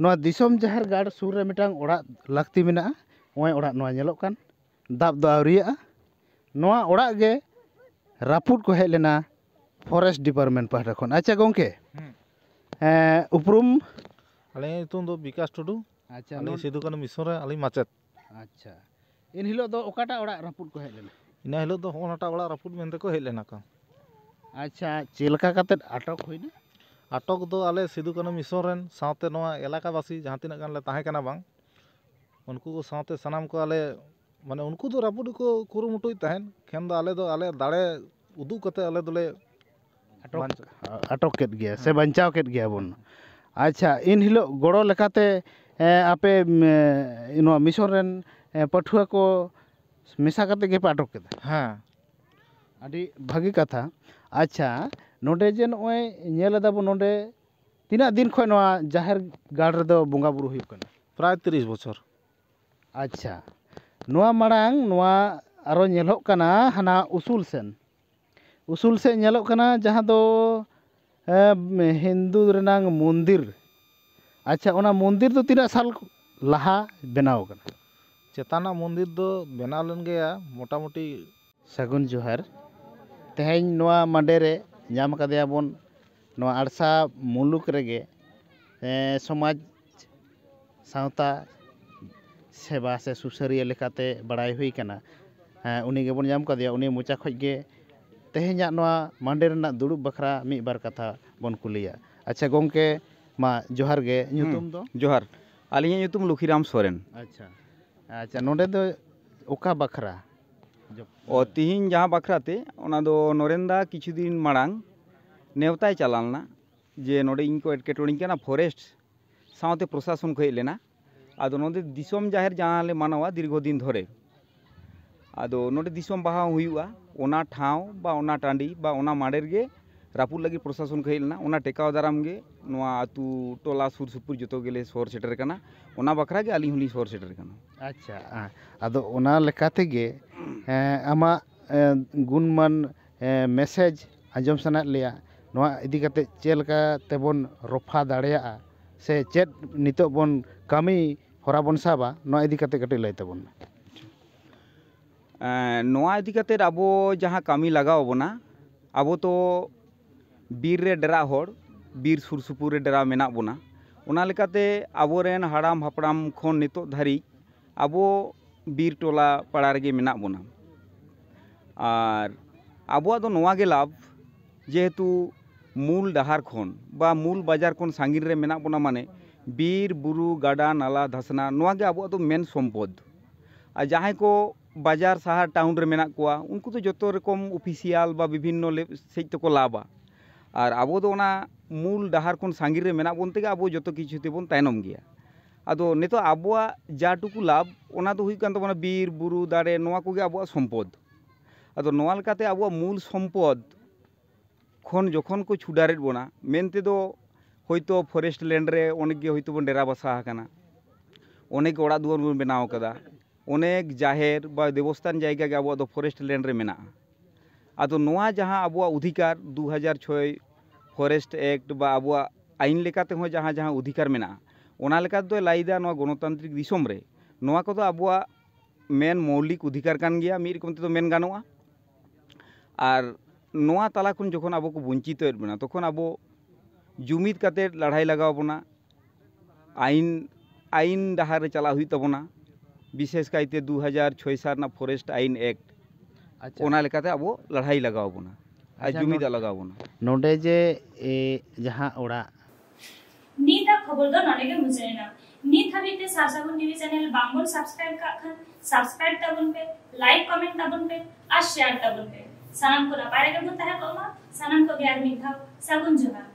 ᱱᱚᱣᱟ ᱫᱤᱥᱚᱢ ᱡᱟᱦᱮᱨ ᱜᱟᱲ ᱥᱩᱨ ᱨᱮ ᱢᱤᱫᱴᱟᱝ ᱚᱲᱟᱜ ᱞᱟᱹᱠᱛᱤ ᱢᱮᱱᱟᱜᱼᱟ᱾ ᱱᱚᱜᱼᱚᱭ ᱚᱲᱟᱜ ᱱᱚᱣᱟ ᱧᱮᱞᱚᱜ ᱠᱟᱱ, ᱫᱟᱵ ᱫᱚ ᱟᱹᱣᱨᱤᱭᱟᱜᱼᱟ᱾ ᱱᱚᱣᱟ ᱚᱲᱟᱜ ᱜᱮ ᱨᱟᱹᱯᱩᱫ ᱠᱚ ᱦᱮᱡ ᱞᱮᱱᱟ ᱯᱷᱚᱨᱮᱥᱴ ᱰᱤᱯᱟᱨᱴᱢᱮᱱᱴ ᱯᱟᱦᱴᱟ ᱠᱷᱚᱱ᱾ ᱟᱪᱪᱷᱟ ᱜᱚᱢᱠᱮ, ᱦᱩᱸ᱾ ᱮᱸ, ᱩᱯᱨᱩᱢ? ᱟᱹᱞᱤᱧᱟᱜ ᱧᱩᱛᱩᱢ ᱫᱚ ᱵᱤᱠᱟᱥ ᱴᱩᱰᱩ᱾ ᱟᱪᱪᱷᱟ, ᱟᱹᱞᱤᱧ ᱱᱚᱰ- ᱥᱤᱫᱩ ᱠᱟᱹᱱᱦᱩ ᱢᱤᱥᱚᱱ ᱨᱮ ᱟᱹᱞᱤᱧ ᱢᱟᱪᱮᱫ᱾ ᱟᱪᱪᱷᱟ, ᱮᱱ ᱦᱤᱞᱳᱜ ᱫᱚ ᱚᱠᱟᱴᱟᱜ ᱚᱲᱟᱜ ᱨᱟᱹᱯᱩᱫ ᱠᱚ ᱦᱮᱡ ᱞᱮᱱᱟ? ᱤᱱᱟᱹ ᱦᱤᱞᱳᱜ ᱫᱚ ᱦᱚᱸᱜᱼᱚ ᱱᱟᱴᱟᱜ ᱚᱲᱟᱜ ᱨᱟᱹᱯᱩᱫ ᱢᱮᱱᱛᱮ ᱠᱚ ᱦᱮᱡ ᱞᱮᱱᱟ ᱠᱚ᱾ ᱟᱪᱪᱷᱟ, ᱪᱮᱫ ᱞᱮᱠᱟ ᱠᱟᱛᱮᱫ ᱟᱴᱚᱠ ᱦᱩᱭᱱᱟ? ᱟᱴᱚᱠ ᱫᱚ ᱟᱞᱮ ᱥᱤᱫᱩ ᱠᱟᱹᱱᱦᱩ ᱢᱤᱥᱚᱱ ᱨᱮᱱ ᱥᱟᱶᱛᱮ ᱱᱚᱣᱟ ᱮᱞᱟᱠᱟᱵᱟᱥᱤ ᱡᱟᱦᱟᱸ ᱛᱤᱱᱟᱹᱜ ᱜᱟᱱ ᱞᱮ ᱛᱟᱦᱮᱸ ᱠᱟᱱᱟ ᱵᱟᱝ, ᱩᱱᱠᱩ ᱠᱚ ᱥᱟᱶᱛᱮ ᱥᱟᱱᱟᱢ ᱠᱚ ᱟᱞᱮ, ᱢᱟᱱᱮ, ᱩᱱᱠᱩ ᱫᱚ ᱨᱟᱹᱯᱩᱫ ᱜᱮᱠᱚ ᱠᱩᱨᱩᱢᱩᱴᱩᱭᱮᱫ ᱛᱟᱦᱮᱸᱫ, ᱠᱷᱟᱱ ᱫᱚ ᱟᱞᱮ ᱫᱚ ᱟᱞᱮ ᱫᱟᱲᱮ ᱩᱫᱩᱜ ᱠᱟᱛᱮ ᱟᱞᱮ ᱫᱚᱞᱮ ᱟᱴᱚᱠ, ᱵᱟᱧᱪᱟᱣ᱾ ᱟᱴᱚᱠ ᱠᱮᱫ ᱜᱮᱭᱟ ᱥᱮ ᱦᱮᱸ᱾ ᱵᱟᱧᱪᱟᱣ ᱠᱮᱫ ᱜᱮᱭᱟ ᱵᱚᱱ᱾ ᱟᱪᱪᱷᱟ, ᱤᱱ ᱦᱤᱞᱳᱜ ᱜᱚᱲᱚ ᱞᱮᱠᱟᱛᱮ, ᱮ, ᱟᱯᱮ, ᱢ, ᱮ, ᱱᱚᱣᱟ ᱢᱤᱥᱚᱱ ᱨᱮᱱ, ᱮ, ᱯᱟᱹᱴᱷᱩᱣᱟᱹ ᱠᱚ ᱢᱮᱥᱟ ᱠᱟᱛᱮ ᱜᱮᱯᱮ ᱟᱴᱚᱠ ᱠᱮᱫᱟ? ᱦᱮᱸ᱾ ᱟᱹᱰᱤ ᱵᱷᱟᱹᱜᱤ ᱠᱟᱛᱷᱟ᱾ ᱟᱪᱪᱷᱟ, ᱱᱚᱰᱮ ᱡᱮ ᱱᱚᱜᱼᱚᱭ ᱧᱮᱞ ᱮᱫᱟ ᱵᱚᱱ, ᱱᱚᱰᱮ ᱛᱤᱱᱟᱹᱜ ᱫᱤᱱ ᱠᱷᱚᱱ ᱱᱚᱣᱟ ᱡᱟᱦᱮᱨ ᱜᱟᱲ ᱨᱮᱫᱚ ᱵᱚᱸᱜᱟ ᱵᱩᱨᱩ ᱦᱩᱭᱩᱜ ᱠᱟᱱᱟ? ᱯᱨᱟᱭ ᱛᱤᱨᱤᱥ ᱵᱚᱪᱷᱚᱨ᱾ ᱟᱪᱪᱷᱟ, ᱱᱚᱣᱟ ᱢᱟᱲᱟᱝ ᱱᱚᱣᱟ ᱟᱨᱚ ᱧᱮᱞᱚᱜ ᱠᱟᱱᱟ ᱦᱟᱱᱟ ᱩᱥᱩᱞ ᱥᱮᱱ, ᱩᱥᱩᱞ ᱥᱮᱫ ᱧᱮᱞᱚᱜ ᱠᱟᱱᱟ ᱡᱟᱦᱟᱸ ᱫᱚ, ᱮ, ᱦᱤᱱᱫᱩ ᱨᱮᱱᱟᱝ ᱢᱚᱱᱫᱤᱨ᱾ ᱟᱪᱪᱷᱟ, ᱚᱱᱟ ᱢᱚᱱᱫᱤᱨ ᱫᱚ ᱛᱤᱱᱟᱹᱜ ᱥᱟᱞ ᱞᱟᱦᱟ ᱵᱮᱱᱟᱣ ᱟᱠᱟᱱᱟ? ᱪᱮᱛᱟᱱᱟᱜ ᱢᱚᱱᱫᱤᱨ ᱫᱚ ᱵᱮᱱᱟᱣ ᱞᱮᱱ ᱜᱮᱭᱟ ᱢᱚᱴᱟᱢᱩᱴᱤ᱾ ᱥᱟᱹᱜᱩᱱ ᱡᱚᱦᱟᱨ᱾ ᱛᱮᱦᱮᱧ ᱱᱚᱣᱟ ᱢᱟᱰᱮ ᱨᱮ ᱧᱟᱢ ᱟᱠᱟᱫᱮᱭᱟ ᱵᱚᱱ ᱱᱚᱣᱟ ᱟᱲᱥᱟ ᱢᱩᱞᱩᱠ ᱨᱮᱜᱮ, ᱮ, ᱥᱚᱢᱟᱡᱽ ᱥᱟᱶᱛᱟ ᱥᱮᱵᱟ ᱥᱮ ᱥᱩᱥᱟᱹᱨᱤᱭᱟᱹ ᱞᱮᱠᱟᱛᱮ ᱵᱟᱲᱟᱭ ᱦᱩᱭ ᱠᱟᱱᱟ᱾ ᱦᱮᱸ, ᱩᱱᱤ ᱜᱮᱵᱚᱱ ᱧᱟᱢ ᱠᱟᱫᱮᱭᱟ᱾ ᱩᱱᱤ ᱢᱚᱪᱟ ᱠᱷᱚᱡ ᱜᱮ ᱛᱮᱦᱮᱧᱟᱜ ᱱᱚᱣᱟ ᱢᱟᱰᱮ ᱨᱮᱱᱟᱜ ᱫᱩᱲᱩᱵ ᱵᱟᱠᱷᱨᱟ ᱢᱤᱫ ᱵᱟᱨ ᱠᱟᱛᱷᱟ ᱵᱚᱱ ᱠᱩᱞᱤᱭᱟ᱾ ᱟᱪᱪᱷᱟ ᱜᱚᱢᱠᱮ, ᱢᱟ ᱡᱚᱦᱟᱨ ᱜᱮ, ᱧᱩᱛᱩᱢ ᱦᱩᱸ, ᱫᱚ? ᱡᱚᱦᱟᱨ, ᱟᱹᱞᱤᱧᱟᱜ ᱧᱩᱛᱩᱢ ᱞᱩᱠᱷᱤᱨᱟᱢ ᱥᱚᱨᱮᱱ᱾ ᱟᱪᱪᱷᱟ, ᱟᱪᱪᱷᱟ, ᱱᱚᱰᱮ ᱫᱚ ᱚᱠᱟ ᱵᱟᱠᱷᱨᱟ? ᱚ, ᱛᱤᱦᱤᱧ ᱡᱟᱦᱟᱸ ᱵᱟᱠᱷᱨᱟ ᱛᱮ, ᱚᱱᱟ ᱫᱚ ᱱᱚᱨᱮᱱᱫᱟ ᱠᱤᱪᱷᱩ ᱫᱤᱱ ᱢᱟᱲᱟᱝ ᱱᱮᱣᱛᱟᱭ ᱪᱟᱞᱟᱣ ᱞᱮᱱᱟ ᱡᱮ ᱱᱚᱰᱮ ᱤᱧ ᱠᱚ ᱮᱴᱠᱮᱴᱚᱬᱮᱧ ᱠᱟᱱᱟ, ᱯᱷᱚᱨᱮᱥᱴ ᱥᱟᱶᱛᱮ ᱯᱨᱚᱥᱟᱥᱚᱱ ᱠᱚ ᱦᱮᱡ ᱞᱮᱱᱟ᱾ ᱟᱫᱚ ᱱᱚᱰᱮ ᱫᱤᱥᱚᱢ ᱡᱟᱦᱮᱨ ᱡᱟᱦᱟᱸ ᱞᱮ ᱢᱟᱱᱟᱣᱟ ᱫᱤᱨᱜᱷᱚ ᱫᱤᱱ ᱫᱷᱚᱨᱮ, ᱟᱫᱚ ᱱᱚᱰᱮ ᱫᱤᱥᱚᱢ ᱵᱟᱦᱟ ᱦᱚᱸ ᱦᱩᱭᱩᱜᱼᱟ, ᱚᱱᱟ ᱴᱷᱟᱶ ᱵᱟ ᱚᱱᱟ ᱴᱟᱺᱰᱤ ᱵᱟ ᱚᱱᱟ ᱢᱟᱲᱮ ᱨᱮᱜᱮ ᱨᱟᱹᱯᱩᱫ ᱞᱟᱹᱜᱤᱫ ᱯᱨᱚᱥᱟᱥᱚᱱ ᱠᱚ ᱦᱮᱡ ᱞᱮᱱᱟ᱾ ᱚᱱᱟ ᱴᱮᱠᱟᱣ ᱫᱟᱨᱟᱢ ᱜᱮ ᱱᱚᱣᱟ ᱟᱹᱛᱩ ᱴᱚᱞᱟ ᱥᱩᱨ ᱥᱩᱯᱩᱨ ᱡᱚᱛᱚ ᱜᱮᱞᱮ ᱥᱚᱦᱚᱨ ᱥᱮᱴᱮᱨ ᱠᱟᱱᱟ᱾ ᱚᱱᱟ ᱵᱟᱠᱷᱨᱟ ᱜᱮ ᱟᱹᱞᱤᱧ ᱦᱚᱸᱞᱤᱧ ᱥᱚᱦᱚᱨ ᱥᱮᱴᱮᱨ ᱠᱟᱱᱟ᱾ ᱟᱪᱪᱷᱟ, ᱟ-, ᱟᱫᱚ ᱚᱱᱟ ᱞᱮᱠᱟ ᱛᱮᱜᱮ, ᱮᱸ, ᱟᱢᱟᱜ, ᱮᱸ, ᱜᱩᱱᱢᱟᱱ, ᱮᱸ, ᱢᱮᱥᱮᱡᱽ ᱟᱸᱡᱚᱢ ᱥᱟᱱᱟᱭᱮᱫ ᱞᱮᱭᱟ᱾ ᱱᱚᱣᱟ ᱤᱫᱤ ᱠᱟᱛᱮ ᱪᱮᱫ ᱞᱮᱠᱟ ᱛᱮᱵᱚᱱ ᱨᱚᱯᱷᱟ ᱫᱟᱲᱮᱭᱟᱜᱼᱟ ᱥᱮ ᱪᱮᱫ ᱱᱤᱛᱚᱜ ᱵᱚᱱ ᱠᱟᱹᱢᱤ ᱦᱚᱨᱟ ᱵᱚᱱ ᱥᱟᱵᱟ, ᱱᱚᱣᱟ ᱤᱫᱤ ᱠᱟᱛᱮ ᱠᱟᱹᱴᱤᱡ ᱞᱟᱹᱭ ᱛᱟᱵᱚᱱ ᱢᱮ᱾ ᱮᱸ, ᱱᱚᱣᱟ ᱤᱫᱤ ᱠᱟᱛᱮ ᱟᱵᱚ ᱡᱟᱦᱟᱸ ᱠᱟᱹᱢᱤ ᱞᱟᱜᱟᱣ ᱟᱵᱚᱱᱟ, ᱟᱵᱚ ᱛᱚ ᱵᱤᱨ ᱨᱮ ᱰᱮᱨᱟ ᱦᱚᱲ, ᱵᱤᱨ ᱥᱩᱨ ᱥᱩᱯᱩᱨ ᱨᱮ ᱰᱮᱨᱟ ᱢᱮᱱᱟᱜ ᱵᱚᱱᱟ᱾ ᱚᱱᱟ ᱞᱮᱠᱟᱛᱮ ᱟᱵᱚᱨᱮᱱ ᱦᱟᱲᱟᱢ ᱦᱟᱯᱲᱟᱢ ᱠᱷᱚᱱ ᱱᱤᱛᱚᱜ ᱫᱷᱟᱹᱨᱤᱡ ᱟᱵᱚ ᱵᱤᱨ ᱴᱚᱞᱟ ᱯᱟᱲᱟ ᱨᱮᱜᱮ ᱢᱮᱱᱟᱜ ᱵᱚᱱᱟ᱾ ᱟᱨ ᱟᱵᱚᱣᱟᱜ ᱫᱚ ᱱᱚᱣᱟ ᱜᱮ ᱞᱟᱵᱷ, ᱡᱮᱦᱮᱛᱩ ᱢᱩᱞ ᱰᱟᱦᱟᱨ ᱠᱷᱚᱱ ᱵᱟ ᱢᱩᱞ ᱵᱟᱡᱟᱨ ᱠᱷᱚᱱ ᱥᱟᱺᱜᱤᱧ ᱨᱮ ᱢᱮᱱᱟᱜ ᱵᱚᱱᱟ, ᱢᱟᱱᱮ ᱵᱤᱨ, ᱵᱩᱨᱩ, ᱜᱟᱰᱟ, ᱱᱟᱞᱟ, ᱫᱷᱟᱥᱱᱟ, ᱱᱚᱣᱟ ᱜᱮ ᱟᱵᱚᱣᱟᱜ ᱫᱚ ᱢᱮᱱ ᱥᱚᱢᱯᱚᱫ᱾ ᱟᱨ ᱡᱟᱦᱟᱸᱭ ᱠᱚ ᱵᱟᱡᱟᱨ, ᱥᱟᱦᱟᱨ, ᱴᱟᱣᱩᱱ ᱨᱮ ᱢᱮᱱᱟᱜ ᱠᱚᱣᱟ, ᱩᱱᱠᱩ ᱫᱚ ᱡᱚᱛᱚ ᱨᱚᱠᱚᱢ ᱚᱯᱷᱤᱥᱤᱭᱟᱞ ᱵᱟ ᱵᱤᱵᱷᱤᱱᱱᱚ ᱞᱮ-, ᱥᱮᱫ ᱛᱮᱠᱚ ᱞᱟᱵᱟ᱾ ᱟᱨ ᱟᱵᱚ ᱫᱚ ᱚᱱᱟ ᱢᱩᱞ ᱰᱟᱦᱟᱨ ᱠᱷᱚᱱ ᱥᱟᱺᱜᱤᱧ ᱨᱮ ᱢᱮᱱᱟᱜ ᱵᱚᱱ ᱛᱮᱜᱮ ᱟᱵᱚ ᱡᱚᱛᱚ ᱠᱤᱪᱷᱩ ᱛᱮᱵᱚᱱ ᱛᱟᱭᱱᱚᱢ ᱜᱮᱭᱟ᱾ ᱟᱫᱚ ᱱᱤᱛᱚᱜ ᱟᱵᱚᱣᱟᱜ ᱡᱟ ᱴᱩᱠᱩ ᱞᱟᱵᱷ, ᱚᱱᱟ ᱫᱚ ᱦᱩᱭᱩᱜ ᱠᱟᱱ ᱛᱟᱵᱚᱱᱟ ᱵᱤᱨ, ᱵᱩᱨᱩ, ᱫᱟᱨᱮ, ᱱᱚᱣᱟ ᱠᱚᱜᱮ ᱟᱵᱚᱣᱟᱜ ᱥᱚᱢᱯᱚᱫ᱾ ᱟᱫᱚ ᱱᱚᱣᱟ ᱞᱮᱠᱟᱛᱮ ᱟᱵᱚᱣᱟᱜ ᱢᱩᱞ ᱥᱚᱢᱯᱚᱫ ᱠᱷᱚᱱ ᱡᱚᱠᱷᱚᱱ ᱠᱚ ᱪᱷᱩᱰᱟᱨᱮᱫ ᱵᱚᱱᱟ, ᱢᱮᱱᱛᱮ ᱫᱚ ᱦᱳᱭᱛᱳ ᱯᱷᱚᱨᱮᱥᱴ ᱞᱮᱱᱰ ᱨᱮ ᱚᱱᱮᱠ ᱜᱮ ᱦᱳᱭᱛᱳ ᱵᱚᱱ ᱰᱮᱨᱟ ᱵᱟᱥᱟ ᱟᱠᱟᱱᱟ, ᱚᱱᱮᱠ ᱚᱲᱟᱜ ᱫᱩᱣᱟᱹᱨ ᱵᱚᱱ ᱵᱮᱱᱟᱣ ᱟᱠᱟᱫᱟ, ᱚᱱᱮᱠ ᱡᱟᱦᱮᱨ ᱵᱟ ᱫᱮᱵᱚᱥᱛᱷᱟᱱ ᱡᱟᱭᱜᱟ ᱜᱮ ᱟᱵᱚᱣᱟᱜ ᱫᱚ ᱯᱷᱚᱨᱮᱥᱴ ᱞᱮᱱᱰ ᱨᱮ ᱢᱮᱱᱟᱜᱼᱟ᱾ ᱟᱫᱚ ᱱᱚᱣᱟ ᱡᱟᱦᱟᱸ ᱟᱵᱚᱣᱟᱜ ᱚᱫᱷᱤᱠᱟᱨ ᱫᱩ ᱦᱟᱡᱟᱨ ᱪᱷᱚᱭ ᱯᱷᱚᱨᱮᱥᱴ ᱮᱠᱴ ᱵᱟ ᱟᱵᱚᱣᱟᱜ ᱟᱭᱤᱱ ᱞᱮᱠᱟ ᱛᱮᱦᱚᱸ ᱡᱟᱦᱟᱸ ᱡᱟᱦᱟᱸ ᱚᱫᱷᱤᱠᱟᱨ ᱢᱮᱱᱟᱜᱼᱟ, ᱚᱱᱟ ᱞᱮᱠᱟ ᱛᱮᱫᱚᱭ ᱞᱟᱹᱭᱫᱟ ᱱᱚᱣᱟ ᱜᱚᱱᱚᱛᱟᱱᱛᱨᱤᱠ ᱫᱤᱥᱚᱢ ᱨᱮ ᱱᱚᱣᱟ ᱠᱚᱫᱚ ᱟᱵᱚᱣᱟᱜ ᱢᱮᱱ ᱢᱳᱣᱞᱤᱠ ᱚᱫᱷᱤᱠᱟᱨ ᱠᱟᱱ ᱜᱮᱭᱟ, ᱢᱤᱫ ᱨᱚᱠᱚᱢ ᱛᱮᱫᱚ ᱢᱮᱱ ᱜᱟᱱᱚᱜᱼᱟ᱾ ᱟᱨ ᱱᱚᱣᱟ ᱛᱟᱞᱟ ᱠᱷᱚᱱ ᱡᱚᱠᱷᱚᱱ ᱟᱵᱚ ᱠᱚ ᱵᱚᱧᱪᱤᱛᱚᱭᱮᱫ ᱵᱚᱱᱟ, ᱛᱚᱠᱷᱚᱱ ᱟᱵᱚ ᱡᱩᱢᱤᱫ ᱠᱟᱛᱮ ᱞᱟᱲᱦᱟᱭ ᱞᱟᱜᱟᱣ ᱵᱚᱱᱟ, ᱟᱭᱤᱱ, ᱟᱭᱤᱱ ᱰᱟᱦᱟᱨ ᱨᱮ ᱪᱟᱞᱟᱜ ᱦᱩᱭᱩᱜ ᱛᱟᱵᱚᱱᱟ, ᱵᱤᱥᱮᱥ ᱠᱟᱭᱛᱮ ᱫᱩ ᱦᱟᱡᱟᱨ ᱪᱷᱚᱭ ᱥᱟᱞ ᱨᱮᱱᱟᱜ ᱯᱷᱚᱨᱮᱥᱴ ᱟᱭᱤᱱ ᱮᱠᱴ, ᱟᱪᱪᱷᱟ᱾ ᱚᱱᱟ ᱞᱮᱠᱟᱛᱮ ᱟᱵᱚ ᱞᱟᱲᱦᱟᱭ ᱞᱟᱜᱟᱣ ᱵᱚᱱᱟ ᱟᱨ ᱟᱪᱪᱷᱟ, ᱡᱩᱢᱤᱫ ᱱᱚᱰ-, ᱞᱟᱜᱟᱣ ᱵᱚᱱᱟ᱾ ᱱᱚᱰᱮ ᱡᱮ, ᱮ, ᱡᱟᱦᱟᱸ ᱚᱲᱟᱜ ᱱᱤᱛᱟᱜ ᱠᱷᱚᱵᱚᱨ ᱫᱚ ᱱᱚᱰᱮ ᱜᱮ ᱢᱩᱪᱟᱹᱫ ᱮᱱᱟ᱾ ᱱᱤᱛ ᱦᱟᱹᱵᱤᱡ ᱛᱮ ᱥᱟᱨ ᱥᱟᱹᱜᱩᱱ ᱴᱤᱵᱷᱤ ᱪᱮᱱᱮᱞ ᱵᱟᱝᱵᱚᱱ ᱥᱟᱵᱥᱠᱨᱟᱭᱤᱵ ᱠᱟᱜ ᱠᱷᱟᱱ, ᱥᱟᱵᱥᱠᱨᱟᱭᱤᱵ ᱛᱟᱵᱚᱱ ᱯᱮ, ᱞᱟᱭᱤᱠ, ᱠᱚᱢᱮᱱᱴ ᱛᱟᱵᱚᱱ ᱯᱮ ᱟᱨ ᱥᱮᱭᱟᱨ ᱛᱟᱵᱚᱱ ᱯᱮ᱾ ᱥᱟᱱᱟᱢ ᱠᱚ ᱱᱟᱯᱟᱭ ᱨᱮᱜᱮ ᱵᱚᱱ ᱛᱟᱦᱮᱸ ᱠᱚᱜ ᱢᱟ᱾ ᱥᱟᱱᱟᱢ ᱠᱚᱜᱮ ᱟᱨ ᱢᱤᱫ ᱫᱷᱟᱣ ᱥᱟᱹᱜᱩᱱ ᱡᱚᱦᱟᱨ᱾